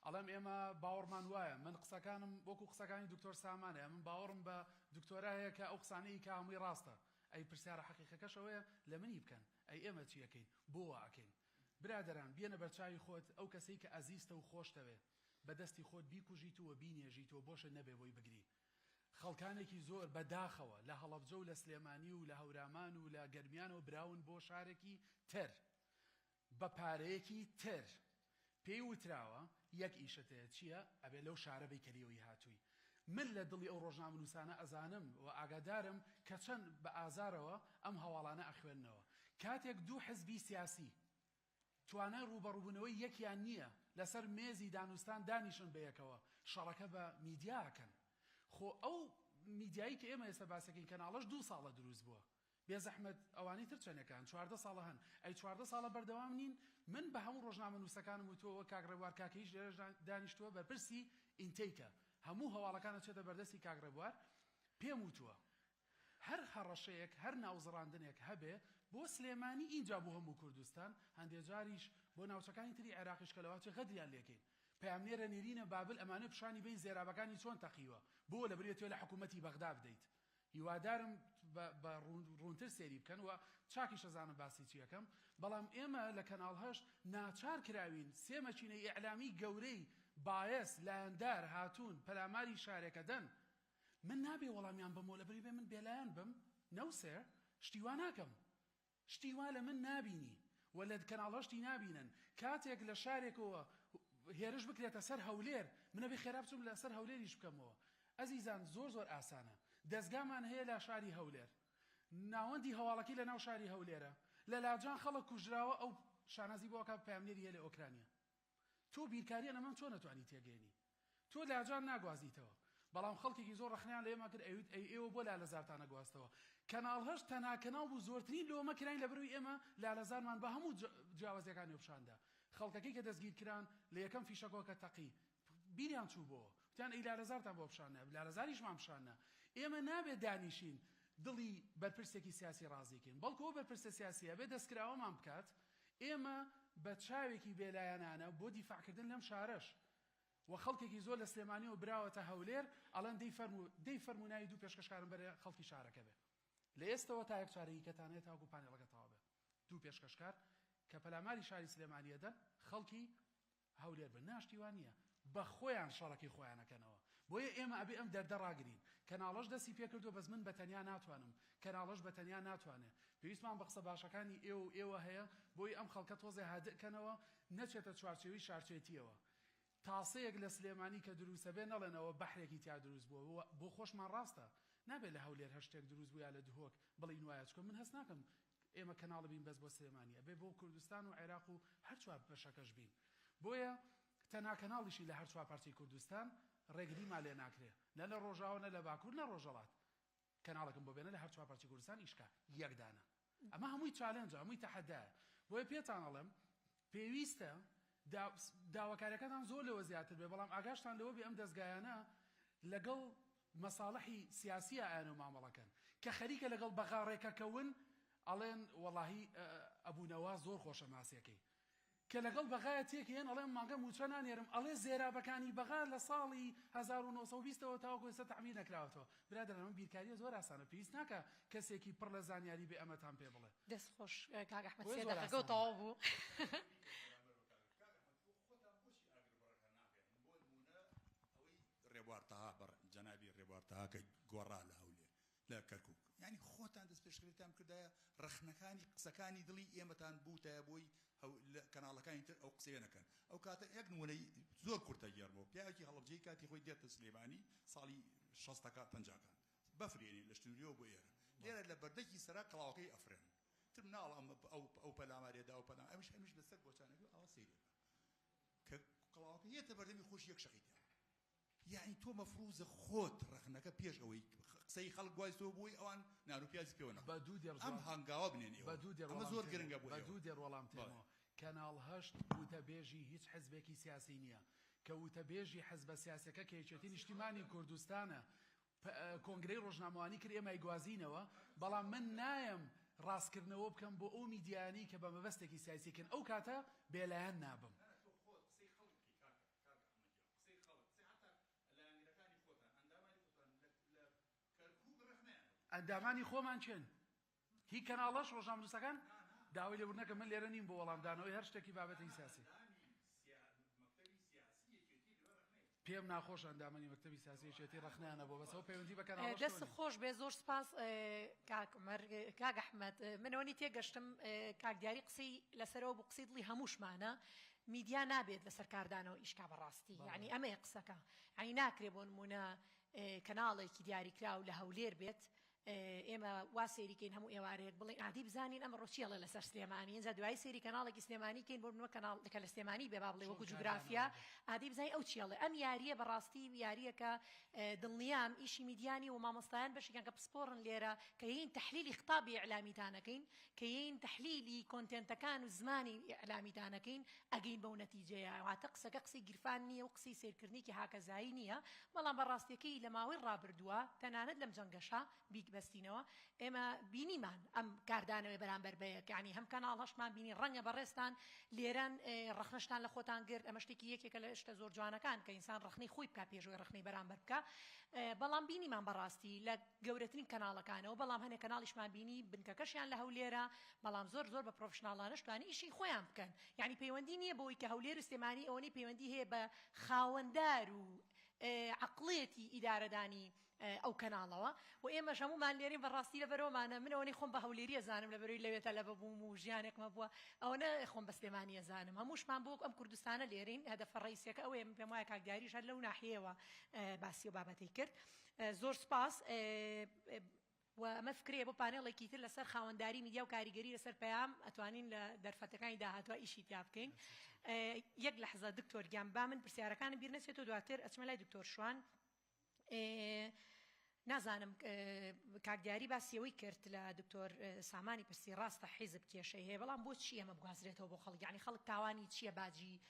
ئەڵێم ئێمە باوەڕمان وایە من قسەکانم وەکو قسەکانی دکتۆر سامانە من باوەڕم بە دکتۆرا هەیە کە ئەو قسانەی کە هەمووی ڕاستە ئەی پرسیارە حەقیقەکەش ئەوەیە لە منی بکەن ئەی ئێمە چی ئەکەین بۆ وا ئەکەین برادەران بێنە بەرچاوی خۆت ئەو کەسەی کە ئەزیزتە و خۆشتەوێ بە دەستی خۆت بیکوژیت و بینێژیت و بۆشت نەبێ بۆی بگری خەڵکانێکی زۆر بە داخەوە لە هەڵەبجە و لە سلێمانی و لە هەورامان و لە گەرمیانەوە براون بۆ شارێکی تر بە پارەیەکی تر پێی وتراوە یەک ئیشت هەیە چییە ئەبێ لەو شارە بی کە لێوەی هاتووی من لە دڵی ئەو ڕۆژنامەنووسانە ئەزانم و ئاگادارم کە چەند بە ئازارەوە ئەم هەواڵانە ئەخوێننەوە کاتێک دوو حزبی سیاسی توانای ڕووبەڕووبوونەوەی یەکیان نییە، لەسەر مێزی دانوستان دانیشن بەیەکەوە، شەڕەکە بە میدیا ئەکەن. خۆ ئەو میدیایی کە ئێمە ئێستا باسەکەین کەناڵەش دوو ساڵە دروست بووە. بێزەحمەت ئەوانەی تر چەنێکان 14 ساڵە هەن ئەی 14 ساڵە بەردەوام نین من بە هەموو ڕۆژنامەنووسەکانم وتووە وەک کاک ڕێبوار کاکەییش لێرەش دانیشتووە بەرپرسی intake ە هەموو هەواڵەکان ئەچێتە بەردەستی کاک ڕێبوار پێم وتووە هەر هەڕەشەیەک هەر ناوزڕاندنێک هەبێ بۆ سلێمانی ئینجا بۆ هەموو کوردستان هەندێ جاریش بۆ ناوچەکانی تری عێراقیش کە لەواچێ غەدریان لێکەین پەیامنێرە نێرینە بابل ئەمانە پیشانی بەین زێرابەکانی چۆن تەقیوە بۆ لەبری تۆ لە حکوومەتی بەغدا بدەیت هیوادارم بە ڕوونتر سەیری بکەن و چاکیش ئەزانم باسی چی ئەکەم، بەڵام ئێمە لە کەناڵ هەشت ناچار کراوین سێ مەکینەی ئیعلامی گەورەی بایەس، لایەندار، هاتوون پەلاماری شارێک ئەدەن، من نابێ وەڵامیان بەمەوە لەبری بێ من بێلایەن بم؟ No sir، شتی وا ناکەم. شتی وا لە من نابینی و لە کەناڵ هەشتی نابینن، کاتێک لە شارێکەوە هێرش بکرێتە سەر هەولێر، من ئەبێ خێرا بچم لە سەر هەولێریش بکەمەوە. ئەزیزان زۆر زۆر ئاسانە. دەزگامان هەیە لە شاری هەولێر. ناوەندی هەواڵەکەی لە ناو شاری هەولێرە. لە لاجان خەڵک کوژراوە ئەو شانازی بۆ ئەکا پەیامنێری هەیە لە ئۆکرانیا. تۆ بیرکاریان ئەمەم چۆن ئەتوانی تێگەیەنی؟ تۆ لاجان ناگوازیتەوە بەڵام خەڵکێکی زۆر ڕەخنەیان لە ئێمە کرد ئەیوت ئەی ئێوە بۆ لالەزارتان نەگواستەوە کەناڵ هەشت تەنها کەناڵ بوو زۆرترین لۆمە کراین لەبەرئەوەی ئێمە لالەزارمان بە هەموو جیاوازیەکانی پیشاندا خەڵکەکەی کە دەستگیر کران لە یەکەم فیشەکەوە کە تەقی بیریان چوو بۆوە وتیان ئەی لالەزارتان بۆ پیشان نا لالەزاریشمان پیشان نا ئێمە نابێت دانیشین دڵی بەرپرسێکی سیاسی ڕازی کەین بەڵکو ئەو بەرپرسە سیاسیە بێ دەستکراوەمان بکات ئێمە بە چاوێکی بێلایەنانە بۆ دیفاعکردن لەم شارەش و خەڵکێکی زۆر لە سلێمانیەوە براوەتە هەولێر ئەڵێن دەی فەرموو دەی فەرموو ناوی دوو پێشکەشکارم بەرێ خەڵکی شارەکە بێ لە ئێستەوە تا یەک چارەکی کەتان هەیە تاوەکو پانێڵەکە تەواو بێ دوو پێشکەشکار کە پەلاماری شاری سلێمانی ئەدەن خەڵکی هەولێر بن نا شتی وا نییە بە خۆیان شەڕەکەی خۆیان ئەکەنەوە بۆیە ئێمە ئەبێ ئەم دەردە ڕاگرین کەناڵەش دەستی پێکردووە بەس من بە تەنیا ناتوانم کەناڵەش بە تەنیا ناتوانێ پێویستمان بە قسە باشەکانی ئێوە و ئێوە هەیە بۆی ئەم خەڵکە تۆزێ هادئ کەنەوە نەچێتە چوارچێوەی شارچێتیەوە تاسەیەک لە سلێمانی کە دروستەبێ نەڵێن ئەوە بەحرێکی تیا دروست بووە بۆ خۆشمان ڕاستە نابێ لە هەولێر هەر شتێک دروست بوو یا لە دهۆک بڵێین وایە چونکە من هەست ناکەم ئێمە کەناڵ بین بەس بۆ سلێمانی ئەبێ بۆ کوردستان و عێراق و هەر چوار بەشەکەش بین بۆیە تەنها کەناڵیشی لە هەر چوار پارچەی کوردستان ڕێگریمان لێ ناکرێ نە لە ڕۆژاوە نە لە باکوور نە ڕۆژەڵات کەناڵێکم بۆ بێنە لە هەر چوار پارچەی کوردستان ئیش کا یەک دانە ئەمە هەمووی challenge ە هەمووی تەحەدایە بۆیە پێتان ئەڵێم پێویستە داواکاریەکانتان زۆر لەوە زیاتر بێ بەڵام ئاگاشتان لەوە بێ ئەم دەزگایانە لەگەڵ مەساڵحی سیاسیە ئایانە مامەڵەکەن کە خەریکە لەگەڵ بەغا ڕێکەکەون ئەڵێن وەڵاهی ئەبوو نەواز زۆر خۆشە ماسیەکەی کە لەگەڵ بەغایە تێکەیەن ئەڵێ ئەم مانگە مووچە نانێرم ئەڵێ زێرابەکانی بەغا لە ساڵی 1920 ەوە تاوەکو ئێستا تەعمیر نەکراوەتەوە برادەران ئەم بیرکاریە زۆر ئاسانە پێویست ناکا کەسێکی پڕ لە زانیاری بێ ئەمەتان پێ بڵێ. دەست خۆش کاک ئەحمەد بۆیە سێ زۆر دەقەکەو ئاسانە. تەواو بوو. ڕێبوار تەها بەڕ جەنابی ڕێبوار تەها کە گۆڕا لە هەولێر لە کەرکوک یانی خۆتان دەستپێشخەریتان بکردایە ڕەخنەکانی قسەکانی دڵی ئێمەتان بوتایە بۆی لە کەناڵەکانی تر ئەو قسەیە نەکەن ئەو کاتە یەک نمونەی زۆر کورتە گێڕمەوە پیاوێکی هەڵەبجەی کاتی خۆی دێتە سلێمانی ساڵی شەستەکان پەنجاکان بەفرێنێ لە شتوریەوە بۆ ئێرە لێرە لە بەردەکی سەرا کڵاوەکەی ئەفرێن تر مناڵ ئەم ئەو ئەو پەلامارێدا ئەو پەلام ئەمیش ئەمیش لەسەر گۆچانەکە ئاوا سەیرێکە کە کڵاوەکە یەتە بەردەمی خۆش یەک شەقی تیا یەعنی تۆ مەفروزە خۆت ڕەخنەکە پێش ئەوەی قسەی خەڵک گوازتەوە بۆی ئەوان نان و پیازی پێوە نەخۆن بە دوو دێڕ ئەم جواب هەنگاوە بنێن ئێوە بە دوو دێڕ ئەمە وەڵام زۆر تێمەوە گرنگە بۆ بە ئێوە دوو دێڕ وەڵام بەڵێ. تێمەوە کەناڵ هەشت وتەبێژی هیچ حزبێکی سیاسی نییە کە وتەبێژی حزبە سیاسیەکە کە یەکێتی نیشتیمانی کوردستانە کۆنگرەی ڕۆژنامەوانی کرد ئێمە ئەیگوازینەوە بەڵام من نایەم ڕاستکردنەوە بکەم بۆ ئەو میدیایانەی کە بە مەبەستێکی سیاسی کەن ئەو کاتە بێلایەن نابم. نا تۆ خۆت قسەی خەڵک بکەی کاکە کاک ئەحمەد گیان قسەی خەڵک قسەی حەتا لایەنگرەکانی خۆتان ئەندامانی خۆتان لە لە کەرکوک ڕەخنەیان هەبوو. ئەندامانی خۆمان کێن؟ هی کەناڵەش ڕۆژنامەنووسەکان؟ داوای لێبوردن ئەکەم من لێرە نیم بۆ وەڵامدانەوەی هەر شتێکی بابەتی سیاسی. پێم ناخۆشە ئەندامانی مەکتەبی سیاسی یەکێتی ڕەخنەیان هەبووە بەس ئەوە پەیوەندی بە کەناڵەشەوە دەست نییە. خۆش بێ زۆر سپاس کاک عومەر کاک ئەحمەد من ئەوەنی تێگەشتم کاک دیاری قسەی لەسەرەوە بوو قسەی دڵی هەمووشمانە میدیا نابێت لەسەر کاردانەوە ئیش کا بەڕاستی یعنی ئەمەیە قسەکە یعنی ناکرێ بۆ نمونە کەناڵێکی دیاریکراو لە هەولێر بێت. ئێمە وا سەیری کەین هەموو ئێوارەیەک بڵێین ئادی بزانین ئەمڕۆ چی ئەڵێ لەسەر سلێمانی ئینجا دوایی سەیری کەناڵێکی سلێمانی کەین بۆ نمونە کەناڵ کە لە سلێمانی بێ با بڵێ وەکو جوگرافیا ئادی بزانین ئەو چی ئەڵێ ئەم یارییە بەڕاستی یارییەکە دڵنیام ئیشی میدیانی و مامۆستایان بەشێکیان کە پسپۆڕن لێرە کە یین تەحلیلی خطابی ئیعلامیتان ئەکەین کە یین تەحلیلی کۆنتێنتەکان و زمانی ئیعلامیتان ئەکەین ئەگەین بەو نەتیجەیە واتە قسەکە قسەی گیرفان نییە و قسەی سەیرکردنێکی هاکەزایی نییە بەڵام بە ڕاستیەکەی لە ماوەی ڕابردووە تەنانەت لەم جەنگەشا بیبەستینەوە ئێمە بینیمان ئەم کاردانەوەی بەرامبەر بە یەک یانی هەم کەناڵ هەشتمان بینی ڕەنگە بەڕێزتان لێرەن ڕەخنەشتان لە خۆتان گرت ئەمە شتێکی یەکێکە لە شتە زۆر جوانەکان کە ئینسان ڕەخنەی خۆی بکا پێشەوەی ڕەخنەی بەرامبەر بکا بەڵام بینیمان بەڕاستی لە گەورەترین کەناڵەکانەوە بەڵام هەنێ کەناڵیشمان بینی بنکەکەشیان لە هەولێرە بەڵام زۆر زۆر بە پرۆفشناڵانەش توانی ئیشی خۆیان بکەن یعنی پەیوەندی نییە بەوەی کە هەولێر و سلێمانی ئەوەنەی پەیوەندی هەیە بە خاوەندار و عەقڵیەتی ئیدارەدانی ئەو کەناڵەوە و ئێمەش هەموومان لێرین بەڕاستی لەبەرەوەمانە من ئەوەنەی خۆم بە هەولێری ئەزانم لەبەرەوەی لەوێ تەلەبە بووم و ژیانێکم هەبووە ئەوەنە خۆم بە سلێمانی ئەزانم هەمووشمان بۆ ئەم کوردستانە لێرین هەدەفە ڕئیسیەکە ئەوەیە من پێم وایە کاک دیاریش هەر لەو ناحیەیەوە باسی ئەو بابەتەی کرد زۆر سوپاس و ئەمە فکرەیە بۆ پانێڵێکی تر لەسەر خاوەنداری میدیا و کاریگەری لەسەر پەیام ئەتوانین لە دەرفەتەکانی داهاتوە ئیشی تیا بکەین یەک لەحزە دکتۆر گیان با من پرسیارەکانم بیر نەچێتەوە دواتر ئەچمە لای دکتۆر شوان نازانم کاک دیاری باسی ئەوەی کرد لە دکتۆر سامانی پرسی ڕاستە حیزب کێشەی هەیە بەڵام بۆچی ئەمە بگوازرێتەوە بۆ خەڵک یعنی خەڵک تاوانی چییە باجی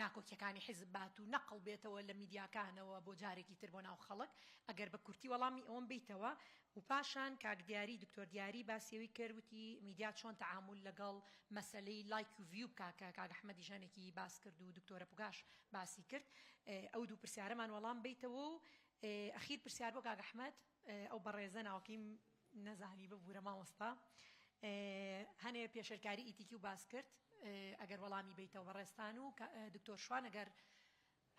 ناکۆکیەکانی حیزب بات و نەقڵ بێتەوە لە میدیاکانەوە بۆ جارێکی تر بۆ ناو خەڵک ئەگەر بە کورتی وەڵامی ئەوەم بیتەوە و پاشان کاک دیاری دکتۆر دیاری باسی ئەوی کرد وتی میدیا چۆن تەعامول لەگەڵ مەسەلەی لایک و view بکا کە کاک ئەحمەدیش هەنێکی باس کرد و دکتۆرە پوگاش باسی کرد ئەو دوو پرسیارەمان وەڵام بیتەوە و ئەخیر پرسیار بۆ کاک ئەحمەد ئەو بەڕێزە ناوەکەیم نەزانی ببورە مامۆستا هەنێ پێشێلکاری ئیتیکی و باس کرد ئەگەر وەڵامی بیتەوە بەڕێزتان و دکتۆر شوان ئەگەر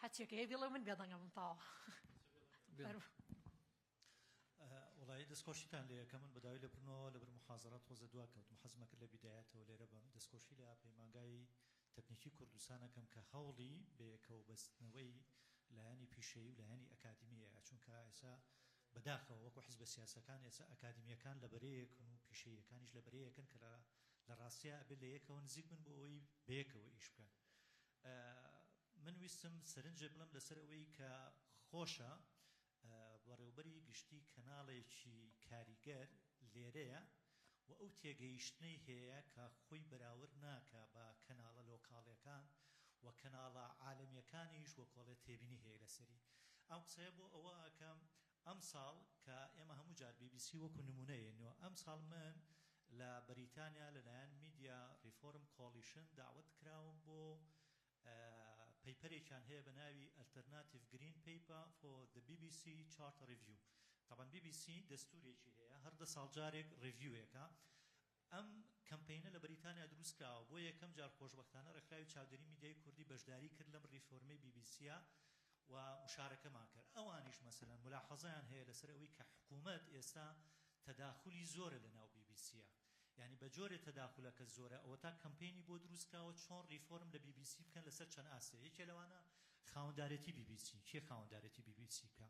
هەرچێکە هەیە بڵێ من بێدەنگە بم تاوە. وەڵایی دەستخۆشیتان لێ ئەکەم من بەداوای لێبوردنەوە لەبەر موحازەرە تۆزێ دوا کەوتم حەزم ئەکرد لە بیدایەتەوە لێرە بم دەستخۆشی لە پەیمانگای تەکنیکی کوردستان ئەکەم کە هەوڵی بەیەکەوە بەستنەوەی لایەنی پیشەیی و لایەنی ئەکادیمی ئەیا چونکە ئێسا بەداخەوە وەکو حزبە سیاسەکان ئێسا ئەکادیمیەکان لە بەرەیەکن و پیشەییەکانیش لە بەرەیەکن کە لە ڕاستیا ئەبێت لە یەکەوە نزیک بن بۆ ئەوەی بەیەکەوە ئیش بکەن من ویستم سەرنجێ بڵێم لەسەر ئەوەی کە خۆشە بەڕێوبەری گشتی کەناڵێکی کاریگەر لێرەیە و ئەو تێگەیشتنەی هەیە کە خۆی بەراورد ناکا بە کەناڵە لۆکاڵیەکان و کەناڵە عالەمیەکانیش وەکۆڵێ تێبینی هەیە لەسەری. ئەم قسەیە بۆ ئەوە ئەکەم ئەمساڵ کە ئێمە هەموو جار بی بی سی وەکو نمونە ئێنەوە ئەمساڵ من لە بەریتانیا لەلایەن Media Reform Coalition دەعوەت کراوم بۆ paper ێکیان هەیە بە ناوی Alternative Green Paper for the BBC Charter Review تەبعەن بی بی سی دەستورێکی هەیە هەر دە ساڵ جارێک review ێکە ئەم کەمپەینە لە بەریتانیا دروست کراوە بۆ یەکەم جار خۆشبەختانە ڕێکخراوی چاودێری میدیای کوردی بەشداری کرد لەم reform ەی بی بی سیە و مشارەکەمان کرد ئەوانیش مەسەلەن ملاحەزەیان هەیە لەسەر ئەوەی کە حکوومەت ئێستا تەداخولی زۆرە لە ناو بی بی سیە یانی بە جۆرێ تەداخولەکە زۆرە ئەوەتا کەمپەینی بۆ دروست کراوە چۆن ڕیفۆرم لە بی بی سی بکەن لەسەر چەند ئاستێ یەکێ لەوانە خاوەندارێتی بی بی سی کێ خاوەندارێتی بی بی سی بکا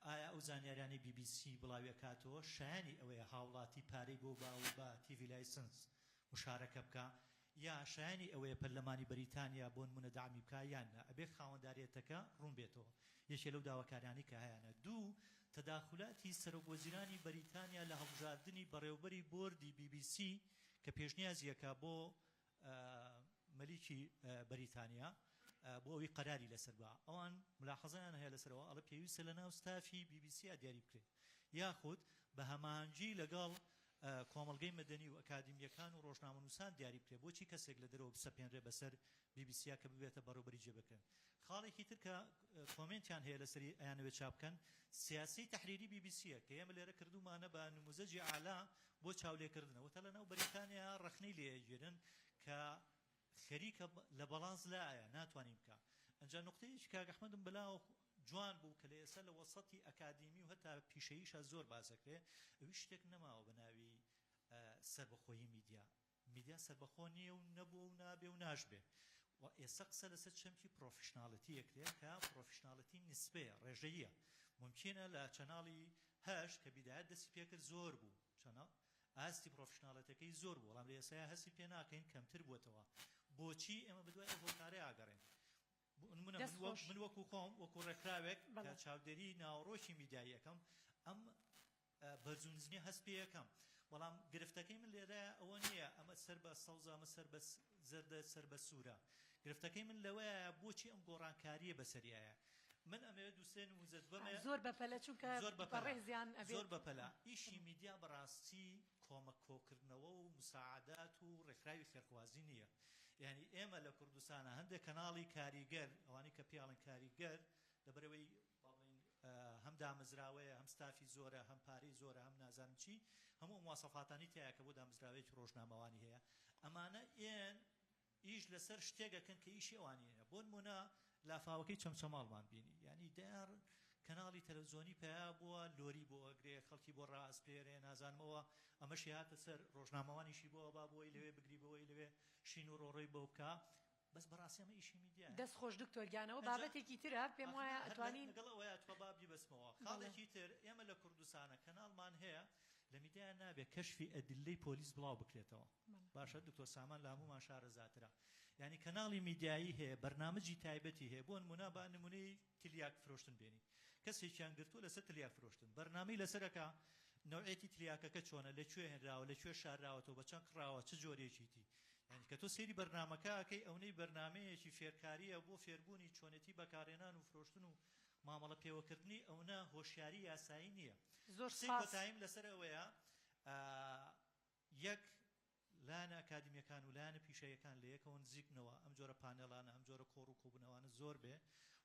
ئایا ئەو زانیاریانەی بی بی سی بڵاوی ئەکاتەوە شایەنی ئەوەیە هاوڵاتی پارەی بۆ با و بە TV license مشارەکە بکا یا شایەنی ئەوەیە پەرلەمانی بەریتانیا بۆنمونە دەعمی بکا یان نا ئەبێ خاوەندارێتەکە ڕوون بێتەوە یەکێ لەو داواکاریانەی کە هەیانە دوو تەداخولاتی سەرۆک وەزیرانی بەریتانیا لە هەڵبژاردنی بەڕێوبەری بۆردی بی بی سی کە پێشنیازی ئەکا بۆ مەلیکی بەریتانیا بۆ ئەوەی قەراری لەسەر با ئەوان ملاحەزەیان هەیە لەسەرەوە ئەڵێ پێویستە لە ناو ستافی بی بی سیا دیاری بکرێت یاخود بە هەماهەنگی لەگەڵ کۆمەڵگەی مەدەنی و ئەکادیمییەکان و ڕۆژنامەنووسان دیاری بکرێت بۆچی کەسێک لە دەرەوە بسەپێنرێ بەسەر بی بی سیا کە ببێتە بەڕێوبەری جێبەکردن خاڵێکی تر کە comment یان هەیە لەسەری ئەیانەوێت چاپ بکەن سیاسەی تەحریری بی بی سیە کە ئێمە لێرە کردوومانە بە نموزەجی ئەعلا بۆ چاولێکردنەوە تا لەناو بەریتانیا ڕەخنەی لێ ئەگیرن کە خەریکە لە بەڵانس لایە ناتوانین بکا ئەنجا نوقتەیەکی کاک ئەحمەدم بەلاوە جوان بوو کە لە ئێستا لە وەسەتی ئەکادیمی و هەتا پیشەییشا زۆر باس ئەکرێ ئەویش شتێک نەماوە بە ناوی سەربەخۆیی میدیا میدیا سەربەخۆ نییە و نەبووە و نابێ و ناشبێ و ئێستا قسە لەسەر چەمکی professionality ئەکرێ کە professionality نیسبەیە ڕێژەییە مومکینە لە channel ی. هەشت کە بیدایەت دەستی پێکرد زۆر بوو چەنە ئاستی پرۆفیشناڵێتەکەی زۆر بوو بەڵام لە ئێستایا هەستی پێ ناکەین کەمتر بووەتەوە بۆچی ئێمە بەدوای ئەو هۆکارەیا ئەگەڕێین بۆ نمونە دەست من وەک خۆش. من وەکو خۆم وەکو ڕێکخراوێک کە بەڵێ. چاودێری ناوەڕۆکی میدیایی ئەکەم ئەم بەرز و نزمیە هەست پێ ئەکەم بەڵام گرفتەکەی من لێرە ئەوە نییە ئەمە سەر بە سەوزە ئەمە سەر بە زەردە سەر بە سوورە گرفتەکەی من لەوەیە بۆچی ئەم گۆڕانکارییە بەسەریایە من ئەمەوێت دوو سێ نموزەت بەمێ زۆر بەپەلە چونکە زۆر بەپەلە بەڕێزیان ئەبێت زۆر بەپەلە ئیشی میدیا بەڕاستی کۆمەک کۆکردنەوە و مساعدات و ڕێکخراوی خێرخوازی نییە یانی ئێمە لە کوردستانا هەندێک کەناڵی کاریگەر ئەوانەی کە پێیاڵێن کاریگەر لەبەرئەوەی با بڵێین هەم دامەزراوەیە هەم ستافی زۆرە هەم پارەی زۆرە هەم نازانم چی هەموو ئەو مواسەفاتانەی تیایە کە بۆ دامەزراوەیەکی ڕۆژنامەوانی هەیە ئەمانە ئێن ئیش لەسەر شتێک ئەکەن کە ئیشی ئەوان نیە بۆنمونە لافاوەکەی چەمچەماڵمان بینی یانی دەیان کەناڵی تەلەفزیۆنی پەیا بووە لۆری بۆ ئەگرێ خەڵکی بۆ ڕائەسپێرێ نازانم ئەوە ئەمەشی هاتە سەر ڕۆژنامەوانیشی بۆ ئەبا بۆی لەوێ بگری بۆی لەوێ شین و ڕۆڕۆی بۆ بکا بەس بەڕاستی ئەمە ئیشی میدیایە دەست خۆش دکتۆر گیان ئەوە ئەنجا بابەتێکی ترە پێم ئاخر وایە هەر لە ئەتوانین لەگەڵ ئەوەیا تخوا با بیبەستمەوە بەڵێ. خاڵێکی تر ئێمە لە کوردستانە کەناڵمان هەیە لە میدیا نابێ کەشفی ئەدلەی پۆلیس بڵاو بکرێتەوە باشە دکتۆر سامان لە هەموومان شارەزاترە یانی کەناڵی میدیایی هەیە بەرنامجی تایبەتی هەیە بۆ نمونە با نمونەی تلیاک فرۆشتن بێنین کەسێکیان گرتووە لەسەر تلیاک فرۆشتن بەرنامەی لەسەرەکە نەوعێتی تلیاکەکە چۆنە لە کوێ هێنراوە لە کوێ شارراوەتەوە بە چەند کڕاوە چ جۆرێکیتی یانی کە تۆ سەیری بەرنامەکە ئەکەی ئەونەی بەرنامەیەکی فێرکاریە بۆ فێربوونی چۆنێتی بەکارهێنان و فرۆشتن و مامەڵە پێوەکردنی ئەونە هۆشیاری یاسایی نییە. زۆر قسەی سوپاس. کۆتاییم لەسەر ئەوەیە یەک لایەنە ئەکادیمیەکان و لایەنە پیشەیەکان لە یەکەوە نزیک بنەوە ئەم جۆرە پانێڵانە ئەم جۆرە کۆڕ و کۆبوونەوانە زۆر بێ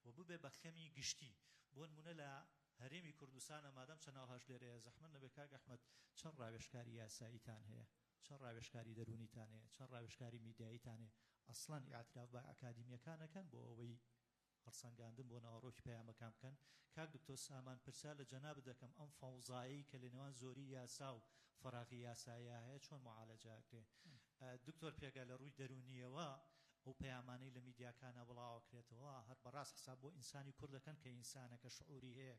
و ببێ بە خەمی گشتی بۆ نمونە لە هەرێمی کوردستانە مادام چەناڵ هەش لێرەیە زەحمەت نەبێ کاک ئەحمەد چەند ڕاوێژکاری یاساییتان هەیە چەند ڕاوێژکاری دەروونیتان هەیە چەند ڕاوێژکاری میدیاییتان هەیە ئەسڵەن ئیعتراف بە ئەکادیمیەکان ئەکەن بۆ ئەوەی هەڵسەنگاندن بۆ ناوەڕۆکی پەیامەکان بکەن. کاک دکتۆر سامان پرسیار لە جەنابت دەکەم ئەم فەوزایەی کە لە نێوان زۆری یاسا و فەراغی یاساییا هەیە چۆن معالەجە ئەکرێ؟ دکتۆر پێگە لە ڕووی دەروونییەوە ئەو پەیامانەی لە میدیاکانا بڵاوئەکرێتەوە هەر بەڕاست حساب بۆ ئینسانی کورد دەکەن کە ئینسانە کە شعوری هەیە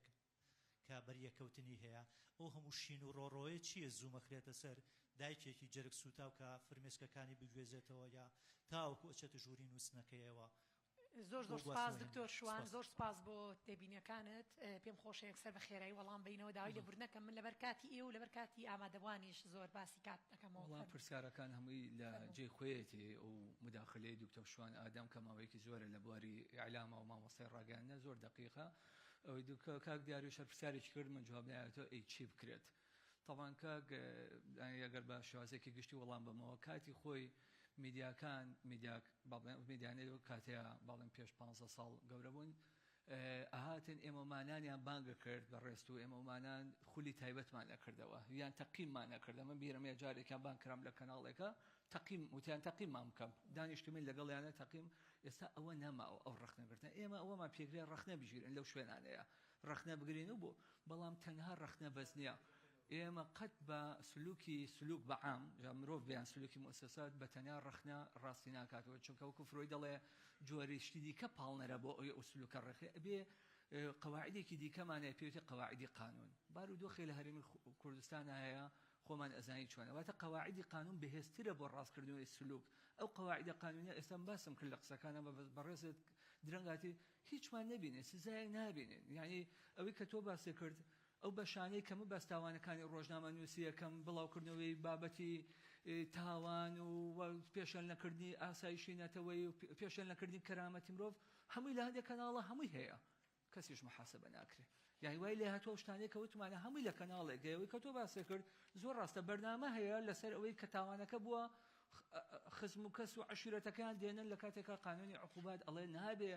کە بەریەککەوتنی هەیە ئەو هەموو شین و ڕۆڕۆیە چییە زوو مەخرێتە سەر دایکێکی جەرگ سووتاو کە فرمێسکەکانی بگوێزێتەوە یا تاوەکو ئەچێتە ژووری نووستنەکەیەوە زۆر بۆ زۆر سپاس گواستنەوەی دکتۆر هەنگاو. شوان سپاس. زۆر سپاس بۆ تێبینیەکانت پێم خۆشە یەکسەر بە خێرایی وەڵام بەینەوە داوای لێبوردنەکەم من لەبەر کاتی ئێوە و لەبەر کاتی ئامادەبوانیش زۆر باسی کات دەکەمەوە وەڵا فەرموو. پرسیارەکان هەمووی لە فەرموو. جێی خۆیەتی ئەو موداخلەی دکتۆر شوان ئادەم کە ماوەیەکی زۆرە لە بواری ئیعلامە و مامۆستای ڕاگەیاندنە زۆر دەقیقە ئەوەی دوکە کاک دیاریش هەر پرسیارێکی کرد من جواب نایەتەوە ئەی چی بکرێت تەبعەن کاک ئەگەر بە شێوازێکی گشتی وەڵام بەمەوە کاتی خۆی میدیاکان میدیا با بڵێم میدیانەی ئەو کاتەیە با بڵێم پێش 15 ساڵ گەورە بوون ئەهاتن ئێمەمانانیان بانگە کرد بە ڕێست و ئێمەمانان خولی تایبەتمان ئەکردەوە یان تەقیممان ئەکردە من بیرم یە جارێکیان بانگ کرام لە کەناڵێکە تەقیم وتیان تەقیممان بکەم دانیشتمین لەگەڵیانە تەقیم ئێستا ئەوە نەماوە ئەو ڕەخنەگرتنە ئێمە ئەوەمان پێکرێ ڕەخنە بگیرن لەو شوێنانەیە ڕەخنە بگرین و بۆ بەڵام تەنها ڕەخنە بەس نییە ئێمە قەت بە سلوکی سلوک بە عام جا مرۆڤ بیان سلوکی موسسات بە تەنیا ڕەخنە ڕاستی ناکاتەوە چونکە وەکو فرۆی دەڵێ جۆری شتی دیکە پاڵنەرە بۆ ئەوی ئەو سلوکە ڕێکخرێ ئەبێ قەواعدێکی دیکەمان هەیە پێوتێ قەواعدی قانون بارودۆخێ لە هەرێمی کوردستان هەیە خۆمان ئەزانی چۆنە واتە قەواعدی قانون بەهێزترە بۆ ڕاستکردنەوەی سلوک ئەو قەواعدە قانونیە ئێستا باسم کرد لە قسەکانم بە بەڕێزت درەنگاتی هیچمان نەبینێ سزایەک نابینێن یعنی ئەوەی کە تۆ باسی کرد ئەو بەشانەی کە من باس تاوانەکانی ڕۆژنامەنووسییەکەم، بڵاوکردنەوەی بابەتی تاوان و پێشێل نەکردنی ئاسایشی نەتەوەیی و پێشێل نەکردنی کەرامەتی مرۆڤ هەمووی لە هەندێک کەناڵە هەمووی هەیە کەسیش محاسبە ناکرێ یعنی وای لێ هاتووە ئەو شتانەی کە وتمانە هەمووی لە کەناڵێک هەیە ئەوەی کە تۆ باسی کرد زۆر ڕاستە بەرنامە هەیە لەسەر ئەوەی کە تاوانەکە بووە خزم و کەس و عەشیرەتەکەیان دێنن لە کاتێکا قانونی عقوبات ئەڵێ نابێ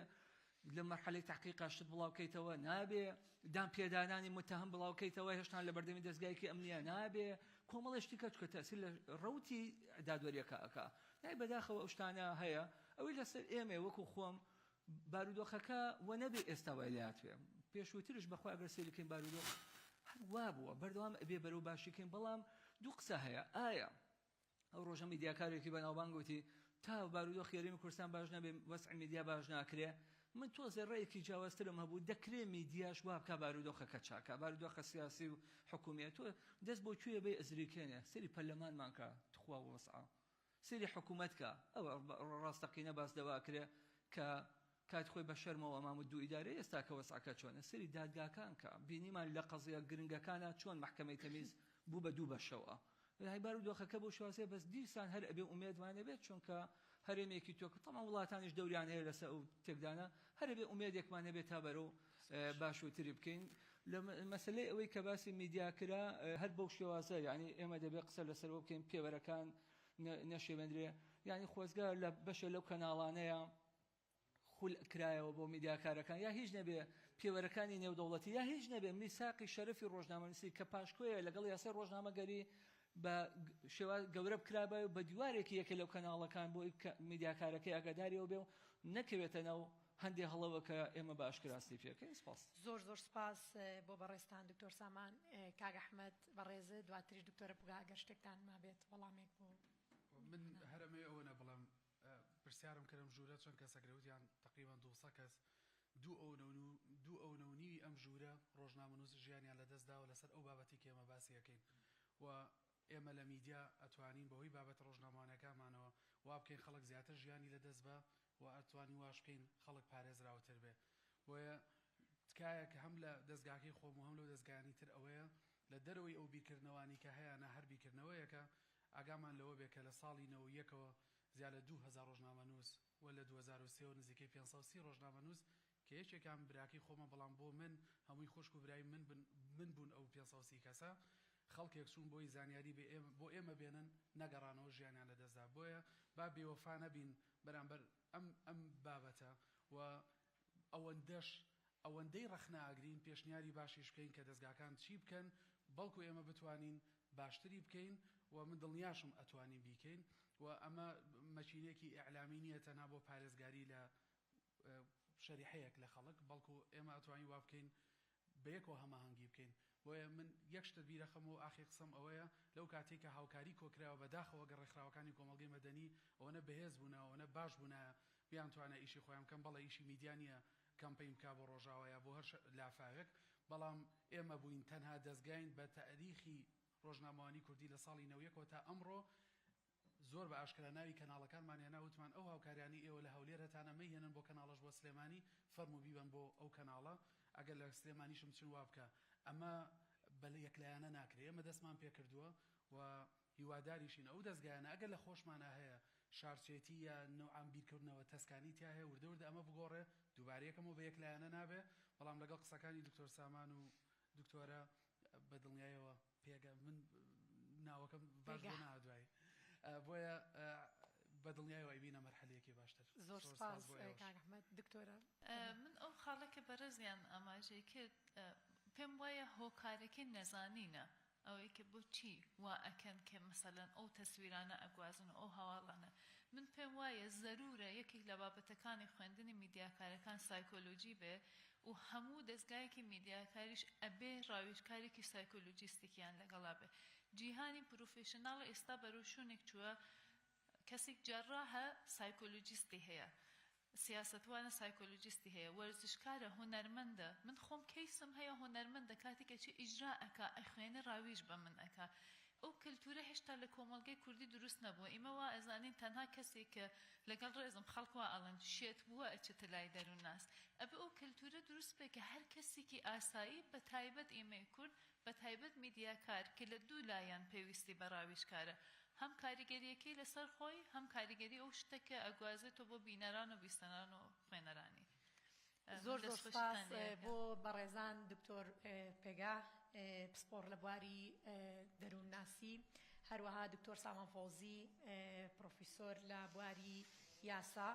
لە مەرحەلەی تەحقیقا شت بڵاو کەیتەوە نابێ، دان پێدانانی متهم بڵاو کەیتەوە هێشتان لە بەردەمی دەزگایەکی ئەمنیە نابێ، کۆمەڵێ شتی کە چکە تەئسیر لە ڕەوتی دادوەریەکە ئەکا. نای بەداخەوە ئەو شتانە هەیە، ئەوەی لەسەر ئێمەیە وەکو خۆم بارودۆخەکە وە نەبێ ئێستا وای لێهاتبێ، پێشووترش بەخوا ئەگەر سەیری کەین بارودۆخ هەر وابووە بەردەوام ئەبێ بەرەو باشی کەین، بەڵام دوو قسە هەیە ئایا ئەو ڕۆژە میدیاکارێکی بەناوبانگ وتی تا بارودۆخی هەرێمی کوردستان باش نەبێ وەزعی میدیا باش ناکرێ. من تۆزێ ڕێیەکی جیاوازترم هەبوو، دەکرێ میدیاش وا بکا بارودۆخەکە چاکا، بارودۆخە سیاسی و حکومیە، تۆ دەست بۆ کوێ بەی ئەزریکێنێ، سەیری پەرلەمانمان کە تخوا وەزعە، سەیری حکومەت کە، ئەوە ڕاستەقینە باس لەوە ئەکرێ کە کات خۆی بە شەرمەوە ئەمام و دوو ئیدارەی ئێستا کە وەزعەکە چۆنە، سەیری دادگاکان کە، بینیمان لە قەزیە گرنگەکانا چۆن مەحکەمەی تەمیز بوو بە دوو بەشەوە. یانی بارودۆخەکە بەو شێوازەیە بەس دیسان هەر ئەبێ ئومێدمان هەبێت چونکە هەرێمێکی تۆ تەمان وڵاتانیش دەوریان هەیە لەسەر ئەو تێکدانە هەر ئەبێ ئومێدێکمان هەبێت تا بەرەو باشووتری بکەین لە مەسلەی ئەوەی کە باسی میدیا کرا هەر بەو شێوازە یعنی ئێمە دەبێت قسە لەسەرەوە بکەین پێوەرەکان نەشێوێندرێ یعنی خۆزگە لە بەشێ لەو کەناڵانەیە خول کرایەوە بۆ میدیاکارەکان یا هیچ نەبێ پێوەرەکانی نێودەوڵەتی یا هیچ نەبێ میساقی شەرەفی ڕۆژنامەنووسی کە پاشکۆیە لەگەڵ یاسای ڕۆژنامەگەری بە شێوا گەورە بکرابای و بە دیوارێکی یەکێ لەو کەناڵەکان بۆی میدیاکارەکەی ئاگاداریەوە بێ و نەکەوێتە ناو هەندێ هەڵەوە کە ئێمە بە ئاشکراستی پێکەین. سپاس. زۆر زۆر سپاس بۆ بەڕێزتان دکتۆر سامان. کاک ئەحمەد بەڕێزت دواتریش دکتۆرە پوگا ئەگەر شتێکتان مابێت وەڵامێک بۆ. من هەر ئەمەوێ ئەوەنە بڵێم پرسیارم کرد ئەم ژوورە چەند کەسە کرێ وتیان تەقریبەن 200 کەس دوو ئەونە و دوو ئەونە و نیوی ئەم ژوورە ڕۆژنامەنووس ژیانیان لەدەست داوە لەسەر ئەو بابەتی کە ئێمە باسی ئەکەین و ئێمە لە میدیا ئەتوانین بەهۆی بابەتە ڕۆژنامەوانیەکانمانەوە وا بکەین خەڵک زیاتر ژیانی لەدەست بە و ئەتوانین واش بکەین خەڵک پارێزراوتر بێ بۆیە تکایە کە هەم لە دەزگاکەی خۆم و هەم لەو دەزگایانی تر ئەوەیە لە دەرەوەی ئەو بیرکردنەوانی کە هەیانە هەر بیرکردنەوەیەکە ئاگامان لەوە بێ کە لە ساڵی 91ەوە زیاد لە 2000 ڕۆژنامەنووس و لە 2003ەوە نزیکەی 530 ڕۆژنامەنووس کە یەکێکیان براکەی خۆمە بەڵام بۆ من هەمووی خوشک و برای من بن من بوون ئەو 530 کەسە خەڵکێک چوون بۆی زانیاری بێ بۆ ئێمە بێنن نەگەڕانەوە ژیانیان لەدەستدا بۆیە با بێوەفا نەبین بەرامبەر ئەم ئەم بابەتە و ئەوەندەش ئەوەندەی ڕەخنە ئەگرین پێشنیاری باشیش بکەین کە دەزگاکان چی بکەن بەڵکو ئێمە بتوانین باشتری بکەین و من دڵنیاشم ئەتوانین بیکەین و ئەمە مەکینەیەکی ئیعلامی نییە تەنها بۆ پارێزگاری لە شەریحەیەک لە خەڵک بەڵکو ئێمە ئەتوانین وا بکەین بەیەکەوە هەماهەنگی بکەین بۆیە من یەک شتت بیرەخەمەوە ئاخی قسەم ئەوەیە لەو کاتەی کە هاوکاری کۆکرایەوە بەداخەوە گەر ڕێکخراوەکانی کۆمەڵگەی مەدەنی ئەوەنە بەهێز بوونایە ئەوەنە باش بوونایە بیانتوانایە ئیشی خۆیان بکەن بەڵێ ئیشی میدیا نییە کەمپەین بکا بۆ ڕۆژاوا یا بۆ هەر لافاوێک بەڵام ئێمە بووین تەنها دەزگاین بە تاریخی ڕۆژنامەوانی کوردی لە ساڵی 91ەوە تا ئەمڕۆ زۆر بە ئاشکرا ناوی کەناڵەکانمان هێنا وتمان ئەو هاوکاریانەی ئێوە لە هەولێر هەتانە مەیهێنن بۆ کەناڵەش بۆ سلێمانی فەرموو بیبەن بۆ ئەو کەناڵە ئەگەر لە سلێمانیشم چن وا بکە ئەمە بە یەکلایەنە ناکرێ ئێمە دەستمان پێکردووە و هیواداریشین ئەو دەزگایانە ئەگەر لە خۆشمانا هەیە شارچێتی یا نەوعان بیرکردنەوە تەسکانی تیا هەیە وردە وردە ئەمە بگۆڕێ دووبارە یەکەمەوە بە یەکلایەنە نابێ بەڵام لەگەڵ قسەکانی دکتۆر سامان و دکتۆرە بە دڵنیایەوە پێگە من ناوەکەم باش بۆ ناوە دوایی بۆیە بە دڵنیایەوە ئەیبینە مەرحەلەیەکی باشتر. زۆر سپاس کاک ئەحمەد. دکتۆرە. من ئەو خاڵە کە بەڕێزیان ئاماژەی کرد پێم وایە هۆکارەکەی نەزانینە ئەوەی کە بۆچی وا ئەکەن کە مەسەلەن ئەو تەسویرانە ئەگوازن و ئەو هەواڵانە من پێم وایە زەرورە یەکێک لە بابەتەکانی خوێندنی میدیاکارەکان سایکۆلۆجی بێ و هەموو دەزگایەکی میدیاکاریش ئەبێ ڕاوێژکارێکی سایکۆلۆجیستێکیان لەگەڵا بێ جیهانی پرۆفێشناڵ ئێستا بەرەو شوێنێک چووە کەسێک جەڕاحە سایکۆلۆجیستی هەیە سیاسەتوانە سایکۆلۆجیستی هەیە وەرزشکارە هونەرمەندە من خۆم کەیسم هەیە هونەرمەندە کاتێک ئەچێ ئیجرا ئەکا ئەخوێنێ ڕاویژ بە من ئەکا ئەو کەلتورە هێشتا لە کۆمەڵگەی کوردی دروست نەبووە ئیمە وا ئەزانین تەنها کەسێک کە لەگەڵ ڕێزم خەڵک وا ئەڵێن شێت بووە ئەچێتە لای دەروونناس ئەبێ ئەو کەلتورە دروست بێ کە هەر کەسێکی ئاسایی بە تایبەت ئیمەی کورد بە تایبەت میدیاکار کە لە دوو لایەن پێویستی بە ڕاویژکارە هەم کاریگەریەکەی لەسەر خۆی هەم کاریگەری ئەو شتە کە ئەگوازێتەوە بۆ بینەران و بیستەران و خوێنەرانی. من زۆر زۆر دەستخۆشیتان سوپاس لێ ئەکەم. بۆ بەڕێزان دکتۆر پێگا پسپۆڕ لە بواری دەروونناسی، هەروەها دکتۆر سامان فەوزی پڕۆفیسۆر لە بواری یاسا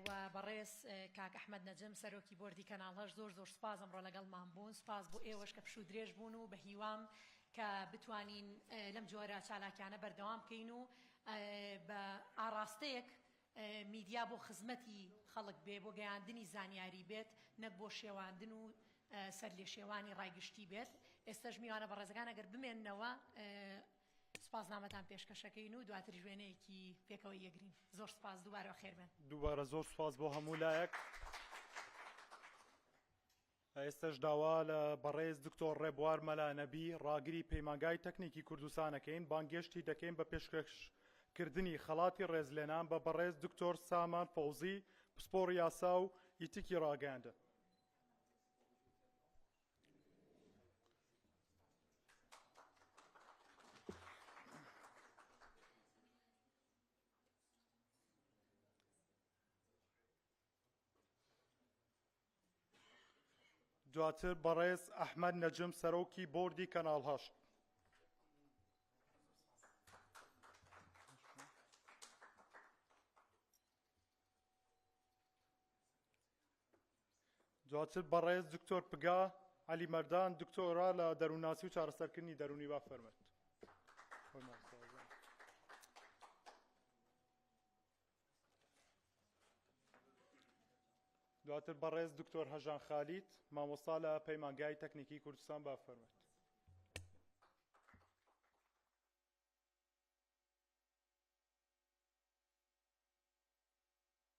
و بەڕێز کاک ئەحمەد نەجم سەرۆکی بۆردی کەناڵ هەشت. زۆر زۆر سوپاس ئەمڕۆ لەگەڵمان بوون. سوپاس بۆ ئێوەش کە پشوو درێژ بوون و بە هیوام کە بتوانین لەم جۆرە چالاکیانە بەردەوام بکەین و بە ئاڕاستەیەک میدیا بۆ خزمەتی خەڵک بێ، بۆ گەیاندنی زانیاری بێت، نەک بۆ شێواندن و سەرلێشێوانی ڕای گشتی بێت. ئێستەش میوانە بەڕێزەکان ئەگەر بمێننەوە سوپاسنامەتان پێشکەشەکەین و دواتریش وێنەیەکی پێکەوەی یەگرین. زۆر سوپاس، دووبارە بەخێربێن. دووبارە زۆر سوپاس بۆ هەموو لایەک. ئێستەش داوا لە بەڕێز دکتۆر ڕێبوار مەلا نەبی ڕاگری پەیمانگای تەکنیکی کوردستان ئەکەین بانگێشتی دەکەین بە پێشکەش کردنی خەڵاتی ڕێزلێنان بە بەڕێز دکتۆر سامان فەوزی پسپۆڕی یاسا و ئیتیکی ڕاگەیاندن. دواتر بەڕێز ئەحمەد نەجم سەرۆکی بۆردی کەناڵ هەشت. دواتر بەڕێز دکتۆر پگا عەلی مەردان دکتۆرا لە دەروونناسی و چارەسەرکردنی دەروونی با فەرمێت. دواتر بەڕێز دکتۆر هەژان خالید مامۆستا لە پەیمانگای تەکنیکی کوردستان با فەرمێت.